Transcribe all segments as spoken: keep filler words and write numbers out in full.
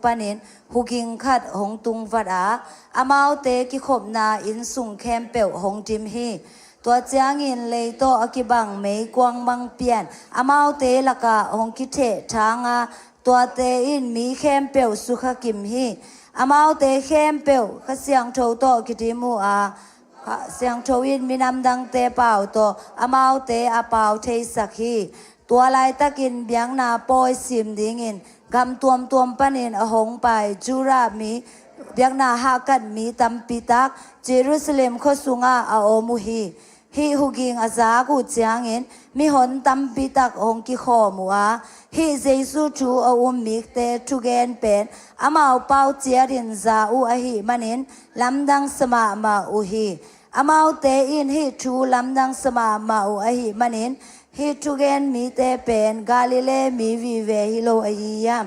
panin huging khat hong tungvat a, amaute kikhopna inn sung khempeuh hong dim hi. Tua ciangin lei tawh a kibang meikuang bang pian amaute lakah hong kithehthang a, tuate in mi khempeuh sukha kim hi. Amaute khempeuh Kha Siangtho tawh kidim uh a, Kha Siangtho in minam dangte pau tawh amaute a pau theisak hi. Tua laitakin biakna pawi sim dingin gam tuamtuam panin a hong pai Judah mi, biakna hahkat mi tampi tak Jerusalem khua sungah a om uh hi. Hih huging a zak uh ciangin mihon tampi tak hong kikhawm uh a, hih Jesu thu a um mite thugen pen amau pau ciatin za uh ahih manin lamdang sa mahmah uh hi. Amaute in hih thu lamdang sa mahmah uh ahih manin hih thugen mite pen Galilee mi vive hi lo ahi hiam?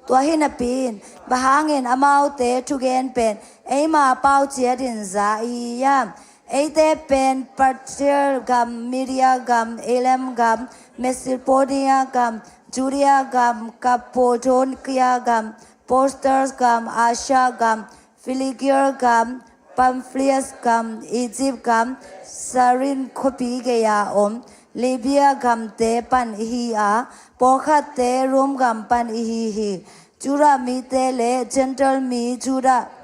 Tua hi napi-in bang hangin amaute thugen pen eima pau ciatin za ahi hiam? Eite pen Parthia gam, Media gam, Elam gam, Mesopotamia gam, Judea gam, Cappadocia gam, Pontus gam, Asia gam, Phrygia gam, Pamphylia gam, Egypt gam, Cyrene khuapi gei-a om Libya gamte pan ihi a, pawlkhatte Rome gam pan ihi hi. Judah mite le Gentile mi Judah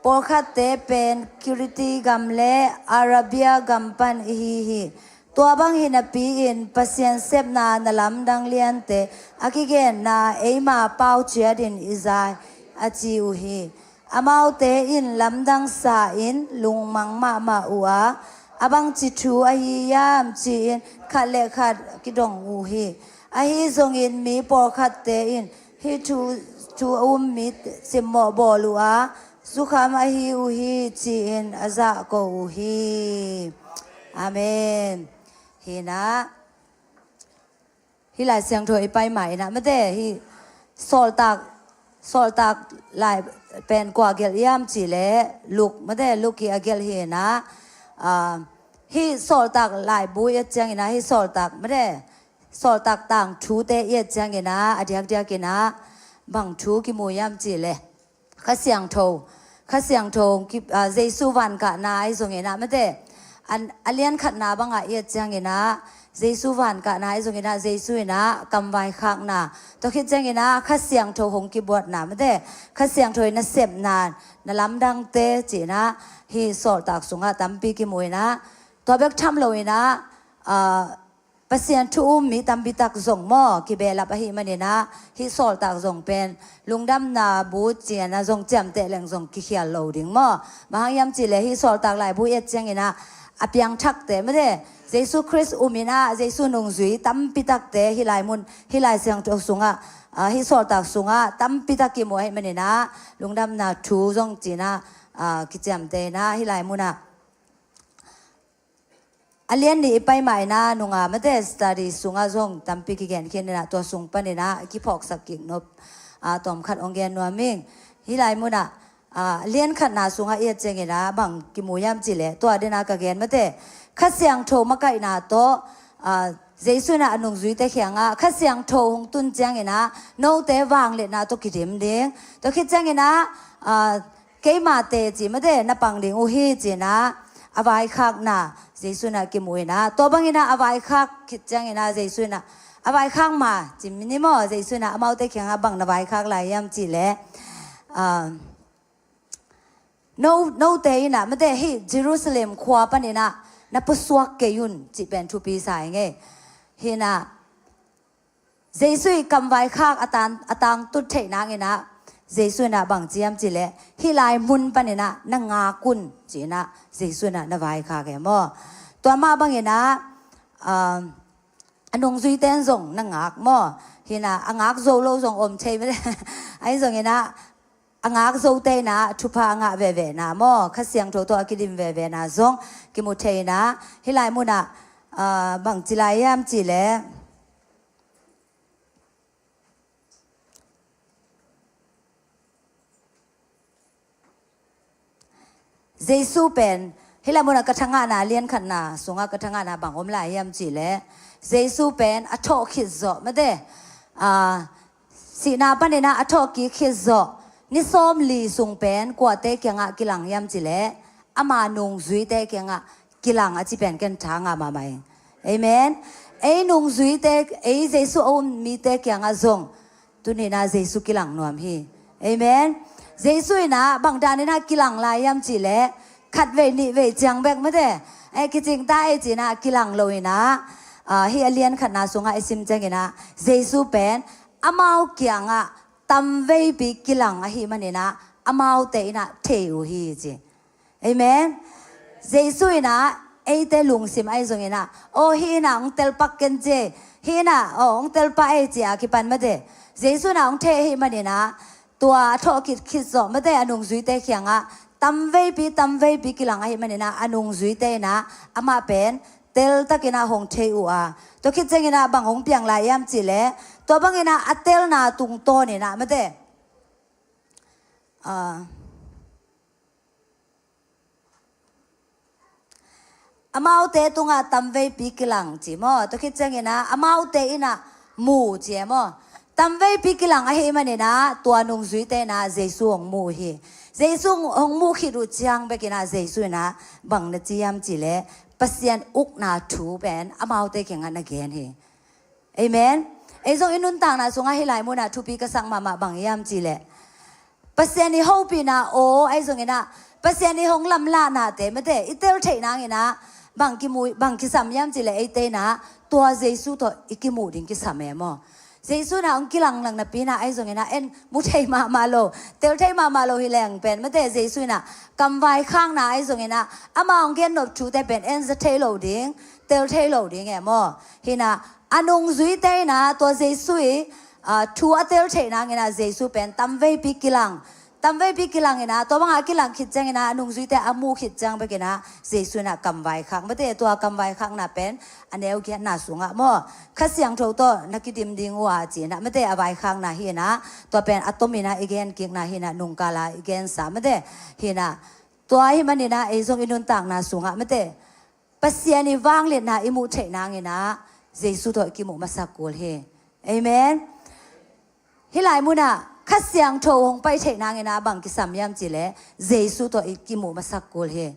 pawlkhatte pen Kirete gam le Arabia gam pan ihi hi. Tua bang hi napi-in Pasian sepna na lamdang liante a kigenna eima pau ciatin i za hi, a ci uh hi. Amaute in lamdang sa-in lungmang mahmah uh a, a bangci thu ahi hiam ci-in khat le khat kidong uh hi. Ahi zongin mi pawlkhatte in hih thu, thu a um mi simmawh bawl uh a, zukham ahi uh hi ci-in a zahko uh hi. Amen. Hi na. Hih Lai Siangtho i pai ma-in ah, mate, hih Sawltak, Sawltak lai pen kua gelh hiam cih leh Luke, mate, Luke hi a gelh hi-in ah, ah, hih Sawltak laibu i et ciangin ah, hih Sawltak, mate, Sawltak tangthute i et ciangin ah, a diakdiakin ah bang thu kimu hiam cih leh Kha Siangtho, Kha Siangtho ki, ah, Jesu vankahna ahi zongin ah, mate, an, a lian khatna bangah i et ciangin ah, Jesu vankahna ahi zongin ah, Jesu in ah kam vaikhakna, tua khit ciangin ah Kha Siangtho hong kibuatna, mate, Kha Siangtho in nasepna, na lamdangte ci-in ah, hih Sawltak sungah tampi kimu in ah, tua bek tham lo-in ah, ah, Pasian thu um mi tampi tak zong maw, kibehlap ahih manin ah, hih Sawltak zong pen lungdamna bu ciangin ah zong ciamteh leng zong kikhial lo ding maw. Bang hang hiam cih leh hih Sawltak laibu i et ciangin ah, a piangthakte, mate, Jesu Khrist um in ah, Jesu nungzui tampi takte hih lai mun, hih Lai Siangtho sungah, ah, hih Sawltak sungah tampi tak kimu ahih manin ah, lungdamna thu zong ci-in ah, ah, kiciamteh in ah, hih lai mun ah a lian nih i pai ma-in ah, nunga, mate, study sungah zong tampi kigen khin in ah, tua sung panin ah kiphawksak kik nop, ah, tawmkhat hong gen nuam ing. Hih lai mun ah, ah, a lian khatna sungah i et ciangin ah bang kimu hiam cih leh, tua den ah ka gen, mate, Kha Siangtho makaihna tawh, ah, Jesu in ah a nungzuite kiangah, Kha Siangtho hong tun ciangin ah note vangliatna tawh kidim ding. Tua khit ciangin ah, ah, keima teci, mate, na pang ding uh hi ci-in ah a vaikhakna Jesu in ah kimu in ah, tua bangin ah a vaikhak khit ciangin ah Jesu in ah, a vaikhak ma ci ni maw, Jesu in ah amaute kiangah bang na vaikhak lai hiam cih leh, ah, no, note in ah, mate, hih Jerusalem khua panin ah na pusuak kei un cih pen thupi sa ing ei. Hi-in ah Jesu ii kam vaikhak a tang, a tangtut theih nangin ah, Jesu in ah bang ci hiam cih leh, hih lai mun panin ah na ngak un ci-in ah Jesu in ah na vaikhak e maw. Tua mah bangin ah, ah, a nungzuite in zong na ngak maw. Hi-in ah a ngak zo lo zong om thei mah. Ahi zongin ah a ngak zote in ah thupha a ngah vevena maw, Kha Siangtho tawh a kidim vevena zong kimu thei in ah, hih lai mun ah, ah, bang ci lai hiam cih leh, Jesu pen, hih lai mun ah ka thangahna, lian khatna sungah ka thangahna bang om lai hiam cih leh, Jesu pen a thawh khit zawh, mate, ah, sihna paninah a thawhkik khit zawh ni sawmli sung pen kuate kiangah kilang hiam cileh ama nungzuite kiangah kilang a ci pen ken tha ngah mahmah ing. Amen. Ei nungzuite, ei Jesu a um mite kiangah zong tuninah Jesu kilang nuam hi. Amen. Jesu inah bangdaninah kilang lai hiam cileh khatvei nihvei ciang bek mate, ei kicingta ei cinah kilang lo inah, ah, hi a lian khatna sungah i sim cianginah Jesu pen amau kiangah tamveipi kilang ahi maninah amaute inah thei uh hi ci. Amen. Jesu inah eite lungsim ahi zonginah, aw hi inah hong telpak ken ci, hi inah aw hong telpak ei ci a kipan mate, Jesu inah hong thei ahi maninah tua a thawhkik khit zawh mate a nungzuite kiangah tamveipi tamveipi kilang ahi maninah a nungzuite inah amah pen teltakinah hong thei uh a, tua khit cianginah bang hong piang lai hiam cileh tua banginah a telna tungtawninah mate, ah, amaute tungah tamveipi kilang ci maw, tua khit cianginah amaute inah mu ci e maw. Tamveipi kilang ahi maninah tua nungzuite inah Jesu hong mu hi. Jesu hong mu khit uh ciang bekinah Jesu inah bang na ci hiam cileh Pasian ukna thu pen amaute kiangah na gen hi. Amen. Ei zong i nuntakna sungah hi lai munah thupi ka sak mahmah bang hiam cileh Pasian i hopihna aw ahi zonginah Pasian i hong lamlahnate mate i tel theih nanginah bang kimu, bang kisam hiam cileh eite inah tua Jesu tawh i kimuh ding kisam e maw. Jesu inah hong kilang lang napi inah ahi zonginah en mu thei mahmah lo, tel thei mahmah lo hi leng pen mate Jesu inah kamvaikhakna ahi zonginah ama hong gennop thute pen en za thei lo ding, tel thei lo ding e maw. Hinah a nungzuite inah tua Jesu i, ah, thu a tel theih nanginah Jesu pen tamveipi kilang, tamveipi kilang inah tua bangah kilang khit cianginah a nungzuite a mu khit ciang bekinah Jesu inah kamvaikhak mate, tua kamvaikhakna pen a neu giatna sungah maw Kha Siangtho tawh na kidim ding uh a cinah mate a vaikhakna hinah tua pen a tominah i genkikna hinah nungkala i gensa mate hinah tua hi maninah ei zong i nuntakna sungah mate Pasian i vangliatna i muh theih nanginah Jesu tawh i kimuh masak kul hi. Amen. Hi lai munah Kha Siangtho hong pai theih nanginah bang kisam hiam cileh Jesu tawh i kimuh masak kul hi.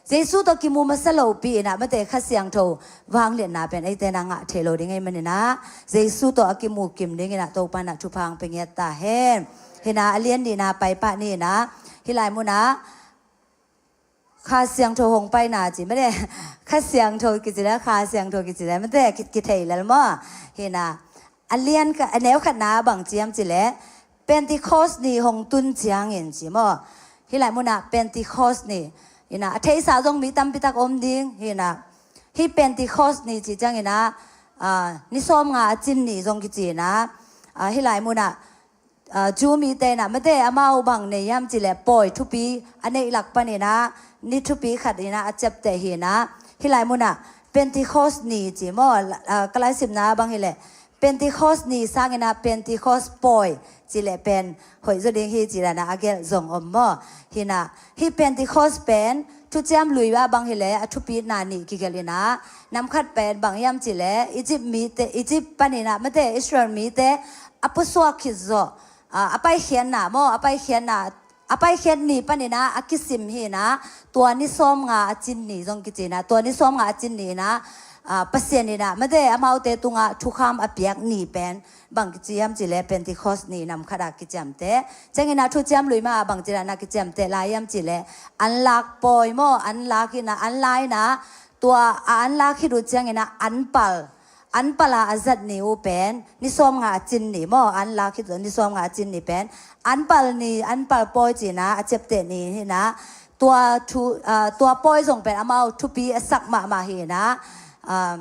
Jesu tawh kimuh masa lopi inah mate Kha Siangtho vangliatna pen eite na ngah thei lo ding ahi maninah Jesu tawh a kimuh kim dinginah Topa inah thupha hong pia ngiat ta hen. Hinah a lian nihna paipah ni inah hi lai munah Kha Siangtho hong paina ci mate. Kha Siangtho kici le, Kha Siangtho kici le mate, ki, kithei lel maw. Hinah a lian kha, a neu khatna bang ci hiam cileh Pentecost ni hong tun ciangin ci maw. Hi lai munah Pentecost ni inah a theisa zong mi tampitak om ding hinah hi Pentecost ni ci cianginah, ah, ni sawmnga a cin ni zong kici inah, ah, hi lai munah, ah, Jew mite inah mate amau bang nei hiam cileh pawi thupi a neih lak paninah ni thupi khat inah a ciapteh hinah hi lai munah Pentecost ni ci maw, ah, ka laisimna bang hileh Pentecost ni sanginah Pentecost pawi cileh pen hoih zaw ding hi cilanah a gelh zong om maw. Hinah hi Pentecost pen Thuciam Lui ah bang hileh a thupitna nih kigelh inah nam khat pen bang hiam cileh Egypt mite, Egypt paninah mate Israel mite a pusuak khit zawh, ah, a paikhiatna maw, a paikhiatna, a paikhiat ni paninah a kisim hinah tua ni sawmnga a cin ni zong kici inah tua ni sawmnga a cin ni inah, ah, Pasian inah mate amaute tungah thukham a piak ni pen bang kici hiam cileh Pentecost ni nam khatah kiciamteh cianginah Thuciam Lui mah bang cilanah kiciamteh lai hiam cileh an lak pawi maw, an lak inah an la inah tua a an lak khit uh cianginah an pal, an pala a zat ni uh pen ni sawmnga a cin ni maw, an lak khit uh ni sawmnga a cin ni pen an pal ni, an pal pawi cinah a ciapteh ni hinah tua thu, ah, tua pawi zong pen amau thupi a sak mahmah hinah, ah,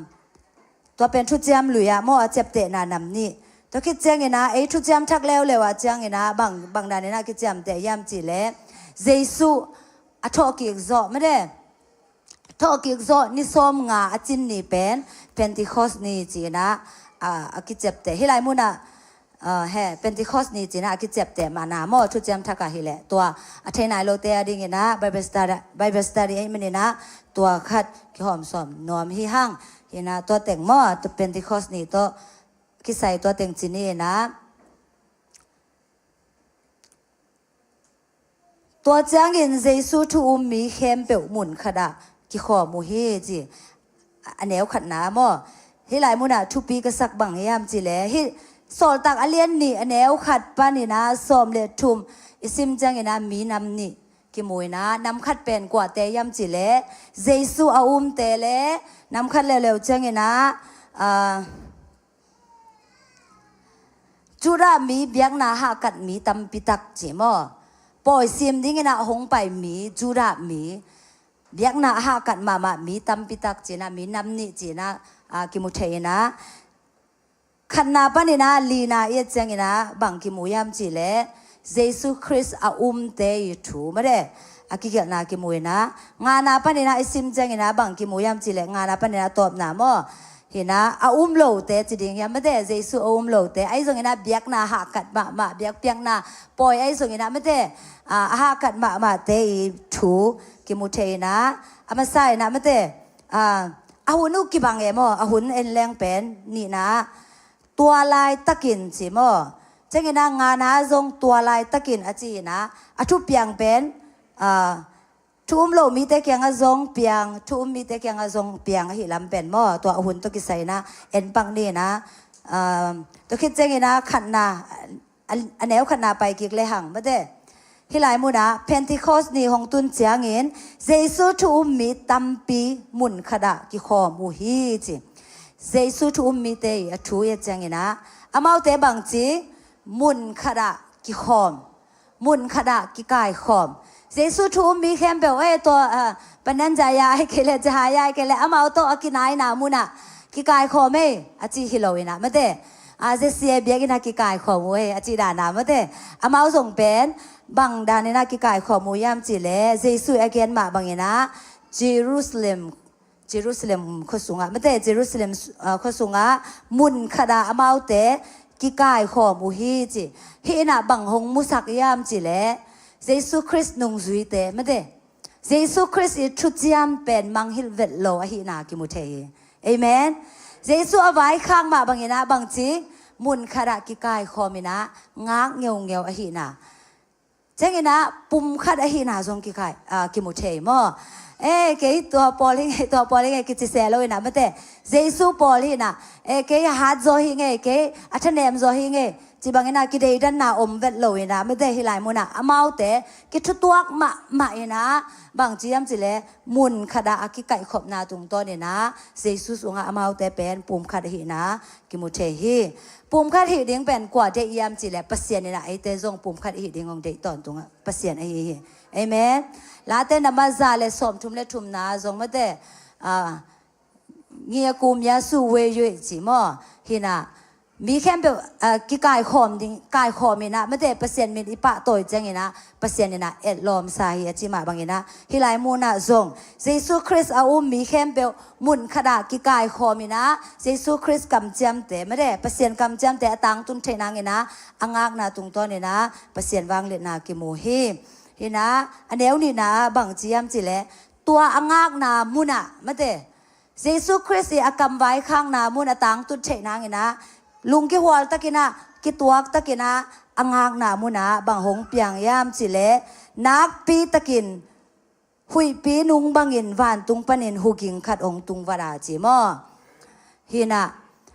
tua pen Thuciam Lui ah maw a ciaptehna nam nih. Tua khit cianginah ei Thuciam Thak leuleu ah cianginah bang, bang daninah kiciamteh hiam cileh Jesu a thawhkik zawh mate thawhkik zawh ni sawmnga a cin ni pen Pentecost ni cinah, ah, a kiciapteh hi lai munah, ah, he Pentecost ni cinah a kiciapteh mahna maw Thuciam Thak ah hileh tua a thei nai lote a dinginah Bible study, Bible study ahi maninah tua khat kihawm sawm nuam hi hang. Hinah tua teng maw tua Pentecost ni tawh kisai tua teng ci ni inah Tua ciangin Jesu thu um mi khempeuh mun khatah kikhawm uh hi ci. A neu khatna maw? Hih lai munah thupi ka sak bang hiam cih leh, hih Sawltak a lian nih a neu khat panin ah sawm le thum i sim ciangin ah mi nam nih kimu in ah, nam khat pen kuate hiam cih leh Jesu a umte le nam khat leuleu ciangin ah, ah, Judah mi biakna hahkat mi tampi tak ci maw? Pawi sim dingin ah hong pai mi Judah mi, biakna a hahkat mahmah mi tampi tak ci-in ah, mi nam nih ci-in ah, ah, kimu thei in ah, khatna panin ah lina i et ciangin ah bang kimu hiam cih leh Jesu Khrist a umte i thu mate a kigelhna kimu in ah, ngana panin ah i sim ciangin ah bang kimu hiam cih leh, ngana panin ah tawpna maw? Hi in ah a um lote ci ding hiam mate, Jesu a um lote, ahi zongin ah biakna hahkat mahmah, biakpiakna pawi ahi zongin ah mate, ah, a hahkat mahmahte i thu kimu thei in ah, a masa in ah mate, ah, a hun uh kibang e maw? A hun en leng pen nihna ah tua laitakin ci maw? Ciangin ah ngana zong tua laitakin a ci in ah, a thupiang pen, ah, thu um lo mite kiangah zong piang, thu um mite kiangah zong piang ahi lam pen maw? Tua a hun tawh kisai in ah en pak ni in ah, um, tua khit ciangin ah khatna, a, a neu khatna pai kik lehang mate. Hih lai munah Pentecost ni hong tun ciangin Jesu thu um mi tampi mun khatah kikhawm uh hi ci. Jesu thu um mite i a thu i et ciangin ah amaute bangci mun khatah kikhawm, mun khatah kikaikhawm. Jesu thu um mi khempeuh, eh, tua, ah, Pananjaya ai kei le, Jahaya ai kei le, amau tawh a kinaina munah kikaikhawm ei a ci hi lo in ah mate. Ah, Jesse biakinn ah kikaikhawm uh ei a ci dan ah mate. Amau zong pen bang dan in ah kikaikhawm uh hiam cih leh, Jesu a gen mah bangin ah Jerusalem, Jerusalem khua sungah mate, Jerusalem, ah, khua sungah mun khatah amaute kikaikhawm uh hi ci. Hih in ah bang hong musak hiam cih leh Jesu Khrist nungzuite mate, Jesu Khrist i thuciam pen mangngilh vet lo ahihna kimu thei hi. Amen. Jesu a vaikhak mah bangin ah bangci mun khatah kikaikhawm in ah ngak ngeungeu ahihna. Ciangin ah pumkhat ahihna zong kikai, ah, kimu thei maw? Eh, kei tua pawl hi ngei, tua pawl hi ngei kici se lo in ah mate. Jesu pawl hi in ah, eh, kei a hat zaw hi ngei, kei a thanem zaw hi ngei ci bangin ah kideidanna om vet lo in ah mate, hih lai munah amaute kithutuak mahmah in ah, bangci hiam cih leh mun khatah a kikaihkhopna tungtawn in ah Jesu sungah amaute pen pumkhat ahihna kimu thei hi. Pumkhat hih ding pen kua deih hiam cih leh Pasian in ah eite zong pumkhat hih ding hong deih tawntungah Pasian ahi hi. Amen. Late na mah za le sawmthum le thumna zong mate, ah, ngia kum ya su wei yui ci maw? Hi in ah mi khempeuh, ah, kikaikhawm ding, kaikhawm in ah mate, Pasian min i pahtawi ciangin ah Pasian in ah etlawm sa hi a ci mah bangin ah, hih lai munah zong Jesu Khrist a um mi khempeuh mun khatah kikaikhawm in ah Jesu Khrist kamciamte mate, Pasian kamciamte a tangtun theih nangin ah a ngakna tungtawn in ah Pasian vangliatna kimu hi. Hi in ah a neu nihna ah bangci hiam cih leh tua a ngakna munah mate, Jesu Khrist i a kam vaikhakna mun a tangtun theih nangin ah lungkihual takin ah, kituak takin ah a ngakna munah bang hong piang hiam cih leh, nakpi takin huihpi nung bangin vantung panin huging khat hong tungvat a ci maw? Hi in ah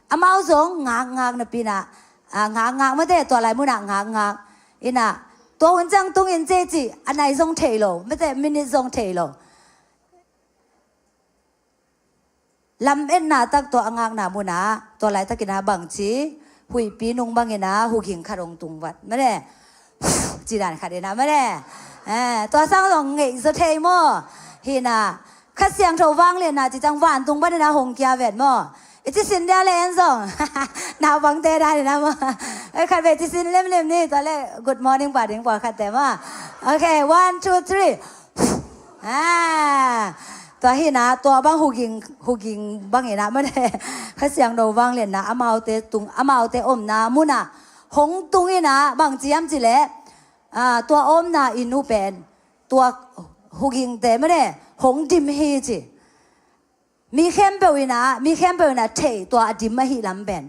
amau zong ngakngak napi in ah, ah, ngakngak mate, tua lai munah ngakngak. Hi in ah tua hun ciang tung in ci ci, a nai zong thei lo mate, minute zong thei lo. Lametna tak tua a ngakna munah tua laitakin ah bangci huihpi nung bangin ah huging khat hong tungvat mate, ci dan khat in ah mate. Eh, tua sang zong ngeih zaw thei maw? Hi in ah Kha Siangtho vangliatna ci ciang vantung panin ah hong kia vet maw? I ci sin dia le en zong naupangte dan in ah maw? Eh, khat vei ci sin lemlem ni, tua le good morning pa ding pawlkhatte maw? Okay, one, two, three. Ah, tua hi in ah, tua bang huging, huging bangin ah mate, Kha Siangtho vangliatna amaute tung, amaute omna munah hong tung in ah bangci hiam cih leh, ah, tua omna inn uh pen tua hugingte mate hong dim hi ci. Mi khempeuh in ah, mi khempeuh in ah thei tua a dim ahih lam pen.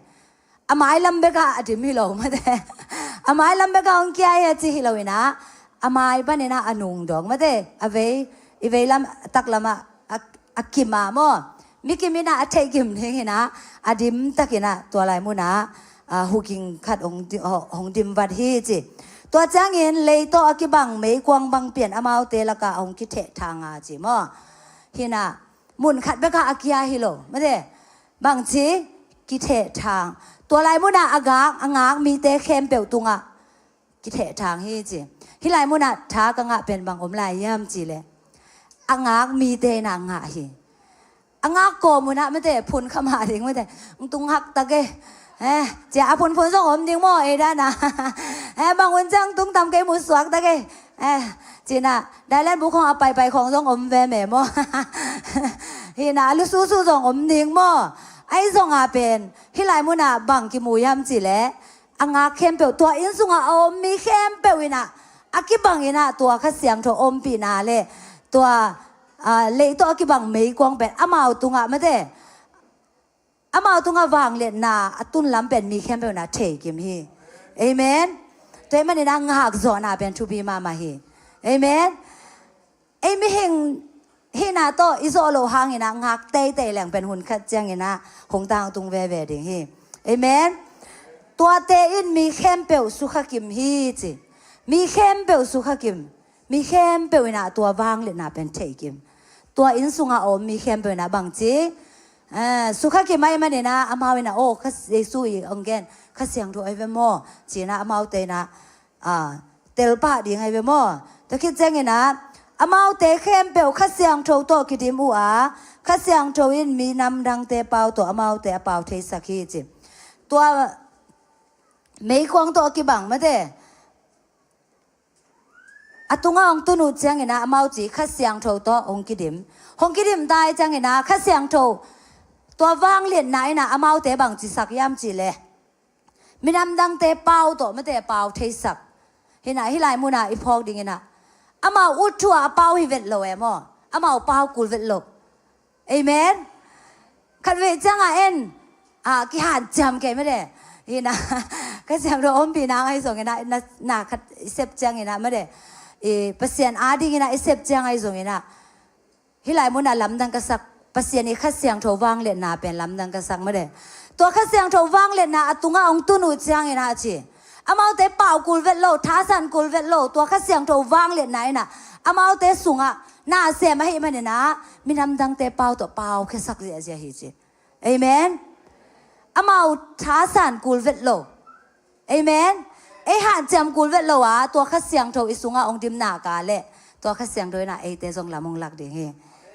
A mailam bekah a dim hi lo mate. A mailam bekah hong kia hi a ci hi lo in ah, a mai panin ah a nungdawng mate, a vei, i vei lam, a taklam ah a, a kim ah maw, mi kim in ah a theih kim dingin ah, a dim takin ah tua lai munah, a, huking khat hong di-, ho-, hong dim vat hi ci. Tua ciangin lei tawh a kibang meikuang bang pian amaute lakah hong kitheh thang a ci maw. Hi in ah mun khat bekah a kia hi lo mate. Bangci, kitheh thang. Tua lai munah a gak, a ngak mite khempeuh tungah kitheh thang hi ci. Hih lai munah tha ka ngah pen bang om lai hiam cih leh, a ngak mite in ah ngah hi. A ngak kawm un ah mate, phun kha mah ding mate, "Tung hak tak e." Eh, ci-a a phunphun zong om ding maw, ei dan ah. Eh, bang un ciang tung tam kei mu suak tak e. Eh, ci-in ah dailen bu khawng a paipai khawng zong om ve me maw. Hi in ah a lususu zong om ding maw. Ahi zongah pen hih lai munah bang kimu hiam cih leh, a ngak khempeuh, tua inn sungah a om mi khempeuh in ah, a kibang in ah tua Kha Siangtho ompihna le tua, a, lei tawh a kibang meikuang pen amau tungah mate, amau tungah vangliatna a tun lam pen mi khempeuh in ah thei kim hi. Amen. Tua ahih manin ah ngak zawhna pen thupi mahmah hi. Amen. Ei mihing hihna tawh i zawh loh hangin ah ngak teitei leng pen hun khat ciangin ah hong tangtung veve ding hi. Amen. Tuate in mi khempeuh sukha kim hi ci. Mi khempeuh sukha kim. Mi khempeuh in ah tua vangliatna pen thei kim. Tua inn sungah a om mi khempeuh in ah bangci, eh, sukha kim ahih manin ah amau in ah, "Aw, Kha Jesu i hong gen Kha Siangtho ahi ve maw?" ci-in ah amaute in ah, a, telpah ding ahi ve maw. Tua khit ciangin ah amaute khempeuh Kha Siangtho tawh kidim uh a, Kha Siangtho in minam dangte pau tawh amaute a pau theisak hi ci. Tua meikuang tawh a kibang mate, a tungah hong tun uh ciangin ah amau ci Kha Siangtho tawh hong kidim. Hong kidim ta ih ciangin ah Kha Siangtho tua vangliatna in ah amaute bangci sak hiam cih leh, minam dangte pau tawh mate pau theisak. Hi in ah hih lai munah i phawk dingin ah, amau ut thu ah a pau hi vet lo e maw. Amau pau kul vet lo. Amen. Khatvei ciangah en, a, kihanciam kei mate. Hi in ah Kha Siangtho ompihna ahi zongin ah, na, na khat i sep ciangin ah mate, i Pasian adingin ah i sep ciang ahi zongin ah, hih lai munah lamdang ka sak, Pasian i Kha Siangtho vangliatna pen lamdang ka sak mate. Tua Kha Siangtho vangliatna a tungah hong tun uh ciangin ah ci, amaute pau kul vet lo, thasan kul vet lo, tua Kha Siangtho vangliatna in ah amaute sungah na sem ahih manin ah minam dangte pau tawh pau khiasak ziahziah hi ci. Amen. Amau thasan kul vet lo. Amen. Ei hanciam kul vet lo a, tua Kha Siangtho i sungah hong dim nak leh, tua Kha Siangtho in ah eite zong lam hong lak ding hi.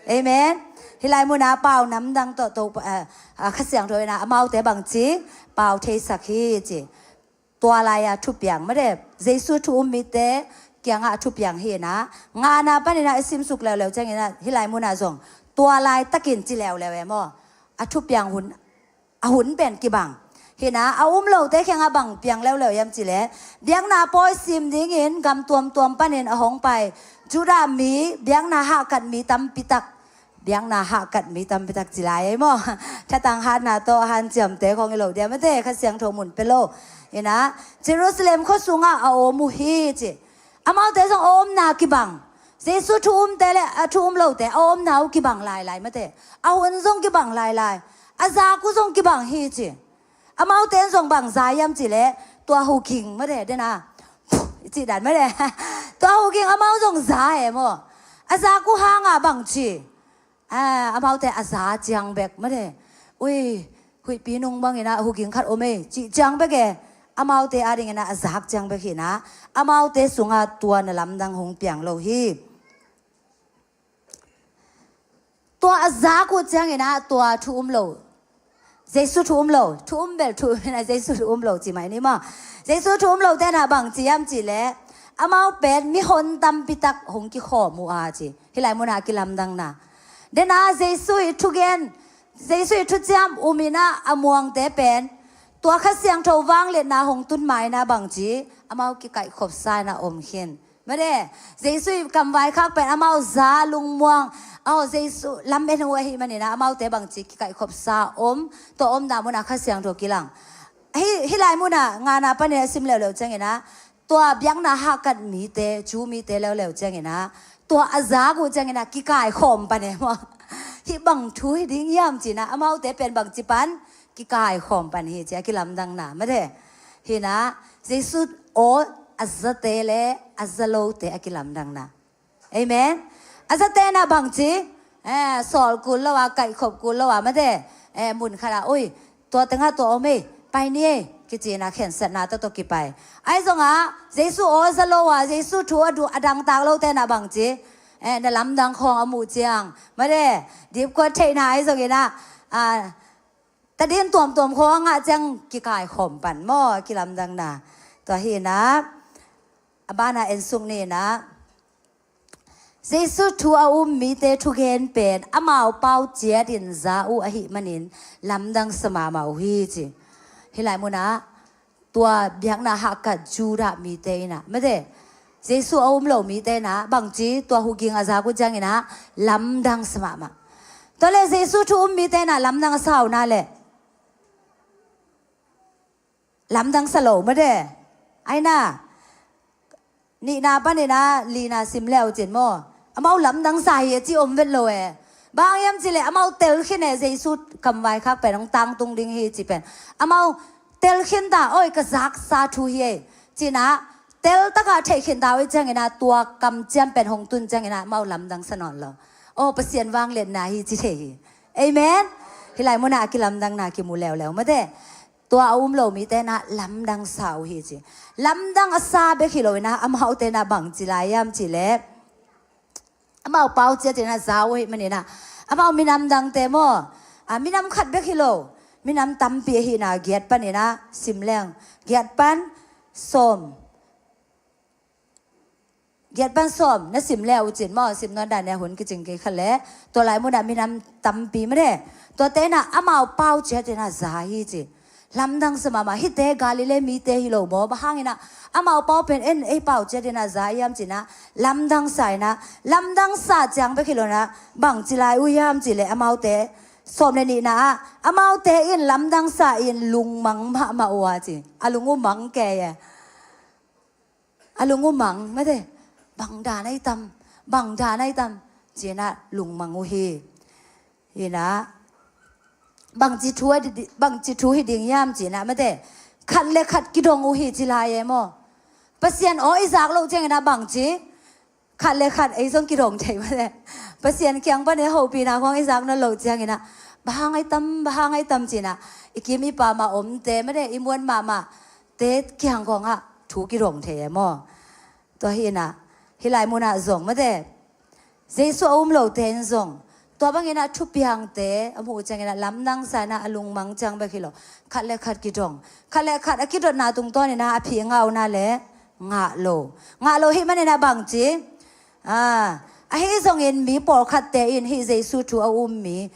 Amen. Hih lai munah pau namdang tawh, tawh, eh, ah, Kha Siangtho in ah amaute bangci pau theisak hi ci. Tua lai-a thupiang mate, Jesu thu um mite kiangah a thupiang hi in ah, ngana panin ah i simsuk leuleu ciangin ah hih lai munah zong tua laitakin ci leuleu e maw. A thupiang hun, a hun pen kibang. Hi in ah a um lote kiangah bang piang leuleu hiam cih leh, biakna pawi sim dingin gam tuamtuam panin a hong pai Judah mi, biakna hahkat mi tampi tak, biakna hahkat mi tampi tak ci lai ei maw. Thatang hatna tawh hanciamte khawng hi lo dia mate, Kha Siangtho mun pia lo. Hi in ah Jerusalem khua sungah a om uh hi ci. Amaute zong a omna kibang. Jesu thu umte le a thu um lote a omna uh kibang lailai mate. A hun zong kibang lailai. A zak uh zong kibang hi ci. Amaute in zong bang za hiam cih leh, tua huking mate, den a, i cih dan mate. Tua huking amau zong za e maw. A zak uh hangah bangci, a, amaute a za ciang bek mate. Ui, huihpi nung bangin ah huking khat om ei cih ciang bek e. Amaute adingin ah a zak ciang bek hi in ah, amaute sungah tua na lamdang hong piang lo hi. Tua a zak uh ciangin ah tua thu um lo, Jesu thu um lo, thu um bel thu um in ah Jesu thu um lo ci mai ni maw. Jesu thu um lote in ah bang ci hiam cih leh, amau pen mihon tampi tak hong kikhawm uh a ci. Hih lai munah a kilamdangna. Den a Jesu i thugen, Jesu i thuciam um in ah a muangte pen tua Kha Siangtho vangliatna hong tun ma in ah bangci, amau kikaihkhopsa in ah om khin. Mate, Jesu i kamvaikhak pen amau za lungmuang, aw, Jesu lamen uh ahih manin ah amaute bangci kikaihkhopsa om, tua omna munah Kha Siangtho kilang. Hih, hih lai munah ngana panin a sim leuleu ciangin ah, Tua biakna hahkat mite, Jew mite leuleu ciangin ah, tua a zak uh ciangin ah kikaikhawm pan e maw. Hih bang thu hi ding hiam ci-in ah, amaute pen bangci pan, kikaikhawm pan hi ci a kilamdangna, mate. Hi-in ah, Jesu aw a zate le a za lote a kilamdangna. Amen. A zate'n ah bangci, eh, sawl kul lo a, kaihkhop kul lo a, mate, eh, mun khat ah, ui, tua tengah tua om ei, pai ni ei, kici-in ah khensatna tawh tawh kipai. Ahi zongin ah, Jesu aw za lo a, Jesu thu a du-, a dangtak lote'n ah bangci, eh, na lamdang khawng a muh ciang, mate, dipkuat theihna ahi zongin ah, ah, tadin tuamtuam khawng a ngah ciang kikaikhawm pan maw, kilamdangna. Tua hi-in ah, a ban ah en suk ni-in ah, Jesu thu a um mite thugen pen amau pau ciatin za uh ahih manin lamdang sa mahmah uh hi ci. Hih lai mun ah tua biakna hahkat Judah mite in ah, mate, Jesu a um lo mite in ah bangci, tua hu ging a zak uh ciangin ah lamdang sa mahmah. Tua leh Jesu thu um mite in ah lamdang a sa uh na leh, lamdang sa lo, mate. Ahi-in ah, nihna panin ah lina sim le uh cin maw, amau lamdang sa hi e ci om vet lo e. Bang hang hiam cih leh amau tel khin e, Jesu kamvaikhak pen hong tangtung ding hi ci pen. Amau tel khin ta, oi, ka zaksa thu hi e ci-in ah, tel takin theih khin ta uh ciangin ah, tua kamciam pen hong tun ciangin ah amau lamdang sa nawn lo. Aw, Pasian vangliatna hi ci thei hi. Amen. Hih lai mun ah a kilamdangna kimu leuleu, mate. Tua a um lo mite in ah lamdang sa uh hi ci. Lamdang a sa bek hi lo-in ah, amaute in ah bangci lai hiam cih leh, amau pau ciatin ah za uh ahih manin ah, amau minam dangte maw, ah, minam khat bek hi lo, minam tampi ahihna giat panin ah sim leng, giat pan sawm, giat pan sawm na sim le uh cin maw, sim nawn dan in ah hun kicing kei kha leh, tua lai mun ah minam tampi, mate, tuate in ah amau pau ciatin ah za hi ci. Lamdang sa mahmah. Hihte Galilee mite hi lo maw, bang hangin ah amau pau pen en ei pau ciatin ah za hiam ci-in ah, lamdang sa-in ah, lamdang sa ciang bek hi lo-in ah, bangci lai uh hiam cih leh amaute, sawm le nihna ah, amaute in lamdang sa-in lungmang mahmah uh a ci. A lung uh mang kei e. A lung uh mang, mate. Bang dan ahi tam, bang dan ahi tam ci-in ah lungmang uh hi. Hi-in ah, bangci thu a di-, bangci thu hi ding hiam ci-in ah, mate, khat le khat kidong uh hi ci lai e maw. Pasian aw i zak loh ciangin ah bangci, khat le khat ei zong kidong thei, mate. Pasian kiang panin hopihna khawng i zak nawn loh ciangin ah, bang hang ahi tam, bang hang ahi tam ci-in ah, i kim i pam a omte, mate, i muan mahmahte kiang khawng ah thu kidong thei e maw. Tua hi-in ah, hih lai mun ah zong, mate, Jesu a um lote in zong tua bangin ah thupiangte a muh uh ciangin ah lamdang sa-in ah, a lungmang ciang bek hi lo, khat le khat kidong. Khat le khat a kidotna tungtawnin ah a phi ngah uh na leh, ngah lo. Ngah lo ahih manin ah bangci, ah, ahi zongin mi pawlkhatte in hih Jesu thu a um mi,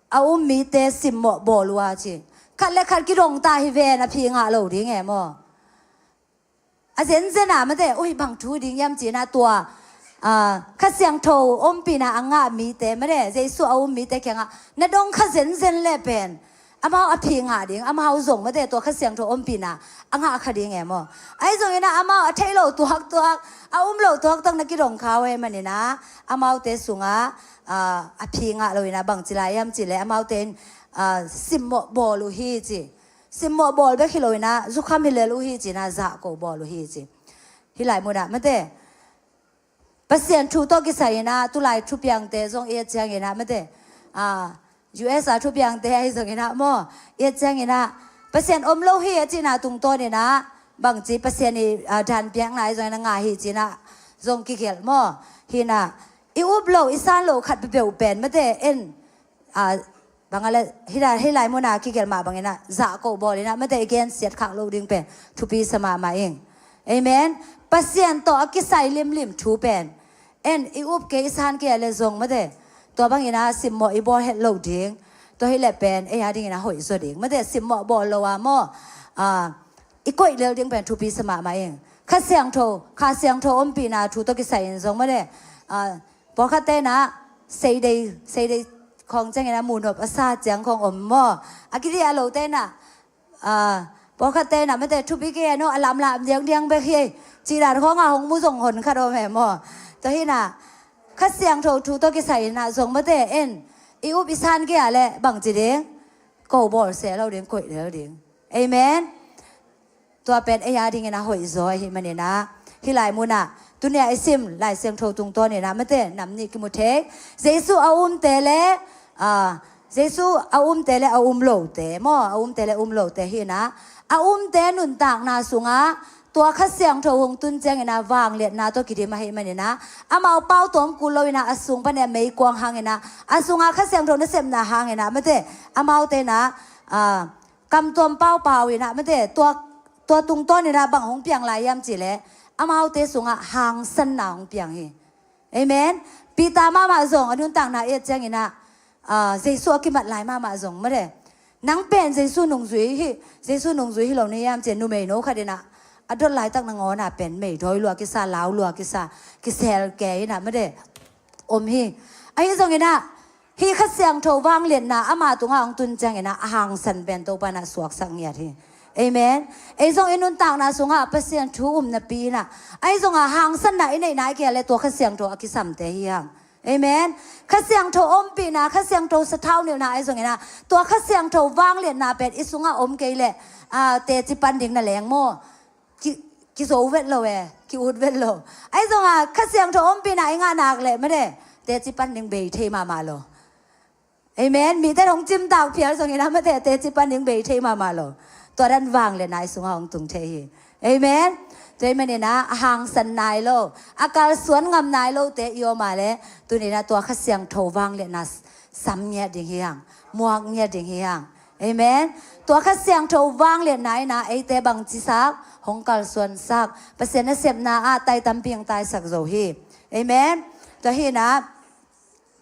a um mite simmawh bawl uh a ci. Khat le khat kidong ta hi ven, a phi ngah lo ding e maw. A zenzen a, mate, ui, bang thu ding hiam ci-in ah tua, ah, Kha Siangtho ompihna a ngah mite, mate, Jesu a um mite kiangah na dong kha zenzen leh pen, amau a phi ngah ding, amau zong, mate, tua Kha Siangtho ompihna a ngah kha ding e maw. Ahi zongin ah amau a theih loh tuaktuak, a um loh tuaktuak na kidong kha uh ahih manin ah, amaute sungah, ah, a phi ngah lo-in ah bangci lai hiam cih leh, amaute in, ah, simmawh bawl uh hi ci. Simmawh bawl bek hi lo-in ah, zukham hi lel uh hi ci-in ah, zahko bawl uh hi ci. Hih lai mun ah, mate, Pasian thu tawh kisai-in ah, tulai thupiangte zong i et ciangin ah, mate, ah, U S a thupiangte ahi zongin ah maw, i et ciangin ah, Pasian om lo hi a cihna tungtawnin ah, bangci Pasian i, ah, dan piakna ahi zongin ah, ngah hi ci-in ah zong kigelh maw. Hi-in ah, i up loh, i san loh khat peuhpeuh pen, mate, en, ah, bang a leh, hih lai, hih lai mun ah kigelh mah bangin ah, zahko bawl-in ah, mate, i gensiat khak loh ding pen thupi sa mahmah ing. Amen. Pasian tawh a kisai limlim thu pen, en, i up kei, i san kei a leh zong, mate, tua bangin ah simmawh i bawl het loh ding. Tua hi leh pen ei a dingin ah hoih zaw ding, mate, simmawh bawl lo a maw, ah, i koih lel ding pen thupi sa mahmah ing. Kha Siangtho, Kha Siangtho ompihna thu tawh kisai-in zong, mate, ah, pawlkhatte in ah, seidei, seidei khawng ciangin ah muhnop a sa ciang khawng om maw. A kidih a lote in ah, ah, pawlkhatte in ah, mate, thupi kei a, no, a lamlam diangdiang bek hi, Cih dan khawngah hong mu zong hon khat om e maw. Tua hinah Kha Siangtho thu tawh kisai inah zong mate en i up i san kei a leh bangci ding, ko bawlsia lo ding, koih lel ding. Amen. Tua pen ei a dingin a hoih zaw ahih maninah hih lai munah tunia i sim Lai Siangtho tungtawninah mate nam nih kimu thei. Jesu a umte le a, Jesu a umte le a um lote maw, a umte le um lote hinah a umte nuntakna sungah tua Kha Siangtho hong tun cianginah vangliatna tawh kidim ahih maninah amau pau tawm kul loinah a sung panin a meikuang hanginah a sungah Kha Siangtho nasepna hanginah mate amaute inah a, kamtuam paupau inah mate tua, tua tungtawninah bang hong piang lai hiam cihleh amaute sungah hangsanna hong piang hi. Amen. Peter mahmah zong a nuntakna et cianginah a, Jesu a kimat lai mahmah zong mate nang pen Jesu nungzui hi, Jesu nungzui hi lo ni hiam ci-a numeino khat inah a dot laitak nangawnah pen meidawi lua kisa, lau lua kisa, kisel ke inah mate om hi. Ahi zonginah hih Kha Siangtho vangliatna ama tungah hong tun cianginah a hangsan pen Topa inah suaksak ngiat hi. Amen. Ei zong i nuntakna sungah Pasian thu um napi inah ahi zongah hangsanna i neihna i kei a leh tua Kha Siangtho a kisamte hi hang. Amen. Kha Siangtho ompihna, Kha Siangtho sathau nilhna ahi zonginah tua Kha Siangtho vangliatna pen i sungah om kei leh a, teci pan ding na leng maw. Ki, kizo vet lo e, ki-ut vet lo. Ahi zongah Kha Siangtho ompihna i ngah nak leh mate teci pan ding bei thei mahmah lo. Amen. Mite hong cimtak phial zonginah mate teci pan ding bei thei mahmah lo. Tua dan vangliatna i sungah hong tung thei hi. Amen. Tua ahih maninah a hangsan nai lo, a kalsuan ngam nai lote i om a leh tuninah tua Kha Siangtho vangliatna sam ngiat ding hi hang, muak ngiat ding hi hang. Amen. Tua Kha Siangtho vangliatna inah eite bangci sak, hong kalsuan sak, Pasian nasepna ah tai tampi hong taisak zo hi. Amen. Tua hinah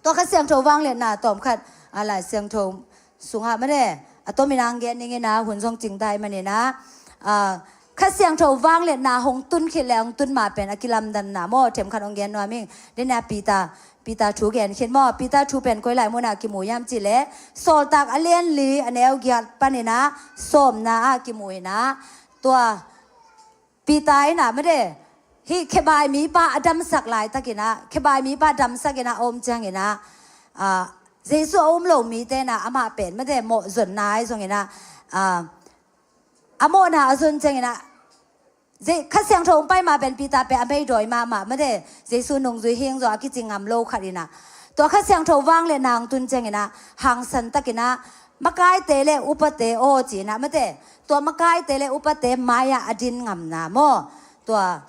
tua Kha Siangtho vangliatna tawmkhat a, Lai Siangtho sungah mate a tomin hong gen ninginah hun zong cingtai maninah a, Kha Siangtho vangliatna hong tun khit le hong tun ma pen a kilamdanna maw themkhat hong gen nuam ing. Dena Peter, Peter thu gen khin maw. Peter thu pen koi lai munah kimu hiam cihleh Sawltak a lian li a neu giat paninah sawmna ah kimu inah tua Peter inah mate hih khebai mipa a damsak laitakinah khebai mipa damsakinah a om cianginah a, Jesu a um lo mite inah amah pen mate mawhzonna ahi zonginah a, a mawhna a zon cianginah Kha Siangtho hong pai ma pen Peter pen a meidawi mahmah mate Jesu nungzui hing zaw a kici ngam lo khat inah tua Kha Siangtho vangliatna hong tun cianginah hangsan takinah makaite le upate aw cinah mate tua makaite le upate mai-ah a din ngamna maw. Tua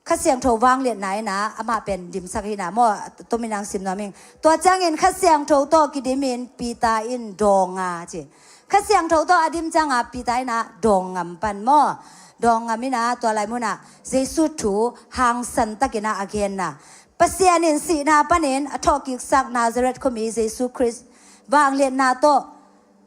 Kha Siangtho vangliatna inah amah pen dimsak hinah maw. Tomin hong sim nuam ing. Tua ciangin Kha Siangtho tawh kidimin Peter in dawnga ci. Kha Siangtho tawh a dim cianga Peter inah dawng ngam pan maw. Dawng ngam inah tua lai munah Jesu thu hangsan takinah a genna. Pasian in sihna panin a thawhkiksak Nazareth khuami Jesu Khrist vangliatna tawh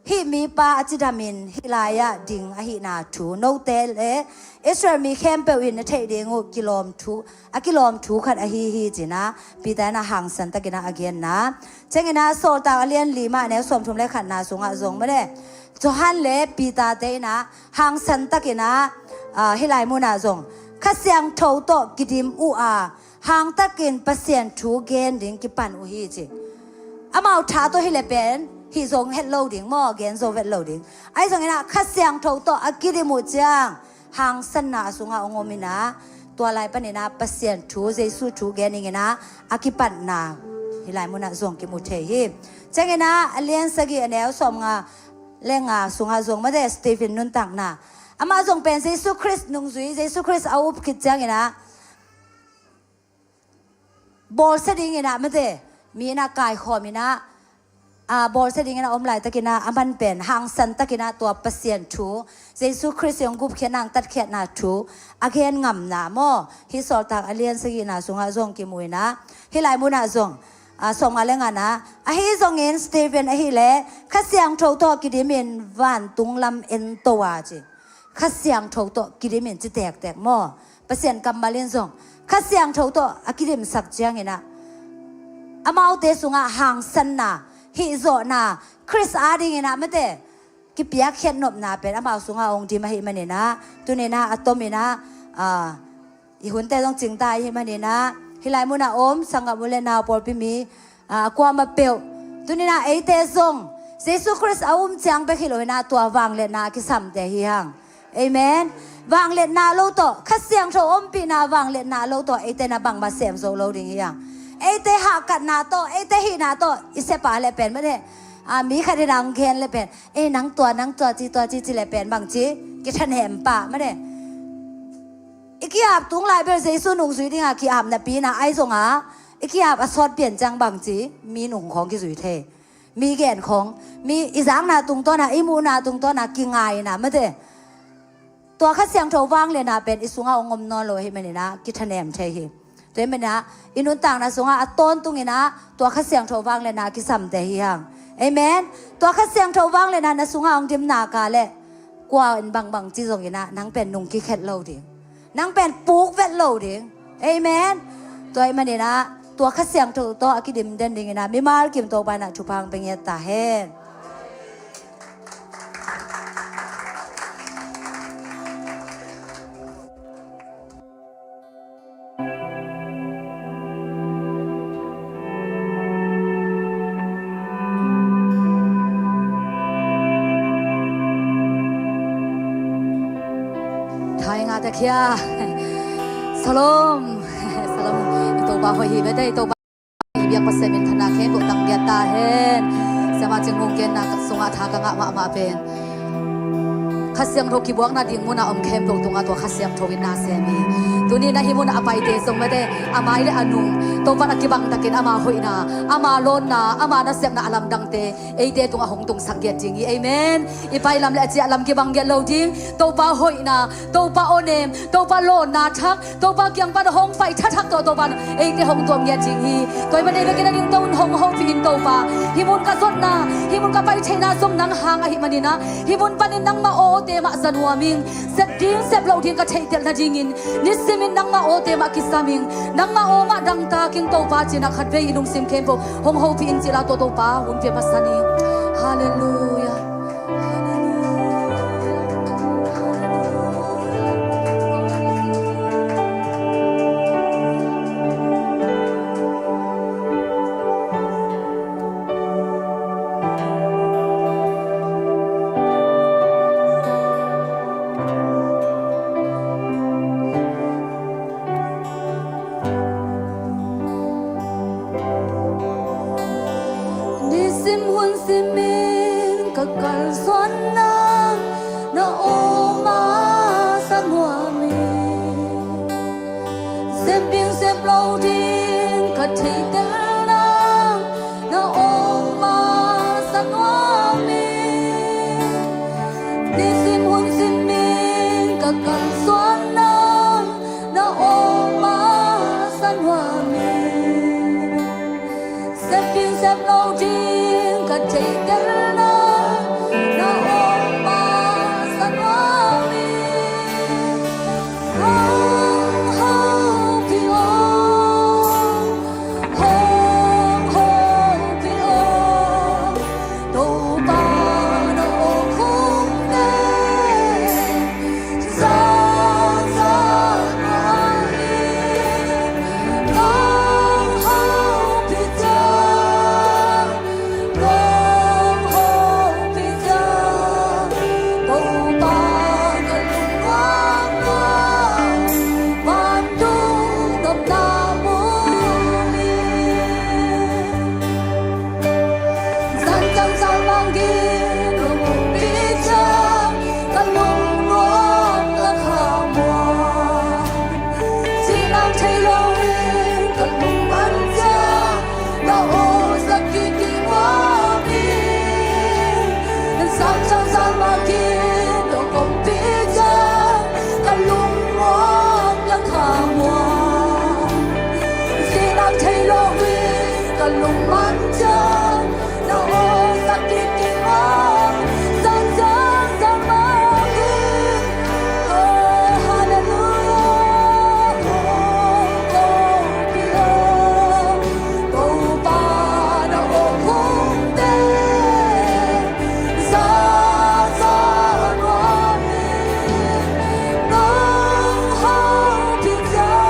hih mipa a cidamin hih lai-ah ding ahihna thu note le Israel mi khempeuh in na theih ding uh kilawm thu, a kilawm thu khat ahi hi cinah Peter inah hangsan takinah a genna. Cianginah Sawltak a lian li mah neu sawmthum le khatna sungah zong mate Johan le Peter te inah hangsan takinah a, hih lai munah zong Kha Siangtho tawh kidim uh a hangtakin Pasian thu gen ding kipan uh hi ci. Amau tha tawh hileh pen hih zong het lo ding maw, gen zo vet lo ding. Ahi zonginah Kha Siangtho tawh a kidim uh ciang hangsanna a sungah hong om inah tua lai paninah Pasian thu, Jesu thu gen dinginah a kipatna hih lai munah zong kimu thei hi. Cianginah a lian sagih a neu sawmnga le nga sungah zong mate Stephen nuntakna. Amah zong pen Jesu Khrist nungzui, Jesu Khrist a up khit cianginah bawlsia dinginah mate mi inah kaikhawm inah a, bawlsia dinginah om laitakinah a man pen hangsan takinah tua Pasian thu, Jesu Khrist hong gupkhiatna hong tatkhiatna thu a gen ngamna maw. Hih Sawltak a lian sagihna sungah zong kimu inah hih lai munah zong a, sawmnga le ngana. Ahi zongin Stephen ahileh Kha Siangtho tawh kidimin vantung lam ento a ci. Kha Siangtho tawh kidimin ci tektek maw. Pasian kammal in zong Kha Siangtho tawh a kidimsak cianginah amaute sungah hangsanna, hihzawhna, Khrist adinginah mate kipiakkhiat nopna pen amau sungah hong dim ahih maninah tuninah a tominah a, I hunte zong cingta i hih maninah hih lai munah om sanggam u le nau pawlpi mi, ah, kuamah peuh tuninah eite zong Jesu Khrist a um ciang bek hi loinah tua vangliatna a kisamte hi hang. Amen. Vangliatna lo tawh, Kha Siangtho ompihna vangliatna lo tawh eite na bangmah sem zo lo ding hi hang. Eite hahkatna tawh, eite hihna tawh i sepa le pen mate, ah, mi khat hi nang gen le pen, ei nang tua nang tua ci tua ci ci le pen bangci kithanem pah mate. I ki-ap tung lai bel Jesu nungzui dinga ki-ap napi-in ah ahi zonga i ki-ap a sawt pian ciang bangci mi nung khawng kizui thei. Mi gen khawng, mi i zakna tungtawna, i muhna tungtawna kingaina mate. Tua Kha Siangtho vangliatna pen i sungah hong om nawn lo ahih maninah kithanem thei hi. Tua ahih maninah i nuntakna sungah a tawntunginah tua Kha Siangtho vangliatna a kisamte hi hang. Amen. Tua Kha Siangtho vangliatna na sungah hong dimna ka le kua in bangbang ci zonginah nang pen nung kikhet lo ding. Nang pen puk vet lo ding. Amen. Tua ahih maninah tua Kha Siangtho tawh a kidim den dinginah mimal kim Topa inah thupha hong pia ngiat ta hen. Thai ngah ta khia. Shalom. Shalom. I Topa hoih hi mate, i Topa i biak Pasian min thana khempeuh tang giat ta hen. Siama Cing Hung genna sungah tha ka ngah mahmah pen Kha Siangtho kibuakna ding munah om khempeuh tungah tua Kha Siangtho in na sem hi. Tuni na hih munah a paite zong mate, a mai le a nung Topa a kibang takin ama hoihna, ama lawnna, ama nasepna a lamdangte eite tungah hong tungsak giat ding hi. Amen. I pailam le a ciahlam kibang giat lo ding. Topa hoihna, Topa awnem, Topa lawnna thak, Topa kiang pan hong pai thathak tawh Topa in eite hong tuam ngiat ding hi. Tua ahih manin ei vekin a ding to in hong hopih in Topa. Hih mun ka zotna, hih mun ka pai theihna zong nang hang ahih maninah hih mun panin nangmah awte mah za nuam ing. Sep ding sep loh ding ka theihtelh nadingin nisimin nangmah awte mah kisam ing. Nangmah aw mah dangtak ing Topa cinah khatvei i lungsim khempeuh hong hopih in cila tua Topa hun pia masa ni. Halleluiah. Nisim hun simin ka kalsuanna na aw mah za nuam ing. Sep ding sep loh ding ka theihtelna na aw mah za nuam ing. Nisim hun simin ka kalsuanna na aw mah za nuam ing. Sep ding sep loh ding ka theihtelna na aw mah za nuam ing. Hong hopih aw, hong hopih aw, Topa na aw khumte. Zan ciang zan mangin lungpi ciang ka lungnuam na kha muang. Cinang thei loin ka lungman ciang na aw za kik kik muang hi. Zan ciang zan mangin lungpi ciang ka lungnuam na kha muang. Cinang thei loin ka lungman ciang na aw za kik kik muang. Zan ciang zan mangin. Oh, halleluiah. Oh, oh, oh, oh. Topa na aw khumte. Za za nuam ing. Nong hopih ciang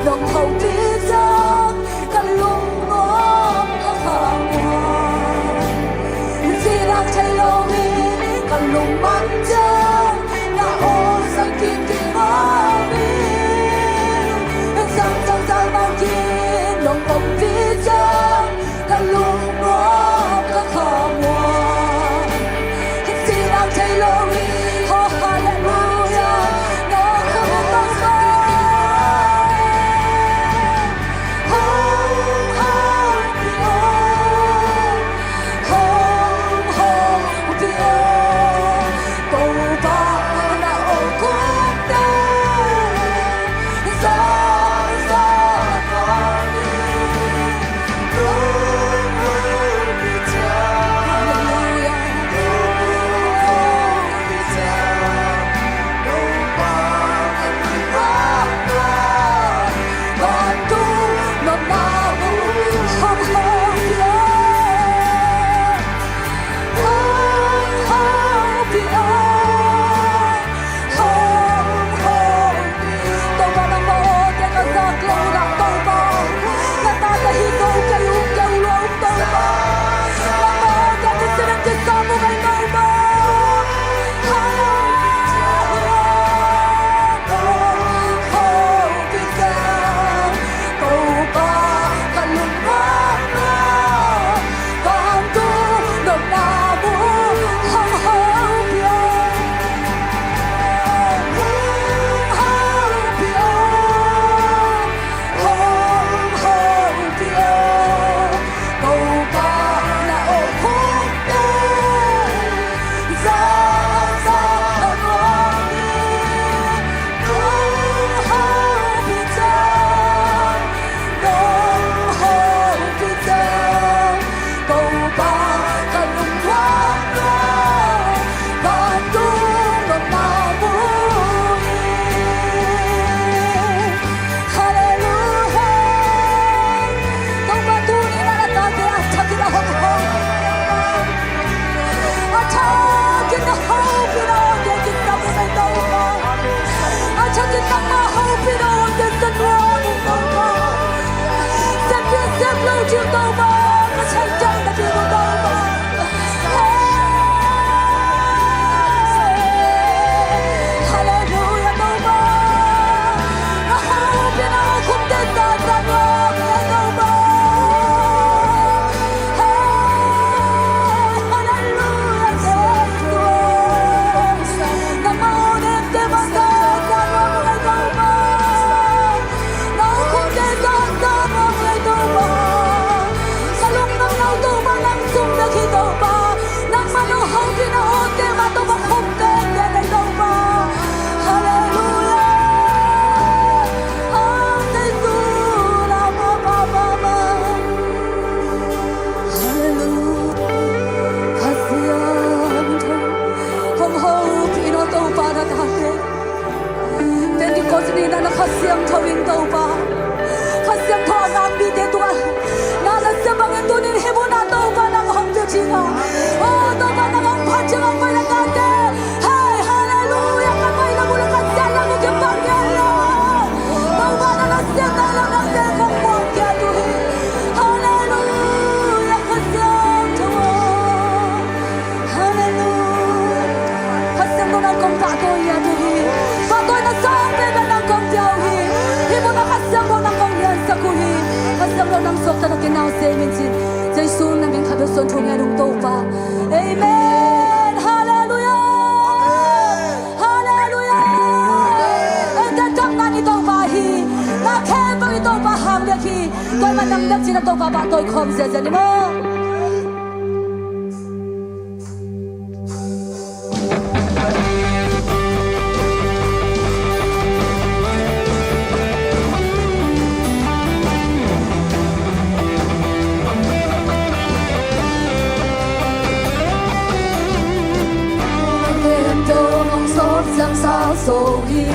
Nong hopih ciang ka lungnuam ka khamuan. Cinak thei lo hi ka lungmang ciang na awlsam kik kik mah hi. Zang zang zang bangin nong ompih ciang ka lungnuam ka khamuan. Cinak thei lo hi. Oh, halleluiah. Na awlsam kik kik mah hi. Hong hopih aw. Hong hopih aw. Topa na awlsam kik kik mah hi. Topa, nangmah awte ka zak lo uh, Topa. Na ta ka hi zo kei uh, kei uh lua uh, Topa. Nangmah awte ka sin in kisam uh, kei Topa. Halleluiah. Hong hopih ciang Topa ka lungnuam. Topa ka lungnuam, vantung nopna mu hi. Halleluiah. Topa tuni-in a tate a thakin a hong hong. A thakin a hopih na awte kisam uh, Topa. A thakin nangmah hopih na awte sanruang uh, Topa. Seppi sep lo ding, Topa. Ka thei ding na ding uh, Topa. Halleluiah, Topa. Na hopih na awlsam kik kik mah hi, Topa. Halleluiah. Halleluiah. Kha Siangtho, hong hopih in aw Topa na tate. Pentecost ni-in ah na Kha Siangtho in Topa, Kha Siangtho a ngak mite tungah na nasep bangin tuni-in hih mun ah Topa nang hong pia ding a, aw Topa nang hong phat ding a, hong pai na tate. Hei, halleluiah, ka pai na mun ah ka siat na mun ah kipan gen lo. Topa na nasep na lo nang tek hong muang khia uh hi. Halleluiah, Kha Siangtho aw. Halleluiah. Kha Siangtho nang kong pahtawi uh hi. Pahtawina sang pen nang kong pia uh hi. Hih mun ah Kha Siangtho nang kong liansak uh hi. Kha Siangtho nang suakta na kinau se min cin. Jesu na min khat bek suang thu ngen ung Topa. Amen. Halleluiah. Halleluiah. Eite takna i Topa hi. Na khempeuh i Topa hang bek hi. Tua ahih manin nang bek cin a Topa pahtawi khawm ziahziah ni maw. Khempeuh nong sawt siangsak zo hi.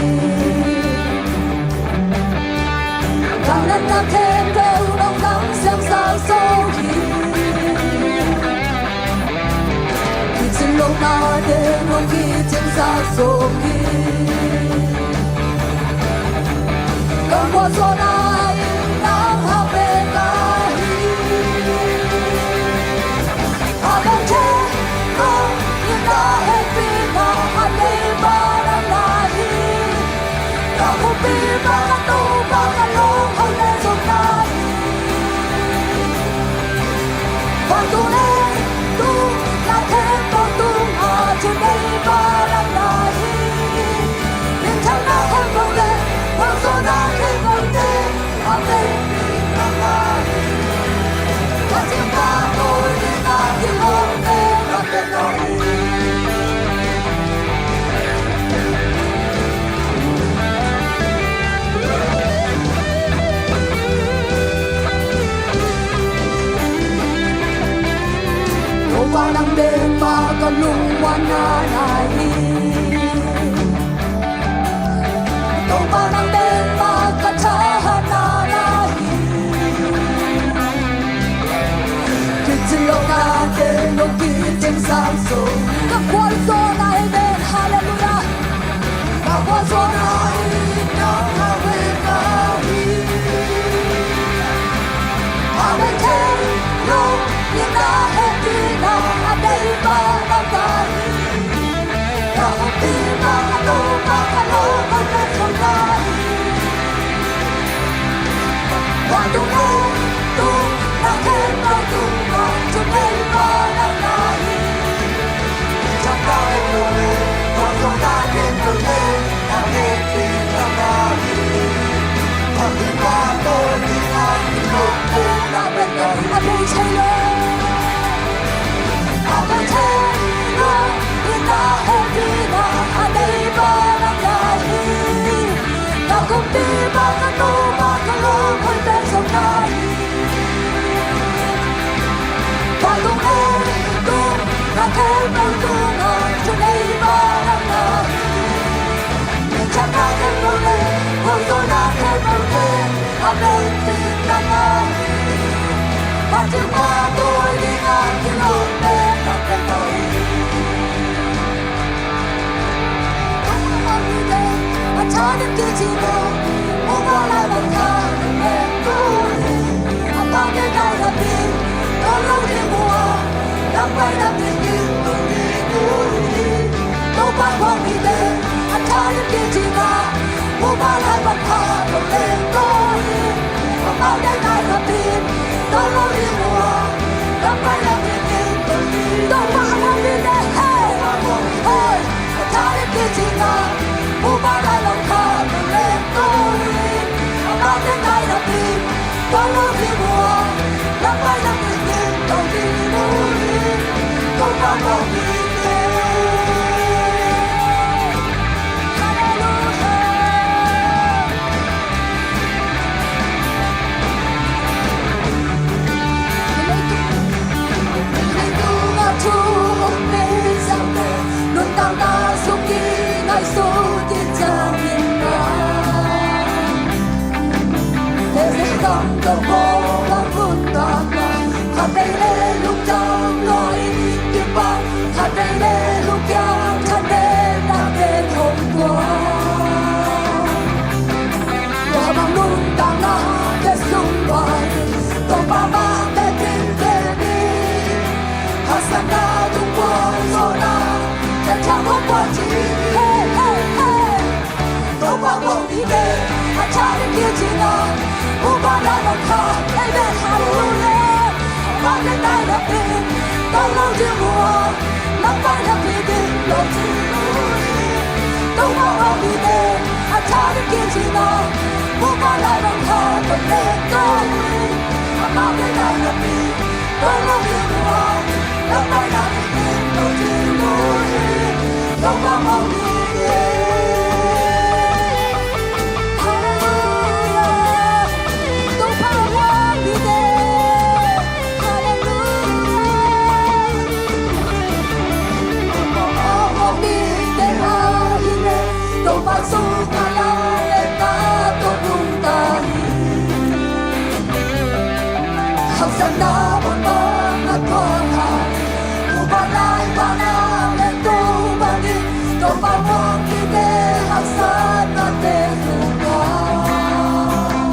Vangliatna khempeuh nong zang siangsak zo hi. Kicin lohnate nong kicin sak zo hi. Ka khuazawhna Topa nang bek mah ka lungmuanna na hi. Topa nang bek mah ka thahatna na hi. Kicin lohna teng nong kicin sang sung, ka khualzawhna hi ven. Halleluiah. Ka khualzawhna hi nang a vei ka hi. A vei thei lo hi na, hehpihna a bei pa nang ka hi. Ka hopih pa, ka Topa, ka lo ka na thang na hi. Tua tung le tung na khempeuh tungah thuneipa nang na hi. Thangkai lo le, tua tung na khempeuh le, na hehpih nang na hi. Thangkai pa tawi ding a, i lo le na pen na hi. A bei thei lo. A bei thei lo hi na, hehpihna a bei pa nang na hi. Ka kumpipa, ka Topa, ka lungmuanna zong na hi. Tua tung le tung na khempeuh tungah thuneipa nang na hi. Min thang na khempeuh le, khualzawhna khempeuh le, a benefit nang a hi. Matthew pa tawi ding a kilawm pen nang pen na hi. A tha ding kici lo, muhna lai bang kha ding pen tu hi. A pau ding nai na pi, tawm lo ding uh a, lam pai na pi ding tu hi. Topa khuang mite a tha ding kici lo, muhna lai bang kha ding pen tu hi. A pau ding nai na pi, tawm lo ding uh a, lam pai na pi ding tu hi. Topa khuang mite, hey, hey. Hallelujah. Leitung a thu hong nei zang le, nuntakna sung kingaihsut in ciangin na. Hezek gam tawh Paul bang nuntakna, khatvei le lungdam lua in kipan, khatvei le lungkiang thanemna pen hong tuak. Tua bang nuntakna te sung pai, Topa mah te tin te ni. Haksatna tung puang zawhna, te thiang hong puang ci. Hey, hey, hey. Topa mah mite a tha ding kici na, muhna lai bang kha, amen, hallelujah. Mah te nai na pi, tawm lo ding uh a, lam pai na pi ding lo ci. Topa mah mite a tha ding kici na, muhna lai bang kha, lam pai na pi ding lo ci. Haksatna bang bang a tuak a, muhna lai bang a le tu bang in, Topa mah mite haksatna te tu bang.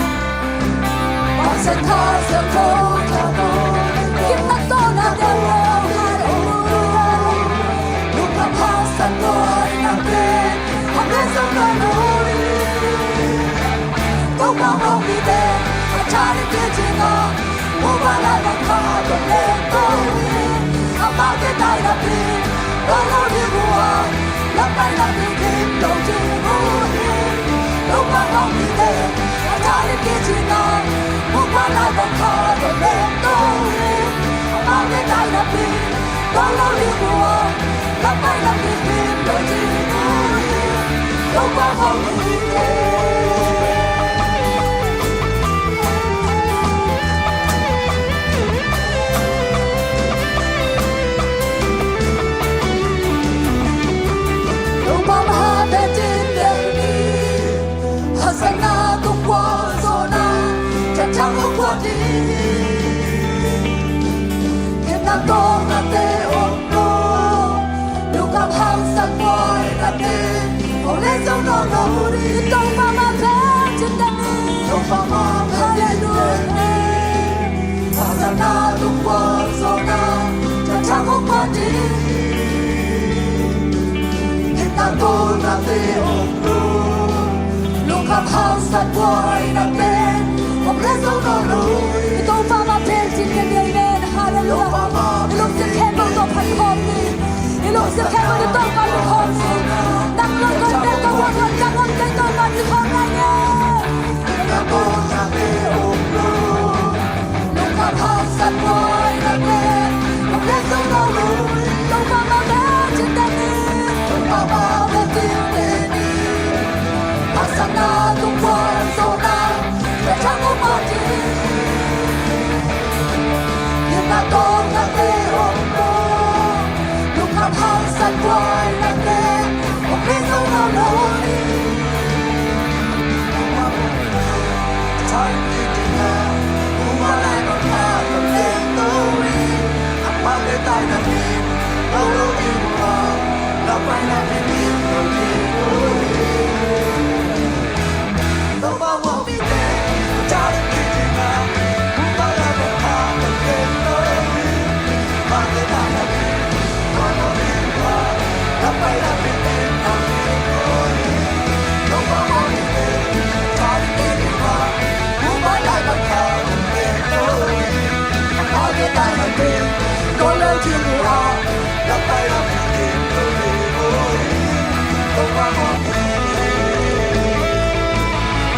Pasian tha siangtho tha tu, gimna tawh na te lo, hallelujah. Lungdam haksat nuaina te, a pe zong na lo hi. Topa hong mite a tha ding kicing a, Topa lai bang khat om leng ko hi. Amah kitaina pi tawh lo ding uh a, lampai lampi kim lo ding uh hi. Topa hong mite a tha ding kicing a, Topa lai bang khat om leng ko hi. Amah kitaina pi tawh lo ding uh a, lampai lampi kim lo ding uh hi. Topa hong mite. Topa mah a betin deni, Hosanna tung kua zona, Tat Thang hong kua ding. Himna tawlnate om lo, lungkham hangsan buainate hong lei zo nawn lo ding. Topa mah a betin deni, Topa mah a betin deni. Hosanna tung kua zona, Tat Thang hong kua ding. Himna tawlnate om lo, lungkham hangsan buainate hong lei zo nawn lo. I Topa mah a betin deni, amen. Halleluiah. I lungsim khempeuh tawh phat khawm ni. I lungsim khempeuh tawh Topa phat khawm ni. Nang lungkham pen ka huan, nang lungkham pen Topa phat khawm ni. Lungkham hangsan buainate hong lei zo nawn lo. Topa mah a betin deni, Topa mah a betin deni. Hosanna tung kua zona, Tat Thang hong kua ding. Himna tawlnate om lo, lungkham hangsan buainate hong lei zo nawn lo ding.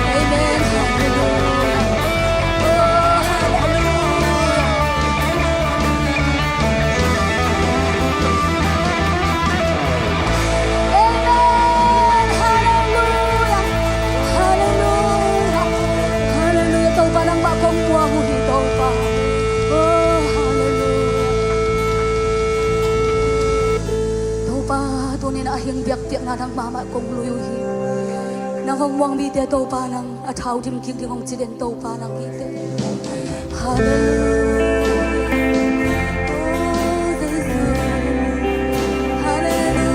Amen. Hallelujah. Oh, hallelujah. Amen. Hallelujah. Hallelujah. Hallelujah. Topa nangmah kong muang uh hi, Topa. Oh, hallelujah. Topa, tuni-in a hing biakpiakna nangmah mah kong lui uh hi. Nang hong muang mite Topa nang a thau dim kik ding hong ci den Topa nang hi teh. Hallelujah. Oh, Jesus. Hallelujah.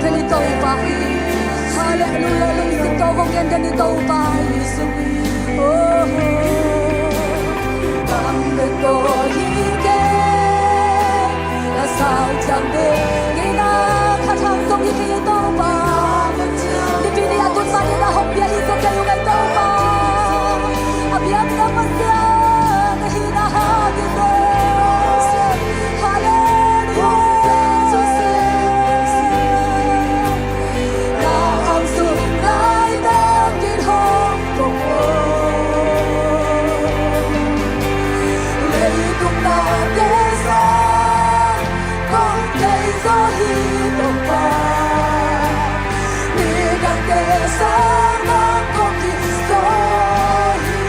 Khen i Topa hi. Halleluiah, lungsim tawh kong khen khen i Topa hi. Oh, bang bek tawh hi kei, a sau thiam ding ngeina khat hang zong hi kei i Topa. Nipi ni a tun pan in a hong pia hi zaw kei ung ei Topa. A biakna Pasian na hihna hang i Topa. Halleluiah. Na angsuk laitakin hong puk o. Leitung nate sang kong thei zaw hi Topa. Midangte sang nang kong kizawh hi.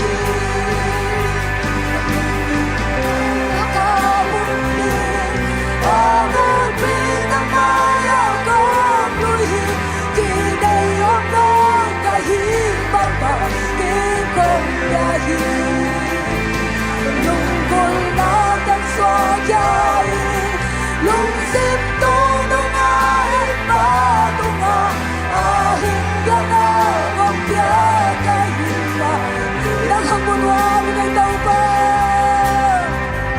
Lungsim tawh nong a hih pa tungah a hing piakna kong pia ka hi a, nang hong mu nuam ing ei Topa.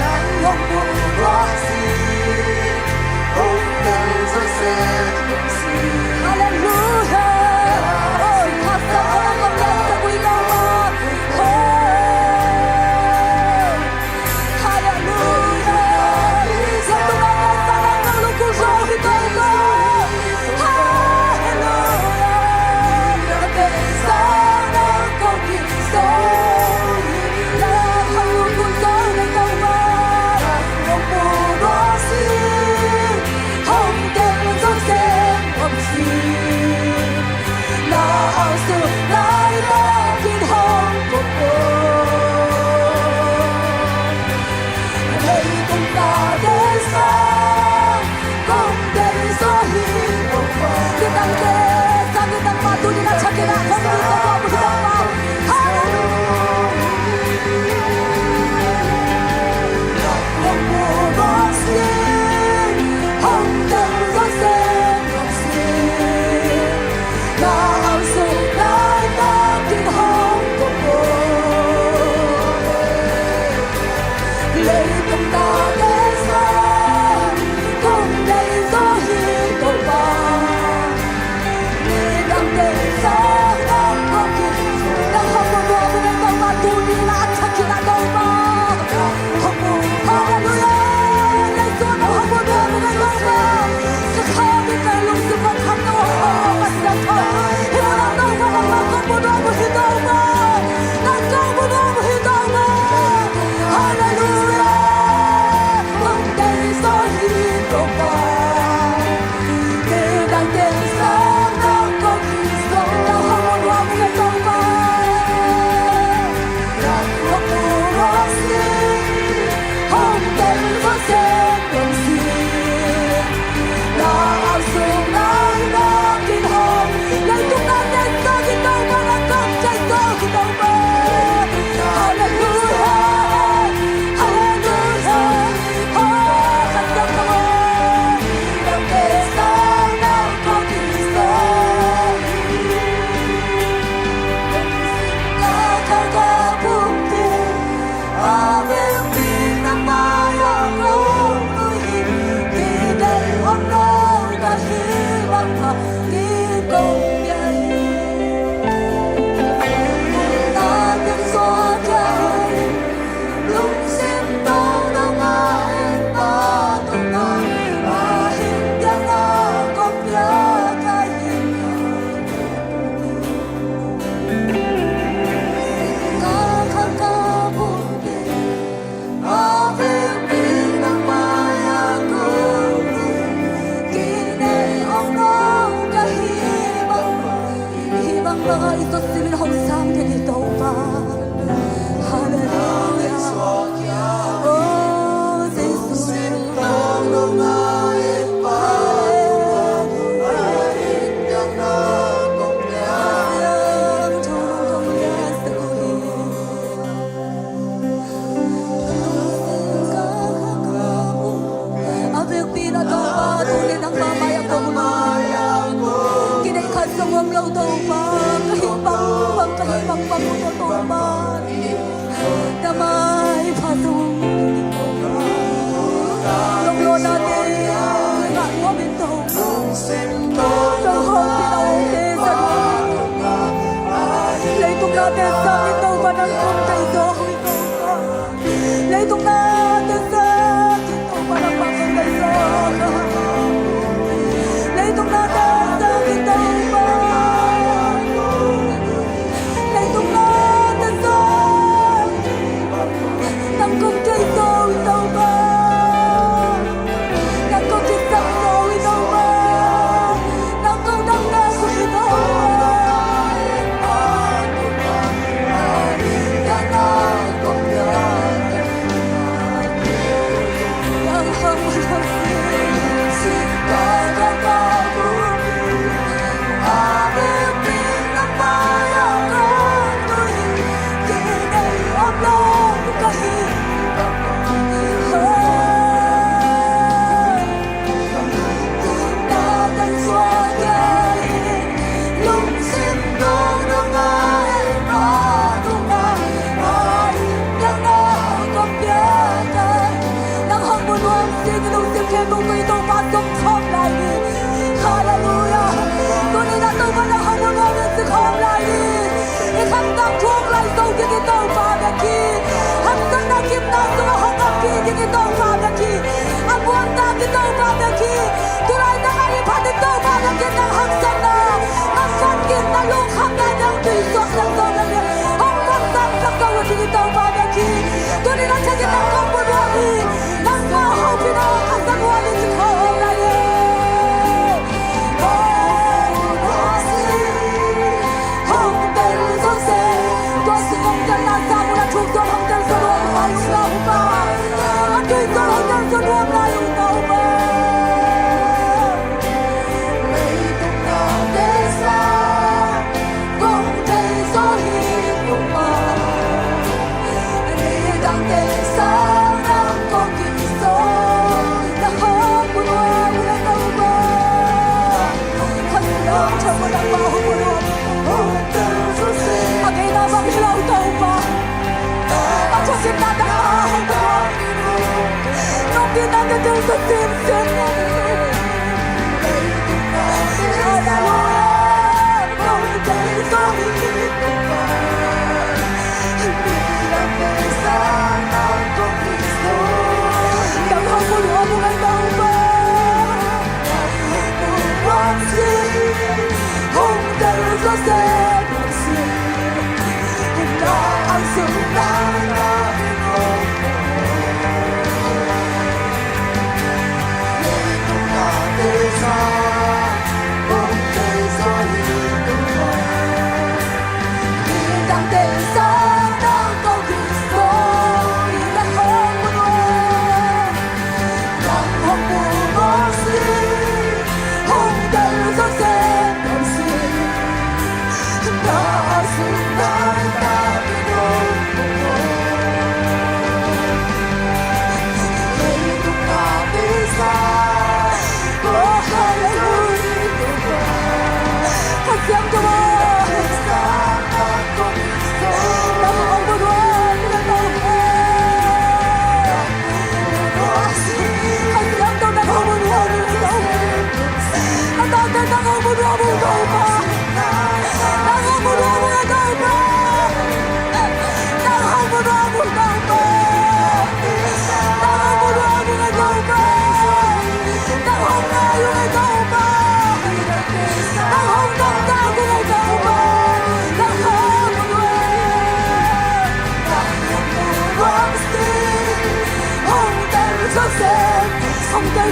Nang hong mu nuam si, hong tel zo se kong si. Halleluiah. Oi, khasa ko na kong tel sa kui Topa. Hoi. Midangte sang, midang mah tuni-in a thakin a hong lut ka tuah mun hi Topa. Halleluiah. Leitung tate sang kong thei zaw hi Topa. Midangte sang kong Topa, ka hih bangbang, ka hih bangbang uh tawh Topa, na maipha zong lawmlawhnate ngah nuam in Topa, ka hawlpih nate za nuam in. Leitung nate sangin Topa nang kong thei zaw hi Topa. Leitung nate sangin Topa nangmah kong thei zaw hi. Leitung nate sangin Topa, leitung nate sangin nang kong thei zaw hi Topa. Nang kong kisap zaw hi Topa. Nang kong dangdang zaw hi Topa. Nang hong mu nuam ding i lungsim khempeuh tawh i Topa zong khawm lai ni. Halleluiah. Tuni-in ah Topa nang hong mu nuam in si khawm lai ni. I khamtang thuak lai zo ding i Topa bek hi. Haksatna gimna sungah hong ompih ding i Topa bek hi. A muantak i Topa bek hi. Tulai tangah i phat i Topa bek hi. Nang haksatna, nang khanginna, lungkhamna, nang tuisuahna zo bek hi. Hong khansak zo ding i Topa bek hi. Tuni-in ah thakhat nang hong mu nuam hi. Nangmah hopihna hong khansak nuam in si khawm lai hi. Hong tel zo se. Tua sung hong telna sang un a thuk zaw hong tel zo nuam lai uh Topa. A tui zaw hong tel zo nuam lai uh Topa. Leitung nate sang kong thei zaw hi Topa. Midangte sang nang kong kizaw. Nang hong mu nuam uh Topa. Kha Siangtho nangmah hong mu nuam. A ngeina bang hi lo Topa. A thuakzawhna nangmah hong mu nuam. Nong itna ka tel ka sem sem. Halleluiah. Kong tel ka sem sem. Nang hong mu nuam uh Topa. Hong tel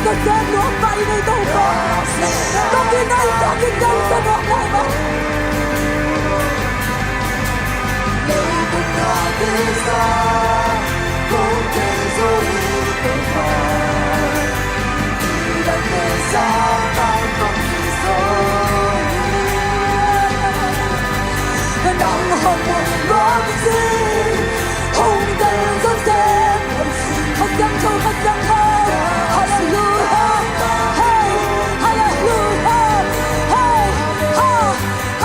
ka sem nuam pai nei Topa. Kong kinai, kong kinai sa nuam lai mah. Hallelujah. Hey, hallelujah. Hey, ha.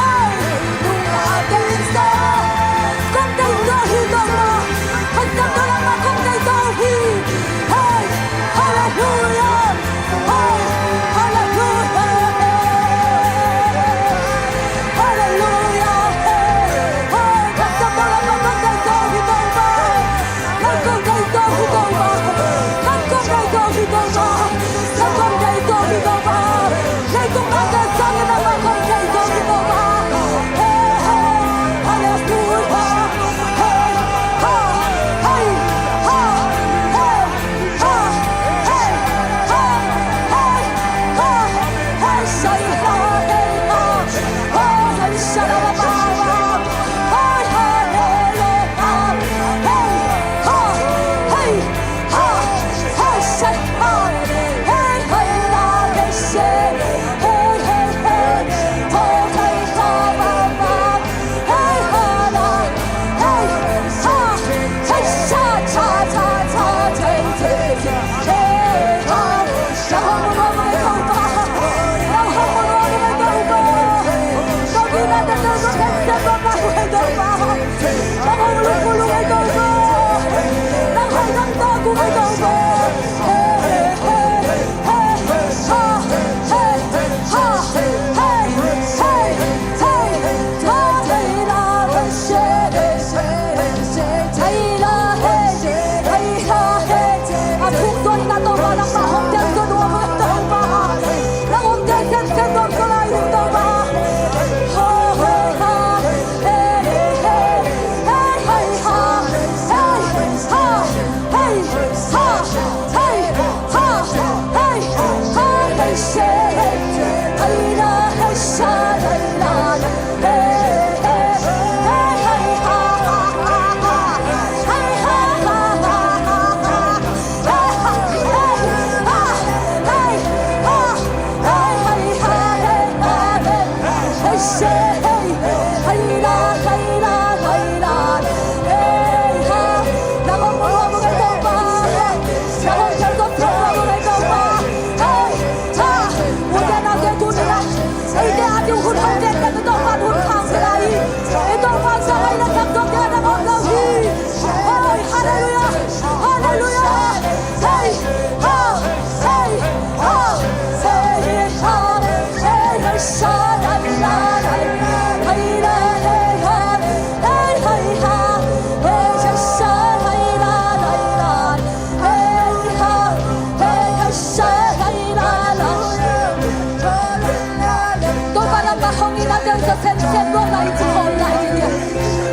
Topa lamah hong in, a tel zawzen zen luat lai, ci khawm lai ding hi.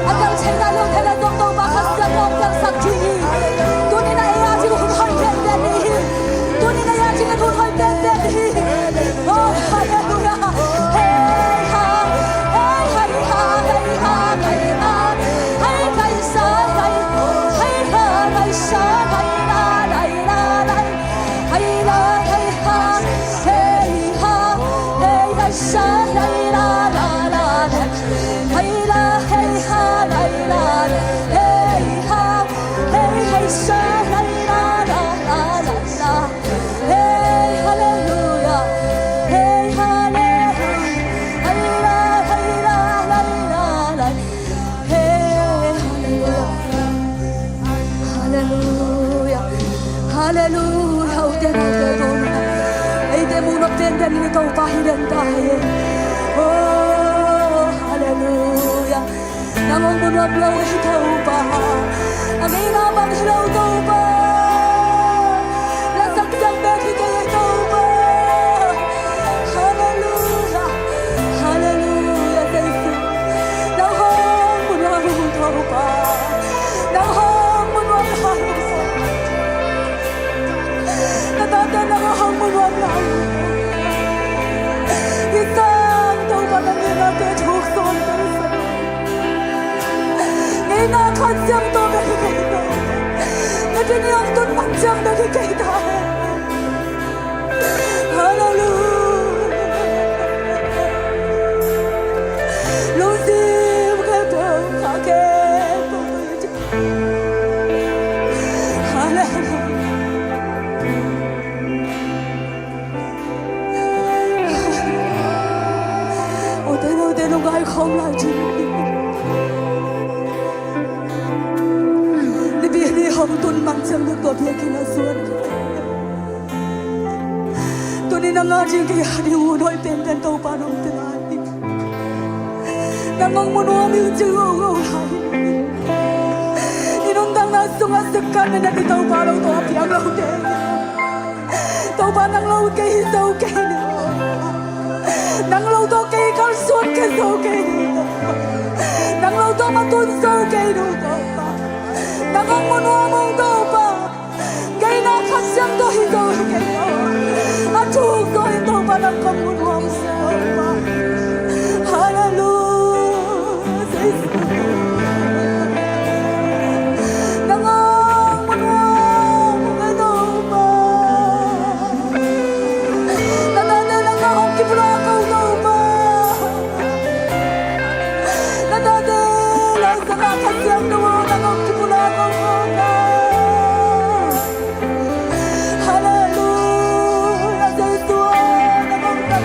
A tel theihna lo thei leh zong Topa Kha Siangtho hong telsak ding hi. Tuni-in a ei a ding hun hoih penpen hi. Tuni-in a ei a ding hun hoih penpen hi. Oh, halleluiah. Hei ha, hei, hei ha, hei ha, hei ha, hei, hei sa, hei, hei ha, hei sa, hei la, hei la, hei. Hei la, hei ha, hei ha, hei, hei sa, hei la, la, la, la. Hei la, hei ha, hei la, la, hei ha, hei, hei sa, hei la, la, la, la, la. Hei, halleluiah. Hei, halleluiah. Hei la, hei la, hei la, la. Hei, halleluiah. Halleluiah. Halleluiah. Ute naute, eite mu nop tenten in Topa hi den ta hi. Oh, halleluiah. Nang hong mu nuam lo hi Topa. A ngeina bang hi lo Topa. La sak siang bek hi kei Topa. Halleluiah. Halleluiah, Jesu. Nang hong mu nuam ung Topa. Nang hong mu nuam lai ung. Na tate nang hong mu nuam lai ung. Hi sang Topa, na ngeina te thuk sawn ta hi sang. Ngeina khat siangtho bek hi kei ta. Na tuni hong tun man siang bek hi kei ta. Halleluiah. Lungsim khempeuh, kha khempeuh. Halleluiah. Ute naute, nong ngai khawm lai ding. Nipi ni hong tun man siang bek tua biakinn ah suan. Tuni nang a ding kei a ding hun hoih penpen Topa nong pia lai. Nang hong mu nuam ing ci ngongong lai. I nuntakna sungah sikkan in a di Topa lo tawh a piang lote. Topa nang lo kei hi zo kei ni. Nang lo tawh kei kalsuan kei zo kei ni. Nang lo tawh ka tun zo kei ni Topa. Nang hong mu nuam ung Topa. Ngeina khat siangtho hi zo hi kei Topa. A thuk zo hi Topa, nang kong mu nuam Topa. Halleluiah, Jesu. Nang kong mu nuam hi kei Topa. Na tate nang kong kipulak ko Topa. Na tate nang sangah Kha Siangtho nang kong kipulak ko Topa. Halleluiah, Jesu, na kong tak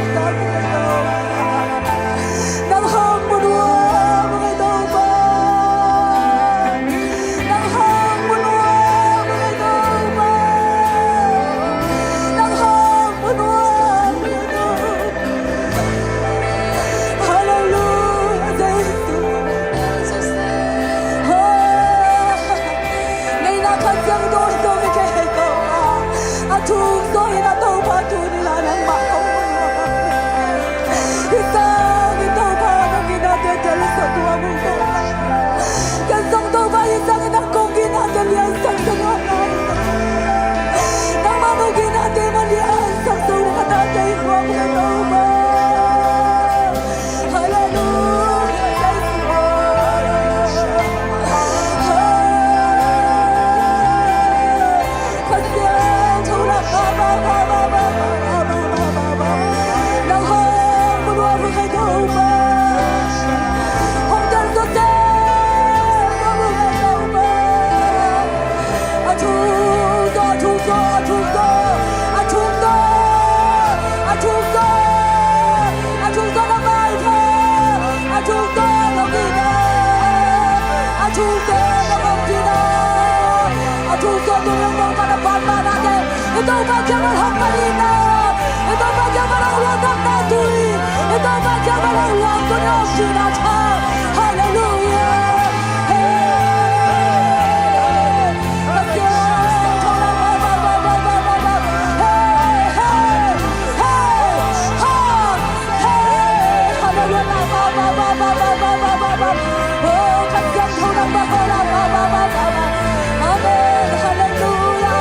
Amen. Halleluia.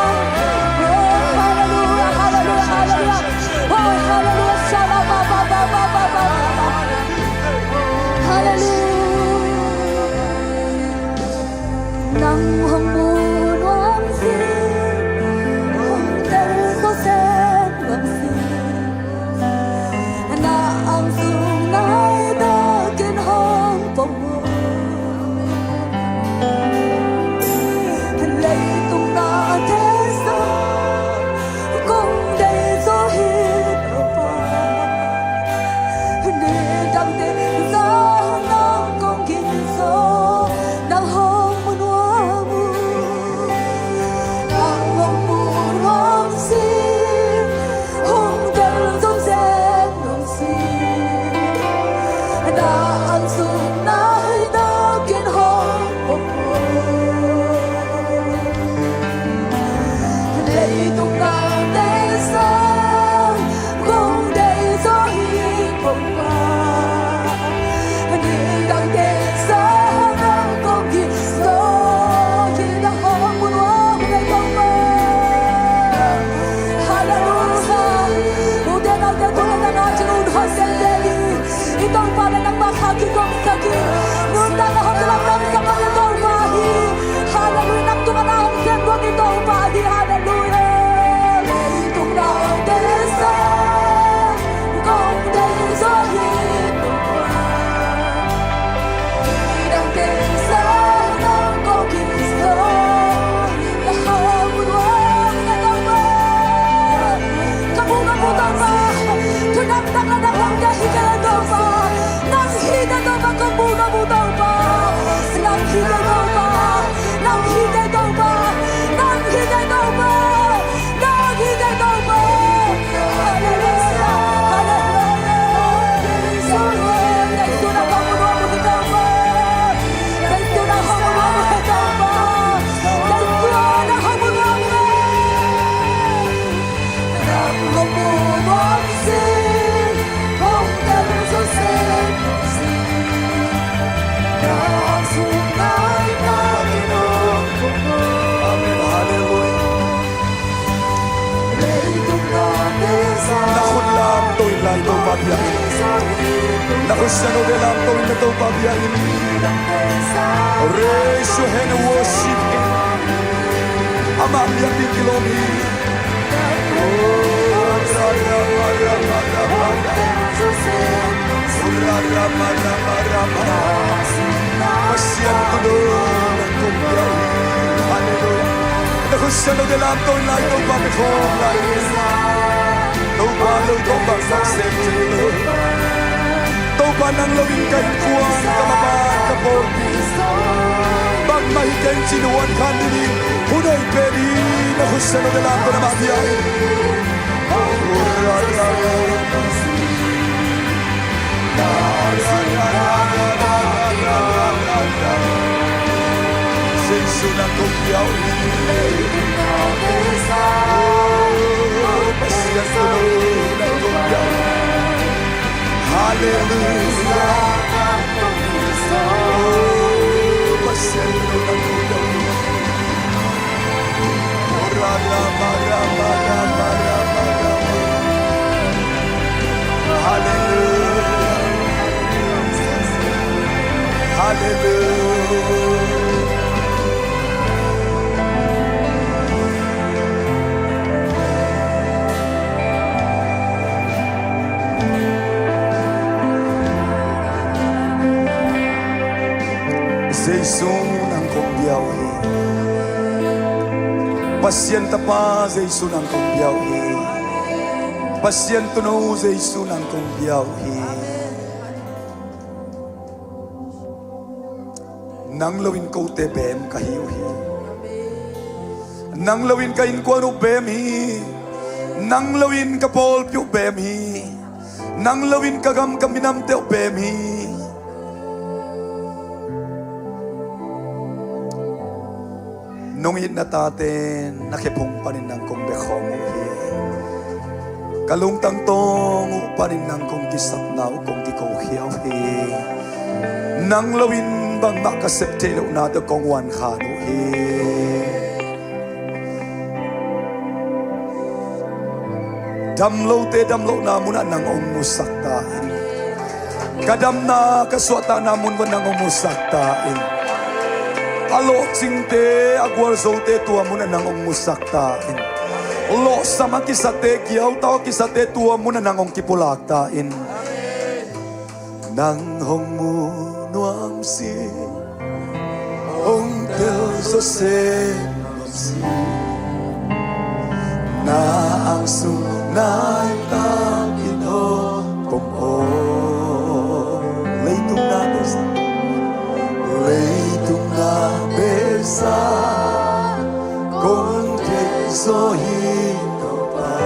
Oh, halleluia, halleluia, halleluia. Oh, halleluia. Halleluia. Nang hong mu nuam sin, hong tel zo sek nuam sin. Na ang sung nai takin hong pom. Leitung nate sang kong dei zo hi Topa. Nidangte sang nang kong gingzo, nang hong mu nuam uh. Nang hong mu nuam sin, hong tel zo sek nuam sin. Na ang sung nai takin hong pom. Leitung nate sang kong dei zo hi Topa. Nidangte sang nang kong gingzo, nang hong mu nuam hi Topa. Halleluia. Ute naute, tuni in nang ading un hong tel ding hi. I Topa leh nangmah kha kizomsak hi. Nuntakna hong kilamdangsak i Topa hi. Halleluia. Nang tungah na hong sem nuam i Topa hi. Halleluia. Leitung nate sang kong dei zo hi Topa. Nidangte sang nang kong gingzo. Ka mu ka mu Topa. Ka mu ka mu Topa. Thu nang tang la nang hong dei hi kei Topa. Nang hi kei Topa, ka mu ka mu Topa. Nang hi kei Topa. Nang hi kei Topa. Nang hi kei Topa. Nang hi kei Topa. Halleluia. Halleluia. Jesu, Jesu nang hong mu nuam hi Topa. Jesu nang hong mu nuam hi Topa. Jesu nang hong mu nuam hi. Nang hong mu nuam sin, hong tel zo sek nuam sin. Na ang sung nai takin hong pom. Amen. Halleluia. Na khut lamto in la i Topa biak in. Na khut siangthote lamto in la Topa biak in. Raise your hand and worship Him. Amah biak ding kilawm hi. Oh, ra, ra, ra, ra, ra, ra, ra. Oh, ra, ra, ra, ra, ra, ra, ra. Pasian tuuno nang kong biak hi. Halleluia. Na khut siangthote lamto in la i Topa biak khawm lai. Topa lo tawh bangmah sem thei lo. Topa nang lo in ka innkuan, ka maban, ka pawlpi, bangmah hi keng ci-in huan khan ding hi. Hun hoih pen hi. Na khut siangthote lamto in amah biak in. Jesu nang kong biak hi. Oh, Pasian tuuno nang kong biak hi. Halleluia. Oh, Pasian tuuno nang kong biak hi. Halleluia. Halleluia. Jesu nang kong biak uh hi. Pasian Tapa Jesu nang kong biak uh hi. Pasian Tuuno Jesu nang kong biak uh hi. Nang lo in kote beem ka hi uh hi. Nang lo in ka innkuan uh beem hi. Nang lo in ka pawlpi uh beem hi. Nang lo in ka gam ka minamte uh beem hi. Nong itna tate na khephung panin nang kong bia khawm uh hi. Ka lungtang tawng uh panin nang kong kisapna uh kong kiko khia uh hi. Nang loin bangmah ka sep theih lohna tawh kong uan khan uh hi. Damlote damlohna munah nang hong musak ta in. Ka damna ka suahtakna mun uah nang hong musak ta in. A lawhcingte a gualzote tua munah nang hong musak ta in. Lawhsam a kisate, giautau a kisate tua munah nang hong kipulak ta in. Nang hong mu nuam si, hong tel zaw sem nuam si. Na angsung naitak in hong pom aw. Leitung na tesa, leitung na tesa kong thei zaw hi Topa.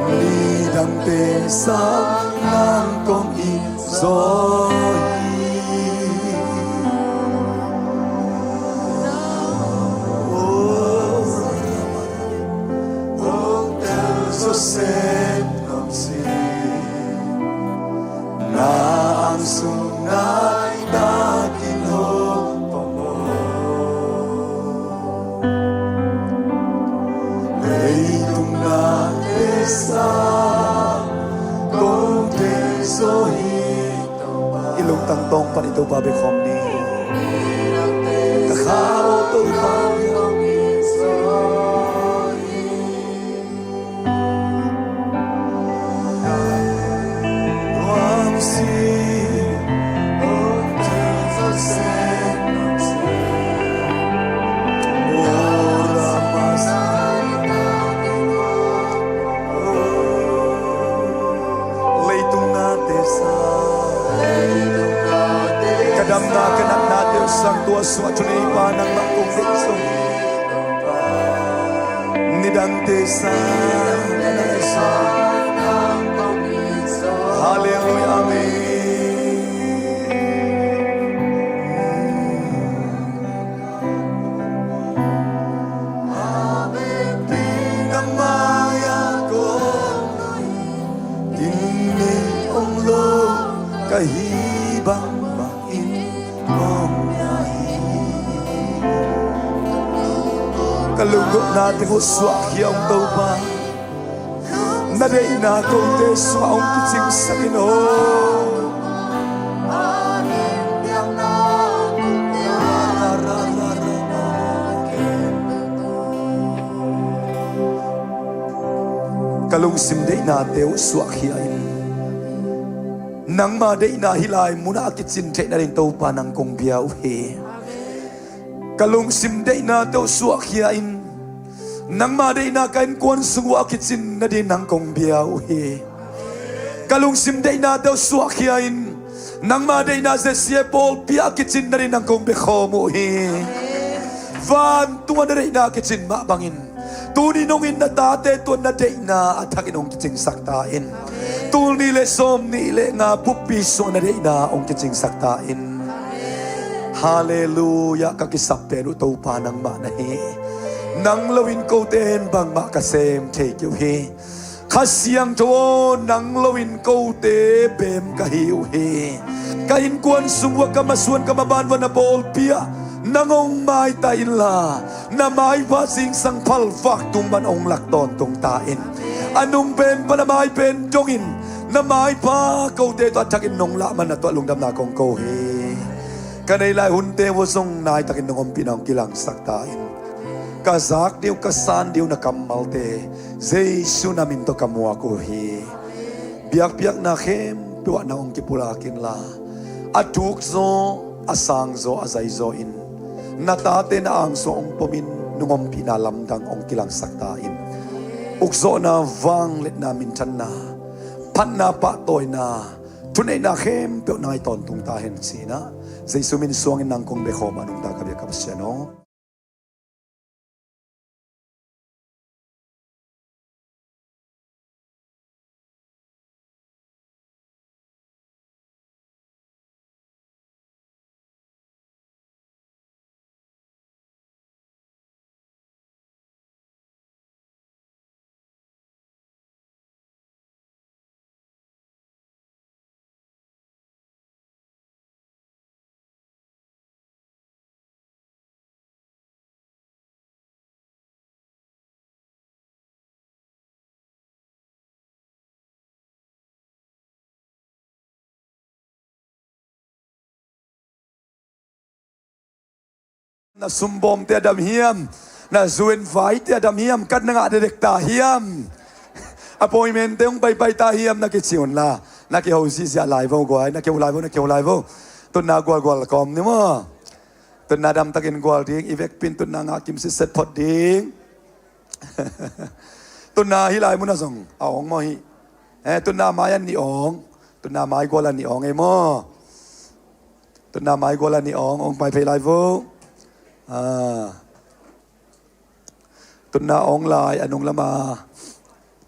Nidangte sang nang kong it zaw hi. Hong tel zaw sem nuam si. Na angsung naitak in hong pom aw. Leitung na tesa kong thei zaw hi Topa. I lungtang tawng pan i Topa bia khawm ni. Ka kha aw Topa. Leitung na tesa, ka damna ka natnate uh sang tua sungah thuneipa nangmah kong deih zaw. Nidangte sang nang kong it zaw. Halleluiah, amen. Ka lunggulhna teng uh suahkhia ung Topa. Na deihna kote sungah hong kicingsak in aw. Ka lungsim deihnate uh suahkhia in. Nangma deihna hih lai munah a kicin theih nading Topa nang kong bia uh hi. Ka lungsim deihnate uh suahkhia in. Nangma deihna ka innkuan sung uh a kicin nading nang kong bia uh hi. Ka lungsim deihnate uh suahkhia in. Nangma deihna J C A pawlpi ah a kicin nading nang kong bia khawm uh hi. Vantung ah na deihna a kicin mah bangin tuni nong it na tate tungah na deihna a thakin hong kicingsak ta in. Tul nih le sawm nih le nga buppi sungah na deihna hong kicingsak ta in. Halleluiah, ka kisap pen uh Topa nangmah na hi. Nang loin kote in bangmah ka sem thei kei uh hi. Kha Siangtho aw, nang loin kote bem ka hi uh hi. Ka innkuan sung uah, ka masuan ka maban uah na pawlpi ah nang hong maita inla, na maipha zingsang phalvak tung man hong lak tawntung ta in. A nung pen pan a mai pen dongin na maipha kote tawh a thakin nong lah man na tungah lungdamna kong ko hi. Ka nei lai hunte uh zong naitakin nong ompihna hong kilangsak ta in. Ka zak ding uh, ka san ding uh na kammalte Jesu na min tawh ka muak uh hi. Biakpiakna khempeuh ah nang hong kipulak inla, a thuk zaw, a sang zaw, a zai zaw in na tate na angsung hong pomin nong ompihna lamdang hong kilangsak ta in. Ukzawhna, vangliatna, minthanna, phatna, pahtawina, thuneihna khempeuh nang ah tawntung ta hen ci-in ah Jesu min suangin nang kong bia khawm a, nungta ka biak ka Pasian aw. Na sumbawmte a dam hiam? Na zu en vaite a dam hiam? Kat na ngah dekdek ta hiam? Appointmentte hong paipai ta hiam na kici un la, na kiho ziahziah lai vo guai, na kiho lai vo, na kiho lai vo. Tutna gualgual kawm ni maw. Tutna damtakin gual ding, i vekpi in tutna ngah kim sitset phot ding. Tutna hih lai munah zong a awng maw hih? Eh, tutna mai an nih awng. Tutna mai gual an nih awng ei maw? Tutna mai gual an nih awng, awng pai phei lai vo. Ah. Tutna awng lai a nung lama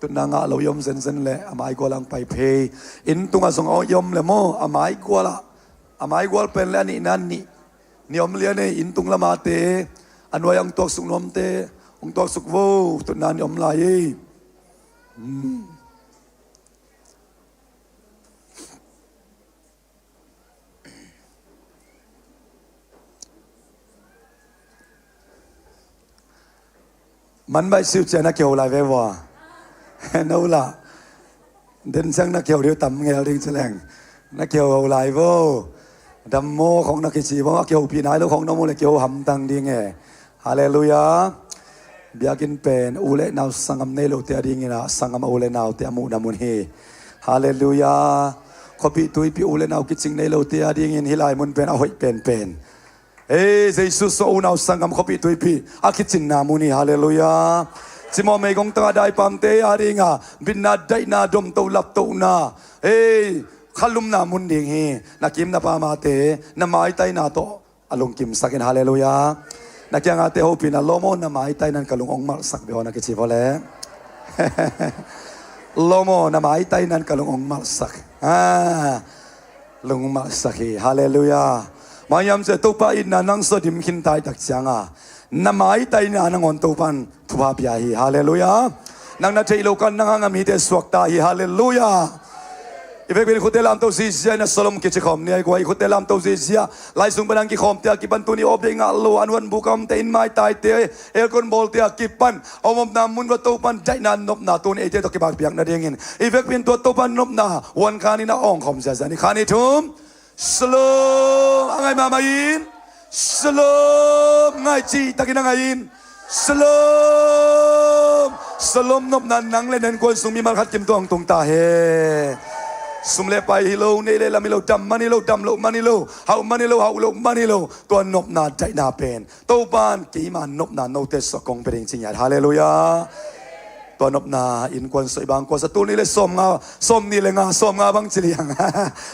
tutna ngah lo i om zenzen leh a mai gual ang pai phei. Inn tungah zong i om leh maw, a mai gualah, a mai gual pen leh a nihna nih ni om lian ei. Inn tung lamate a nuai ang tuaksuk nuamte hong tuaksuk vo. Tutna nih om lai ei. Hmm. Man baih siu cia na kiho lai ve vua. No la. Den ciang na kiho dih uh tam ngel ding ci leng. Na kiho lai vo. Dam maw khong na kici vo, a kihopih nai lo khong na mu leh kiho hamtang ding e. Halleluiah. Biakinn pen u le nau sanggam nei lote a dingin ah sanggam a u le naute a muhna mun hi. Halleluiah. Khuapih tuipih u le nau kicing nei lote a dingin hih lai mun pen a hoih penpen. Ei, Jesu suah unau sanggam khuapih tuipih a kicinna mun hi. Halleluiah. Cimawh meigong tangah daipamte a dinga bitna daihna domto laptohna, ei, khalumna mun ding hi. Na kim na pamate na maitaina tawh a lungkimsak in. Halleluiah. Na kiangate hopihna, lawm aw, na maitaina in ka lung hong malhsak ve aw na kici vawleh. Lawm aw, na maitaina in ka lung hong malhsak. Ah, lung hong malhsak hi. Halleluiah. Maiam cia Topa itna nang suah dim khin taitak cianga na maitaina nangawn Topan thupha pia hi. Halleluiah. Nang na theih loh kan nang hanga mite suakta hi. Halleluiah. I vekpi in khute lamto zizia in a solom kici khawm ni ai guai. I khute lamto zizia laisung pan ang kikhawmte a kipan tuni awpdei ngah lo an huan bukam te in maitaite aircon bawlte a kipan a omomna mun va Topan daihna nopna tuni eite tawh kibakpiak nadingin i vekpi in tua Topan nopna huan khan in a awng khawm ziazia ni. Khan i thum. Shalom. A ngai mahmah in. Shalom. Ngai cihtakin a ngai in. Shalom. Shalom nopna nang le na innkuan sung mimal khat kim tuang tung ta hen. Sum le pai hi lo, neih le lam hi lo, dam man hi lo, dam loh man hi lo, hauh man hi lo, hauh loh man hi lo, tua nopna daihna pen Topan keima nopna note suah kong pia ding ci ngiat. Halleluiah. Tua nopna innkuan suah i bang kuasa tul nih le sawmnga, sawmnih le nga, sawmnga bang ci liang.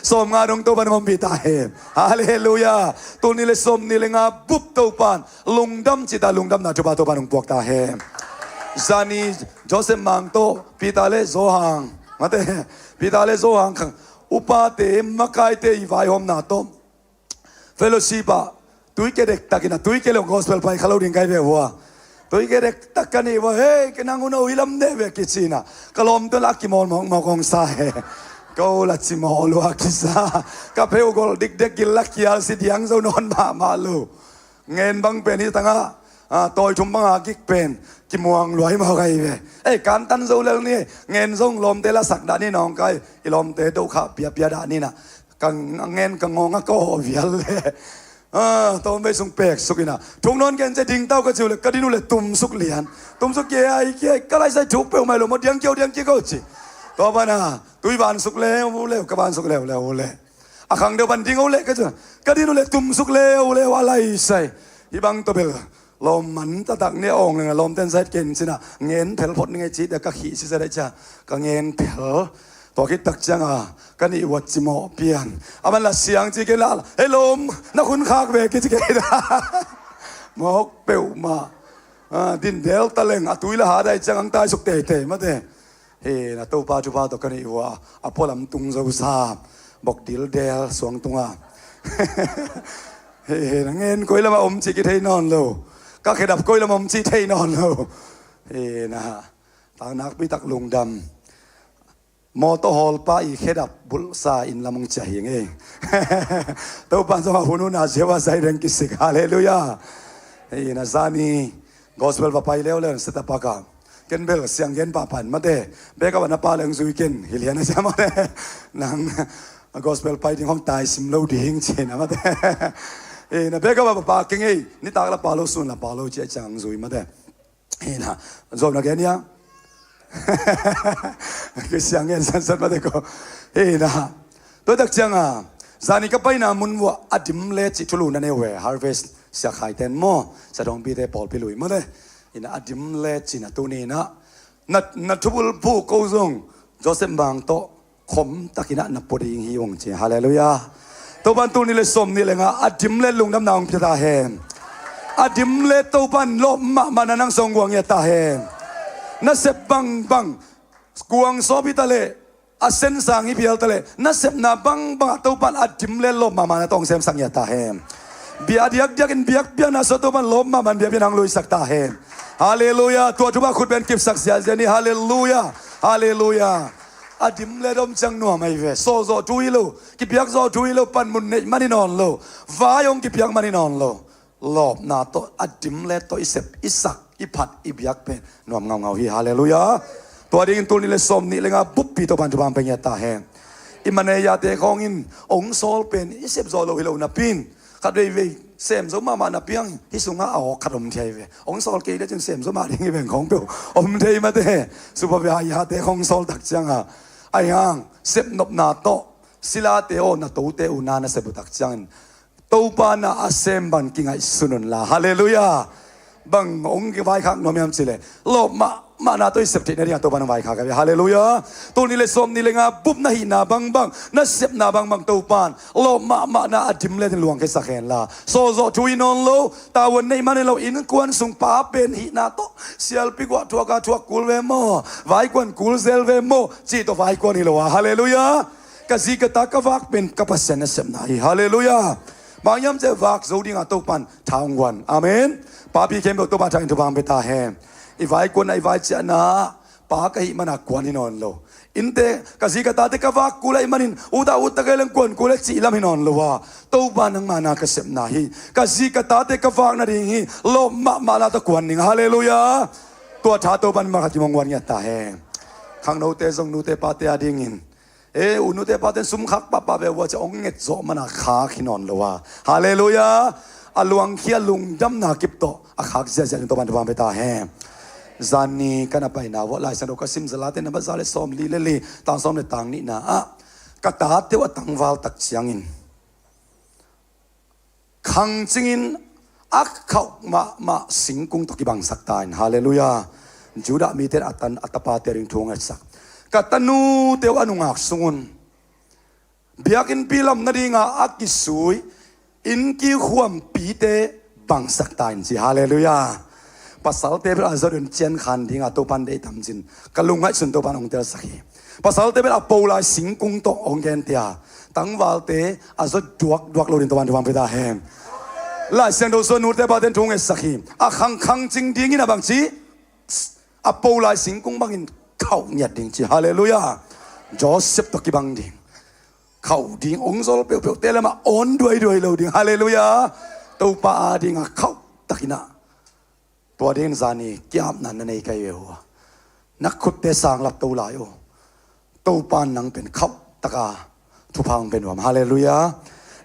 Sawmnga dong Topan hong ompih ta hen. Halleluiah. Tul nih le sawmnih le nga bup Topan lungdam cita lungdamna thupha Topan hong puak ta hen. Zani Joseph Mang tawh Peter le Johan, mate, Peter le Johan khang upate makaite i vaihawmna tawh fellowship ah tuike dektakin a, tuike le gospel pai kha lo ding kai ve vua. Tuike dektak ka nih vua, hei, ke nang uno hi lam ne ve kici na. Ka lawmte la kimawl mawkmawk hong sa he. Ko la cimawh lua kisa. Ka pheu gol dikdek gil la kial si diang zo nawn mahmah lo. Ngen bang pen hi tangah, ah, tawi thum banga gik pen kimuang luai mawk ahi ve. Ei, kantan zo lel ni. Ngen zong lawmte la sak dah ni nawng kai. I lawmte dohkhah piapia dah ni na. Ka ngen ka ngawng a ka awh vial le. Ah, tawm vei sung pek suk ina. Thuk nawn gen cia ding tau ka ciu le ka din uh le tumsuk lian. Tumsuk kia ai kia ka laisai thuk peuh mai lo maw diang kiau diang kia ko ci. Tua bana tui vansuk le uh le ka vansuk le uh le uh le. A khang deuh pan ding uh le ka ciu. Ka din uh le tumsuk le uh le uh a laisai. Hi bang tawh bel lawm man taktak ni a awng leng a lawmten zait ken cina ngen phel phot ni ngei ci te ka khih si zat ai cia ka ngen phel. Tua khit tak cianga ka nih uat cimawh pian a man la siang ci kei la, hei lawm na khun khak ve kici kei da. Mawk peuhmah. Ah, din del ta leng a tui la hat ai ciang ang taisuk teitei mate. Hi na Topa thupha tawh ka nih uh a, a pualam tung zo sa bok dildel suang tunga. Hi na ngen koi lamah om ci kithei nawn lo. Ka khedap koi lamah om ci thei nawn lo. Hi na tak nakpi tak lungdam. Mawtaw hawlpa i khedap bulhsa in lam hong cia hi ngei. Topa zong a hun hun a zia uh a zai reng kisik. Halleluiah. Hi na zani gospel va pai leuleu in setapak a. Ken bel siang gen pahpah in mate. Bek a van a pa leng zui ken hi lian a sia mate. Nang gospel pai ding hong tai sim lo ding cina mate. Eh, na bek a ba pa keng ei, nitak la pa lo, sun la pa lo, cia ciang zui mate. Eh, na, zom na gen ia. Kisiang gen sansat mate ko. Eh, na. Tua tak ciang a, zani ka paina mun vua a dim le ci thulu na neu ve, harvest sia khai ten mo, sa dong pi te pawl pi lui mate. Ina a dim le ci na tu ni na. Na, na thubul pu ko zong, Joseph Bang to, khom takin ah na pua ding hi ung ci. Halleluiah. Topan tul nih le sawm nih le nga a dim le lungdamna hong pia ta hen. A dim le Topan lawp mahmah na nang sawng guang ia ta hen. Na sep bangbang kuang sawpi ta le a sensang hi pial ta le na sepna bangbang ah Topan a dim le lawp mahmah na tawng semsak ia ta hen. Bia diakdiak in biakpiakna sua Topan lawp mahmah in biakpiak nang luisak ta hen. Halleluiah. Tua thupha khut pen kipsak ziazia ni. Halleluiah. Halleluiah. A dim le dom ciang nuam ahi ve. Sawzawh thu hi lo, kipiakzawh thu hi lo, panmun neih man hi nawn lo, vai hong kipiak man hi nawn lo. Lawpna tawh a dim le tawh i sep, i sak, i phat, i biak pen nuam ngaungau hi. Halleluiah. Tua dingin tul nih le sawm nih le nga buppi Topan thupha hong pia ngiat ta hen. I maneiyate khawngin hong sawl pen i sep zawh lo hi lo napi in khat veivei sem zo mahmah napi ang hih sungah a awk khat om thei ve. Hong sawl kei le cin sem zo mah ding hi veng khawng peuh om thei mate. Supa bia yate khawng sawl tak cianga ahi hang sepnopna tawh silate aw na tote uh na na sep uh tak ciangin Topa na a sem bang kingaihsun un la. Halleluiah. Bang hong vaikhak nuam hiam cih leh lawp mahmahna tawh i sep theih nadingah Topa na vaikhak a ve. Halleluiah. Tul nih le sawm nih le nga bup na hihna bangbang, na sepna bangbang Topan lawp mahmahna a dim le in luangkhia sak hen la. Sawzawh thu hi nawn lo, tavuan neih man hi lo, innkuan sung pa pen hihna tawh sialpi guah thuak a thuak kul ve maw, vaikuan kul zel ve maw cih tawh vaikuan hi lo a. Halleluiah. Ka zi ka ta ka vak pen ka Pasian nasepna hi. Halleluiah. Bang hiam cih leh vak zo dingah Topan tha hong guan. Amen. Papi khempeuh Topa thangin thupha hong pia ta hen. I vaikuanna, i vaiciahna pa ka hih mana kuan hi nawn lo. Innte ka zi ka tate ka vak kul ahih manin uta uta kei leng kuan kul e cih lam hi nawn lo a, Topa nangma na ka sepna hi. Ka zi ka tate ka vak nading hi. Lawp mahmahna tawh kuan ning. Halleluiah. Tua tha Topan mah khat kim hong guan ngiat ta hen. Khangnote zong nute pate a dingin e, u nute paten sum khak pahpah ve uh a, ci hong nget zawh mana khak hi nawn lo a. Halleluiah. A luangkhia lungdamna kip tawh a khak ziahziah ding Topan thupha hong pia ta hen. Zani ka na paina uh ah Lai Siangtho ka sim, Zalate na bat za le sawm li le li, tang sawm le tang nihna ah ka tate uh a tangval tak ciangin khang cingin a khauh mahmah singkung tawh kibangsak ta in. Halleluiah. Judah mite in a tan, a tapate a ding thu hong ngetsak. Ka tanute uh a nungak sungun biakinnpi lam nadinga a kisui innkiu khuampite bangsak ta in ci. Halleluiah. Pasalte bel a zot un cian khan dinga Topan deih tamcin ka lungngaihsun Topan hong telsak hi. Pasalte bel a po lai singkung tawh hong gentia, tangvalte a zot duakduak lo ding Topan thupha hong pia ta hen. Lai Siangtho sung nute paten thu hong ngetsak hi. A khangkhang cing dingin a bangci a po lai singkung bangin khauh ngiat ding ci. Halleluiah. Joseph tawh kibang ding. Khauh ding, hong zol peuhpeuh te lamah awn duaiduai lo ding. Halleluiah. Topa a dinga khauh takinah tua dingin zani kiapna na nei kai ve uh a, na khutte sanglap to lai uh. Topa in nang pen khauh taka thupha hong pia nuam. Halleluiah.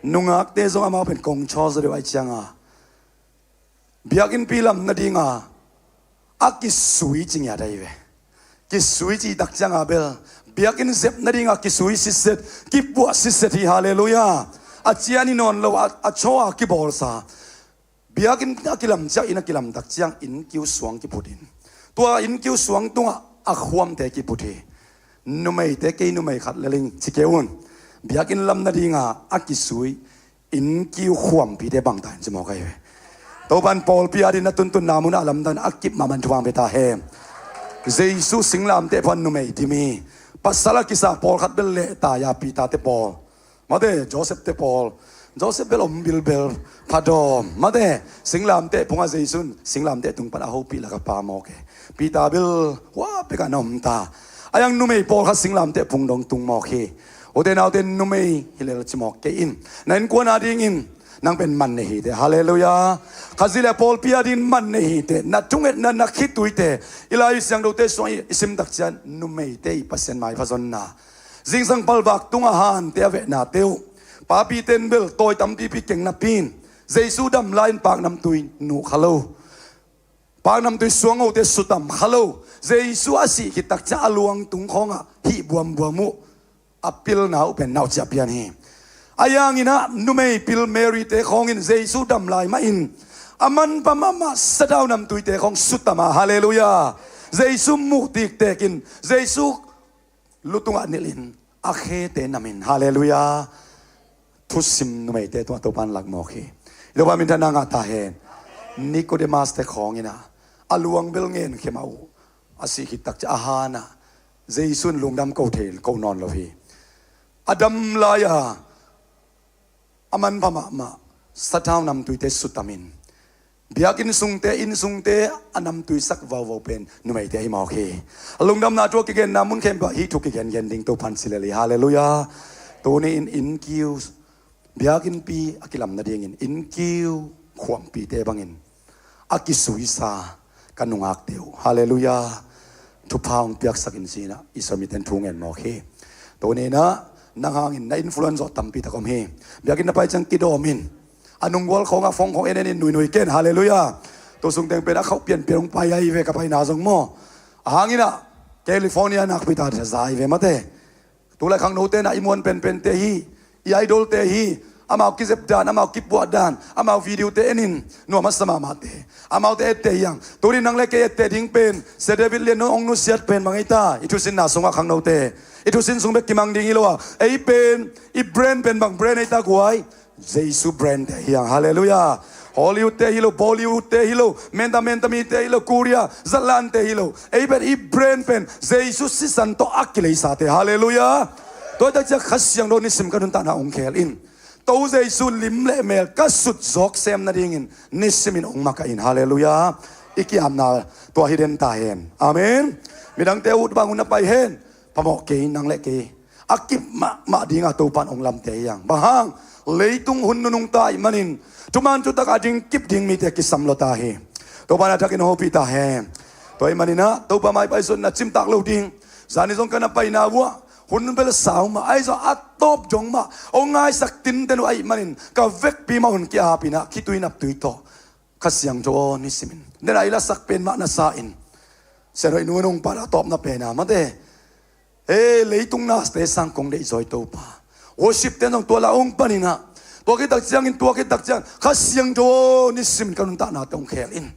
Nungakte zong amau pen kong chaw zaw deuh ahih cianga biakinnpi lam nadinga a kisui ci ngiat ahi ve. Kisui cih tak cianga bel biakinn zep nadinga kisui sitset, kipuah sitset hi. Halleluiah. A cian hi nawn lo a, a chaw a kibawlsa. Biakinn a kilam ciang, inn a kilam tak ciang innkiu suang kiphut in, tua innkiu suang tungah a khuamte kiphut hi. Numeite kei numei khat le ling ci kei un. Biakinn lam nadinga a kisui innkiu khuampite bangta in ci mawk ahi ve. Topan pawlpi a ding na tuntunna munah a lamdang a kip mahmah in thupha hong pia ta hen. Jesu singlamteh phuan numei dim hi. Pasal a kisa pawlkhat bel lehtai a Peter te pawl, mate, Joseph te pawl. Joseph bel om bilbel, phadawm, mate. Singlamteh phungah Jesu in singlamteh tung pan a hopih lak a pa mawk e. Peter bel hua pekah na om ta. A yang numei pawlkhat singlamteh phung dong tung mawk hi. Ute naute numei hi lel ci mawk kei in. Na innkuan a dingin nang pen man nei hi teh. Halleluiah. Khazih le pawlpi a dingin man nei hi teh. Na thungetna, na khituite, i Lai Siangthote sungah i, i sim tak ciang numeite i Pasian maipha zonna, zingsang palvak tungah hante a vehnate uh, papite in bel tawi tampipi keng napi in Jesu dam lai-in paknamtui nuh kha lo. Paknamtui suang hote sutam kha lo. Jesu a sih khit takciang a luang tung khawngah hih buambuam uh a pilna uh pen nauciah pian hi. A yanginah numei pil Mary te khawngin Jesu dam lai mahin a manpha mahmah sathau namtuite khawng sutam a, halleluiah. Jesu muh tiktekin Jesu lutungah nilhin a khete namin, halleluiah. Thusim numeite tungah Topan lakmawk hi. I Topa minthanna ngah ta hen. Nicodemus te khawnginah a luang bel ngen khemah uh a sih khit takciang a hanah Jesu in lungdam ko thei ko nawn lo hi. A dam lai-a a manpha mahmah sathau namtuite sutamin biakinn sungte, inn sungte a namtuisak vauvau pen numeite ahi mawk hi. A lungdamna thu a kigenna mun khempeuh hih thu kigengen ding Topan ci lel hi, halleluiah. Tuni-in inn kiu, biakinnpi a kilam nadingin inn kiu khuampite bangin a kisuisa ka nungakte uh, halleluiah, thupha hong piaksakin cinah Israel miten thu ngen mawk hi. Tuninah nang hangin na influence zawh tampi tak om hi. Biakinn na pai ciang kidawmin a nunggual khawngah phone khawng en enin nuinui ken, halleluiah. Tu sungteng pen a khauh pianpian hong pai ahi ve, ka paina zong maw. A hanginah California nakpi ta za ahi ve mate. Tulai khangnote na i muan penpente hi, i idolte hi. Amau kizep dan, amau kipuah dan, amau videote enin nuam a sa mahmahte, amaute etteh hiang. Tunin nang le kei etteh ding pen Sia David Lian hong nusiat pen bang ei ta? I thusinna sungah khangnote i thusin sung bek kimang ding hi lo a, ei pen i brand pen bang brand ei ta guai? Jesu brand te hiang, halleluiah. Hollywood te hi lo, Bollywood te hi lo, menta menta mite hi lo, Korea zatlante hi lo. Ei pen i brand pen Jesu sisan tawh a kileisate, halleluiah. Tua hi takciang Kha Siangtho nisim ka nuntakna hong khel in. To Jesu lim le mel ka sut zawk sem nadingin nisimin hong makaih in, halleluiah. I kiamna tua hi den ta hen. Amen. Midangte ut bang hun a pai hen. Phamawh kei, nang le kei a kip mahmah dinga Topan hong lamte hiang. Bang hang? Leitung hun nunung ta ih manin thuman thutak a ding kip ding mite kisam lo ta hi. Topan a thakin hopih ta hen. Tua ih maninah Topa maipaisutna cimtak lo ding. Zani zong ka na paina uh ah hun bel sau mah, ahi zong a tawp dong mah hong ngaisak tinten uh ahih manin ka vekpi mah hun ki-apinah khitui naptui tawh Kha Siangtho aw nisimin dena i lasak pen mah na sa in. Sianhoih nu nung pan a tawpna pena mate. He, leitung nate sang kong deihzawi Topa. Worship ten zong tua la hong paninah tua khit takciangin, tua khit takciang Kha Siangtho aw nisimin ka nuntaknate hong khel in.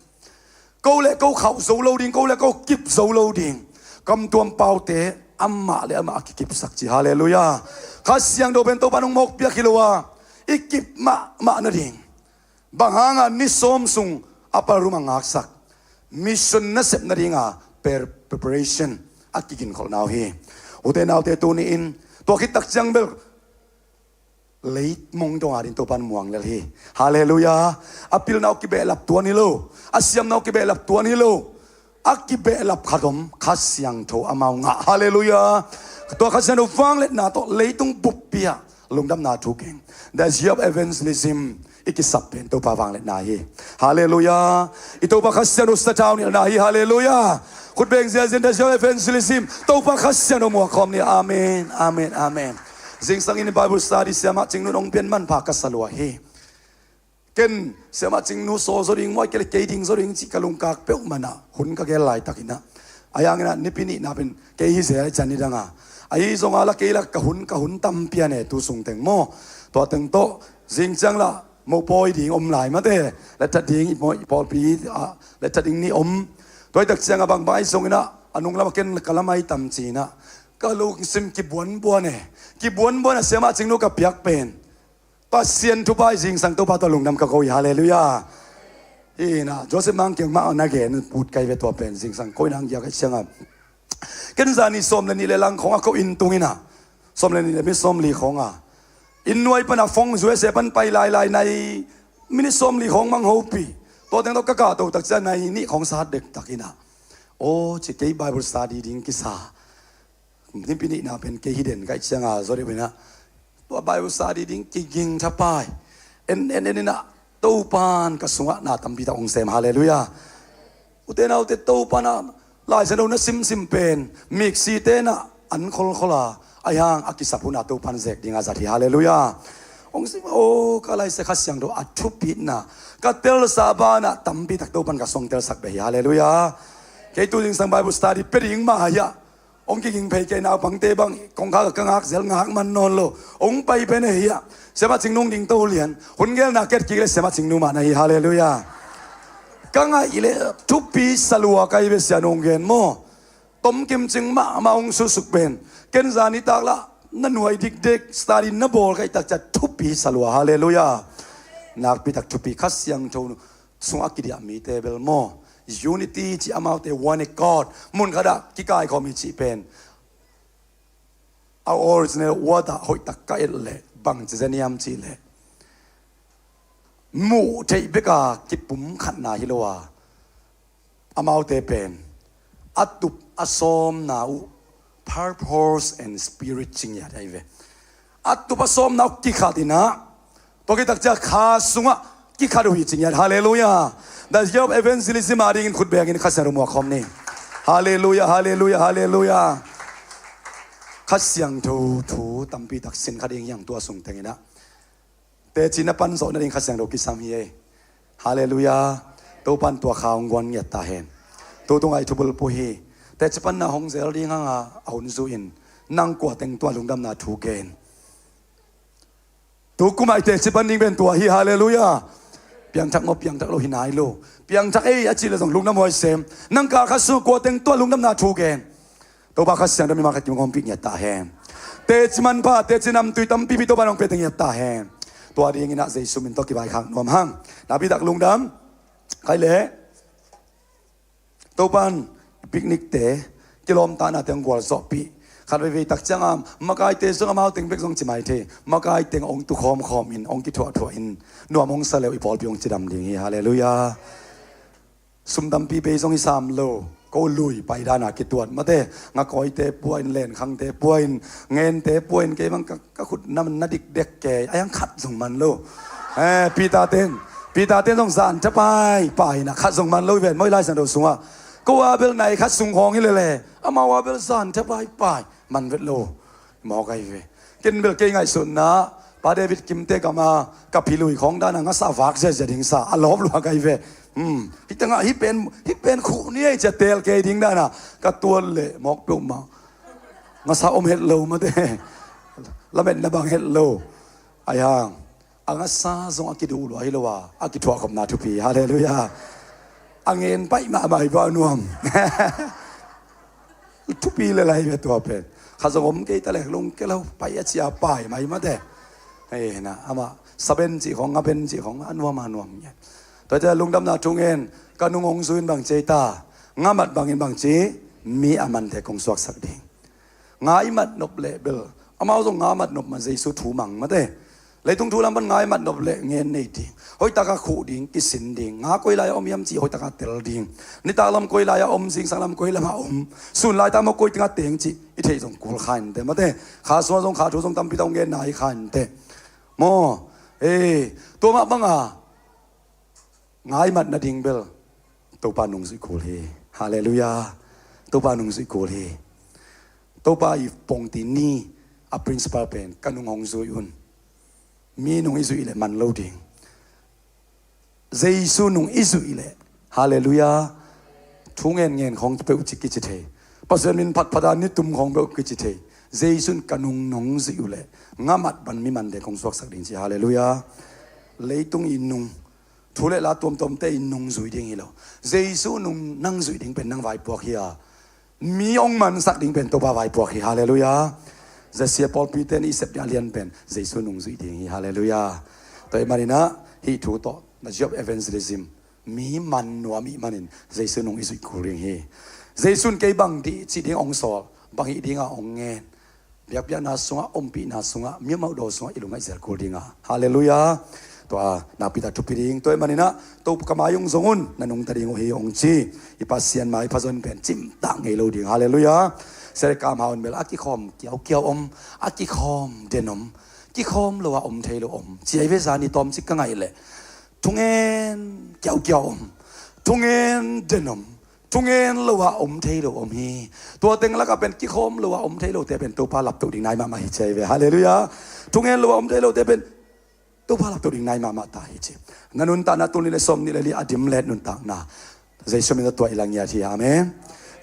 Ko le ko khauh zo lo ding, ko le ko kip zo lo ding. Kamtuam paute amah le amah a kikipsak ci, halleluiah. Kha Siangtho pen Topa nong mawkpiak hi lo a, i kip mahmah nading. Bang hanga ni sawm sung a palrum a ngaksak mission nasep nadinga per-, preparation a kiginkholhna uh hi. Ute naute tuni-in tua khit takciang bel leimong donga ding Topan muang lel hi. Halleluiah. A pilna uh kibehlap tuan hi lo. A siamna uh kibehlap tuan hi lo. A kibehlap khat om, Kha Siangtho amau ngah. Halleluiah. Tua Kha Siangtho vangliatna tawh leitung buppi ah lungdamna thu keng. The zeal of evangelism i kisap pen Topa vangliatna hi. Halleluiah. I Topa Kha Siangtho sathau nilhna hi. Halleluiah. Khut beng ziazin, the zeal of evangelism, Topa Kha Siangtho muak khawm ni. Amen, amen, amen. Zingsangin Bible study Siamah Cingnu hong pian manpha ka sa lua hi. Ken Siamah Cingnu sawl zaw ding, muai kei le kei ding zaw ding cih ka lungkak peuhmah nah hun ka gel laitakinah, a yanginah Nipi nihna pen kei hi zel a i cian nidanga, ahi zonga la kei la ka hun, ka hun tampi a ne tu sungteng maw. Tua teng tawh zingciang lah mopawi ding om lai mate. Letthat ding i pawlpi ah letthat ding ni om. Tua i takcianga bangbang ahi zonginah a nunglam a ken ka lamai tam cinah ka lungsim kibuanbuan e. Kibuanbuan a Siamah Cingnu ka piak pen Pasian thupha hi. Zingsang Topa tawh lungdam ka ko hi. Halleluiah. Hinah Joseph Mang Kiang mah na gen put kai ve tua pen zingsang koinah ang giak a cianga. Ken zani sawm le nih le lang khawng a ko inn tunginah sawm le nih le mi sawm li khawnga inn nuai pana fong U S A pan pai lailai nai minit sawm li khawng mang hopih. Tua teng tawh ka kahto takciang nai nih khawng sat dektakinah aw ci kei Bible study ding kisa. Nipi nihna pen kei hi den kaih cianga zaw deuh inah tua Bible study ding kiging thapai. En en en inah Topan ka sungah na tampi tak hong sem. Halleluiah. Ute naute Topan ah Lai Siangtho na simsim pen miksi tenah an kholkhol a, ahi hang a kisap hunah Topan zek dinga zat hi. Halleluiah. Hong sim, o, ka laisia Kha Siangtho a thupitna ka telsa banah tampi tak Topan ka suang telsak beh hi. Halleluiah. Kei tu zingsang Bible study pia ding mah hi a, hong kiging phei kei naupangte bang kongkhak ah ka ngak zel ngak man nawn lo. Hong pai pen ahi a, Siamah Cing Nu ding to lian, hun gelna ket kik le Siamah Cing Nu mah na hi. Halleluiah. Ka ngaih le thupi salua ka hi ve, Sia Nu hong gen maw. Tomkim cing mahmah hong susuk pen, ken zan nitak lah na nuai dikdek study na bawl ka hih tak ciang thupi salua. Halleluiah. Nakpi tak thupi, Kha Siangtho sungah kidiah mite bel maw, unity cih, amaute one accord, mun khatah kikaikhawm hi cih pen a original word ah hoihtak ka et leh bangci zen hiam cih leh, muh theih bek a kipumkhatna hi lo a, amaute pen a tup a sawmna uh purpose and spirit ci ngiat ahi ve. A tup a sawmna uh kikhat in ah, tua khit tak ciang Kha sungah kikhat uh hi ci ngiat. Halleluiah. The year of evangelism a dingin khut bengin Kha Siangtho muak khawm ni. Halleluiah, halleluiah, halleluiah. Kha Siangtho thu tampi tak sin kha ding hi hang, tua sung teng in ah teci na pan zawh nading Kha Siangtho kisam hi ei. Halleluiah. Topan tua kha hong guan ngiat ta hen. Tu tung ah i thubulphuh hi. Teci panna hong zel ding hang a, a hun zu in, nang kua teng tua lungdamna thu gen? Tu kum ah i teci pan ding pen tua hi. Halleluiah. Piangthak maw, piangthak lo hi nai lo. Piangthak ei a cih leh zong lungdam huai sem. Nang kal khat sung kua teng tua lungdamna thu gen? Topa Kha Siangtho mimal khat kim hong ompih ngiat ta hen. Teci manpha, teci namtui tampipi Topa nong piate ngiat ta hen. Tua dingin ah Jesu min tawh kivaikhak nuam hang. Nakpi tak lungdam. Khai leh Topan picnic te, kilawmtatna te hong gualzawhpih. Khat veivei tak ciang a, makaite zong amau teng bek zong ci mai thei. Makaite hong tu khawmkhawm in, hong kithuahthuah in, nuam hong sa leu i pawlpi hong cidam ding hi. Halleluiah. Sum tampi bei zong i sam lo. Ko lui pai dan a kituat mate. Ngakawite pua in, lenkhangte pua in, ngente pua in, kei bang ka, ka khut na, na dikdek kei. A hiang khat zong man lo. Eh, Peter ten, Peter ten zong zan tha paipai in ah khat zong man lo hi ven maw, i Lai Siangtho sungah. Ko a bel nai khat sung khawng hi lele, amau a bel zan tha paipai. Man vet lo. Mawk ahi ve. Ken bel kei ngaihsutna, Pa David Kimte gam a ka phi lui khawng dan a ngasa vak ziazia ding sa, a lawp luak ahi ve. Hmm. Hih tengah hih pen, hih pen khuh ni ei ci a teel kei ding dan a ka tuat leh mawk peuhmah. Ngasa om het lo mate. Lametna bang het lo. Ahi hang, a ngasa zong a kiduh lua hi lo a, a kithuahkhopna thupi. Halleluiah. A ngen paih mahmah hi pah nuam. Thupi lel ahi ve tua pen. Khat zong om kei ta leh lungke lo, pai a cia pai mai mate. Hei na, amah saben cih khawng, ngaben cih khawng, a nuam a nuam ngiat. Tua ciang lungdamna thu ngen, ka nung hong zui in bang ci ei ta? Ngamat bangin bang ci? Mi a mante kong suaksak ding. Nga i mat nop leh bel, amau zong nga mat nop mah, Jesu thu mang mate. Leitung thu lam pan nga i mat nop leh ngen nei ding. Hoihtak a khuh ding, kisin ding. Nga koi lai a om hiam cih hoihtak a tel ding. Nitak lam koi lai a om, zingsang lam koi lam a om. Sun laitak maw koi teng a teng cih i theih zong kul kha inteh mate. Kha sungah zong kha thu zong tampi tak hong genna hi kha inteh. Maw, eh, tua mah bang a nga i mat nading bel Topa nungzuih kul hi. Halleluiah. Topa nungzuih kul hi. Topa i pongti ni a principle pen, ka nung hong zui un. Mi nung i zuih leh man lo ding. Jesu nung i zuih leh, halleluiah, thu ngen ngen khawng peuh ci kici thei. Pasian min phat phat a ni tum khawng peuh kici thei. Jesu in ka nung nong zuih uh leh, ngamat pan mi mante kong suaksak ding ci, halleluiah. Leitung i nung, thu le la tuamtuamte i nung zui ding hi lo. Jesu nung nang zuih ding pen nang vaipuak hi a, mi hong mansak ding pen Topa vaipuak hi, halleluiah. Zasia pawlpite in i sep ding a lian pen Jesu nung zuih ding hi, halleluiah. Tua ahih manin ah hih thu tawh, the job evangelism, mi man nuam i hih manin Jesu nung i zuih kul ding hi. Jesu in kei bang dih cih ding hong sawl, bang hih ding a hong ngen, biakpiakna sungah, ompihna sungah, mi mauhdaw sungah i lungngaih zel kul ding a, halleluiah. Tua nakpi tak thupi ding. Tua ahih manin ah, Topa, ka mai hong zong un, na nungta ding uh hi hong ci. I Pasian mai pha zong pen cimtak ngei lo ding, halleluiah. Sia le kam hau in bel a kikhawm kiaukiau om, a kikhawm den om, kikhawm lo a om thei lo om ci ahi ve. Zani tawmcik ka ngaih leh thungen kiaukiau om, thungen den om, thungen lo a om thei lo om hi. Tua teng lakah pen kikhawm lo a om thei lote pen Topa laptoh ding nai mahmah hi ci ahi ve, halleluiah. Thungen lo a om thei lote pen Topa lapto ding nai mahmah ta hi ci. Na nuntakna tul nih le sawm nih le li a dim let nuntakna Jesu min a tua i la ngiat hi. Amen.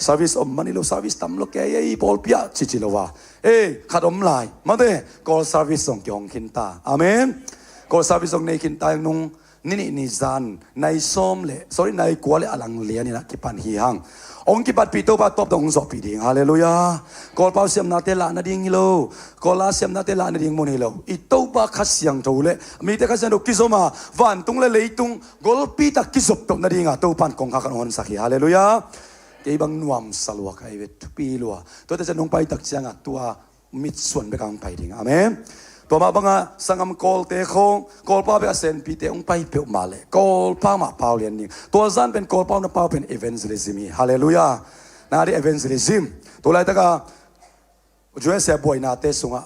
Service om man hi lo, service tam lo kei ei pawlpi ah cici lo a. Ei, khat om lai mate, call service zong kihong khin ta. Amen. Call service zong nei khin ta, nung ni nih ni zan nai sawm le, sorry, nai kua le a lang lian in a kipan hi hang. Hong kipatpih Topa tawp dong hong zawhpih ding. Halleluiah. Kawlpau siamnate lah nading hi lo. Kawla siamnate lah nading mun hi lo. I Topa Kha Siangtho le mite Kha Siangtho kizom a, vantung le leitung golpi tak kizop toh nading a Topa in kongkhak hong honsak hi. Halleluiah. Kei bang nuamsa lua ka hi ve, thupi lua. Tuate ciang nong pai tak ciang a tua mitsuan bek a hong pai ding. Amen. Tua mah bang a sanggam Kawlte khawng, Kawlpau bek a Senpite hong pai peuhmah leh Kawlpau mah pau lian ding. Tua zan pen Kawlpau na pau pen evangelism hi. Halleluiah. Na di evangelism. Tua laitak a U S A buainate sungah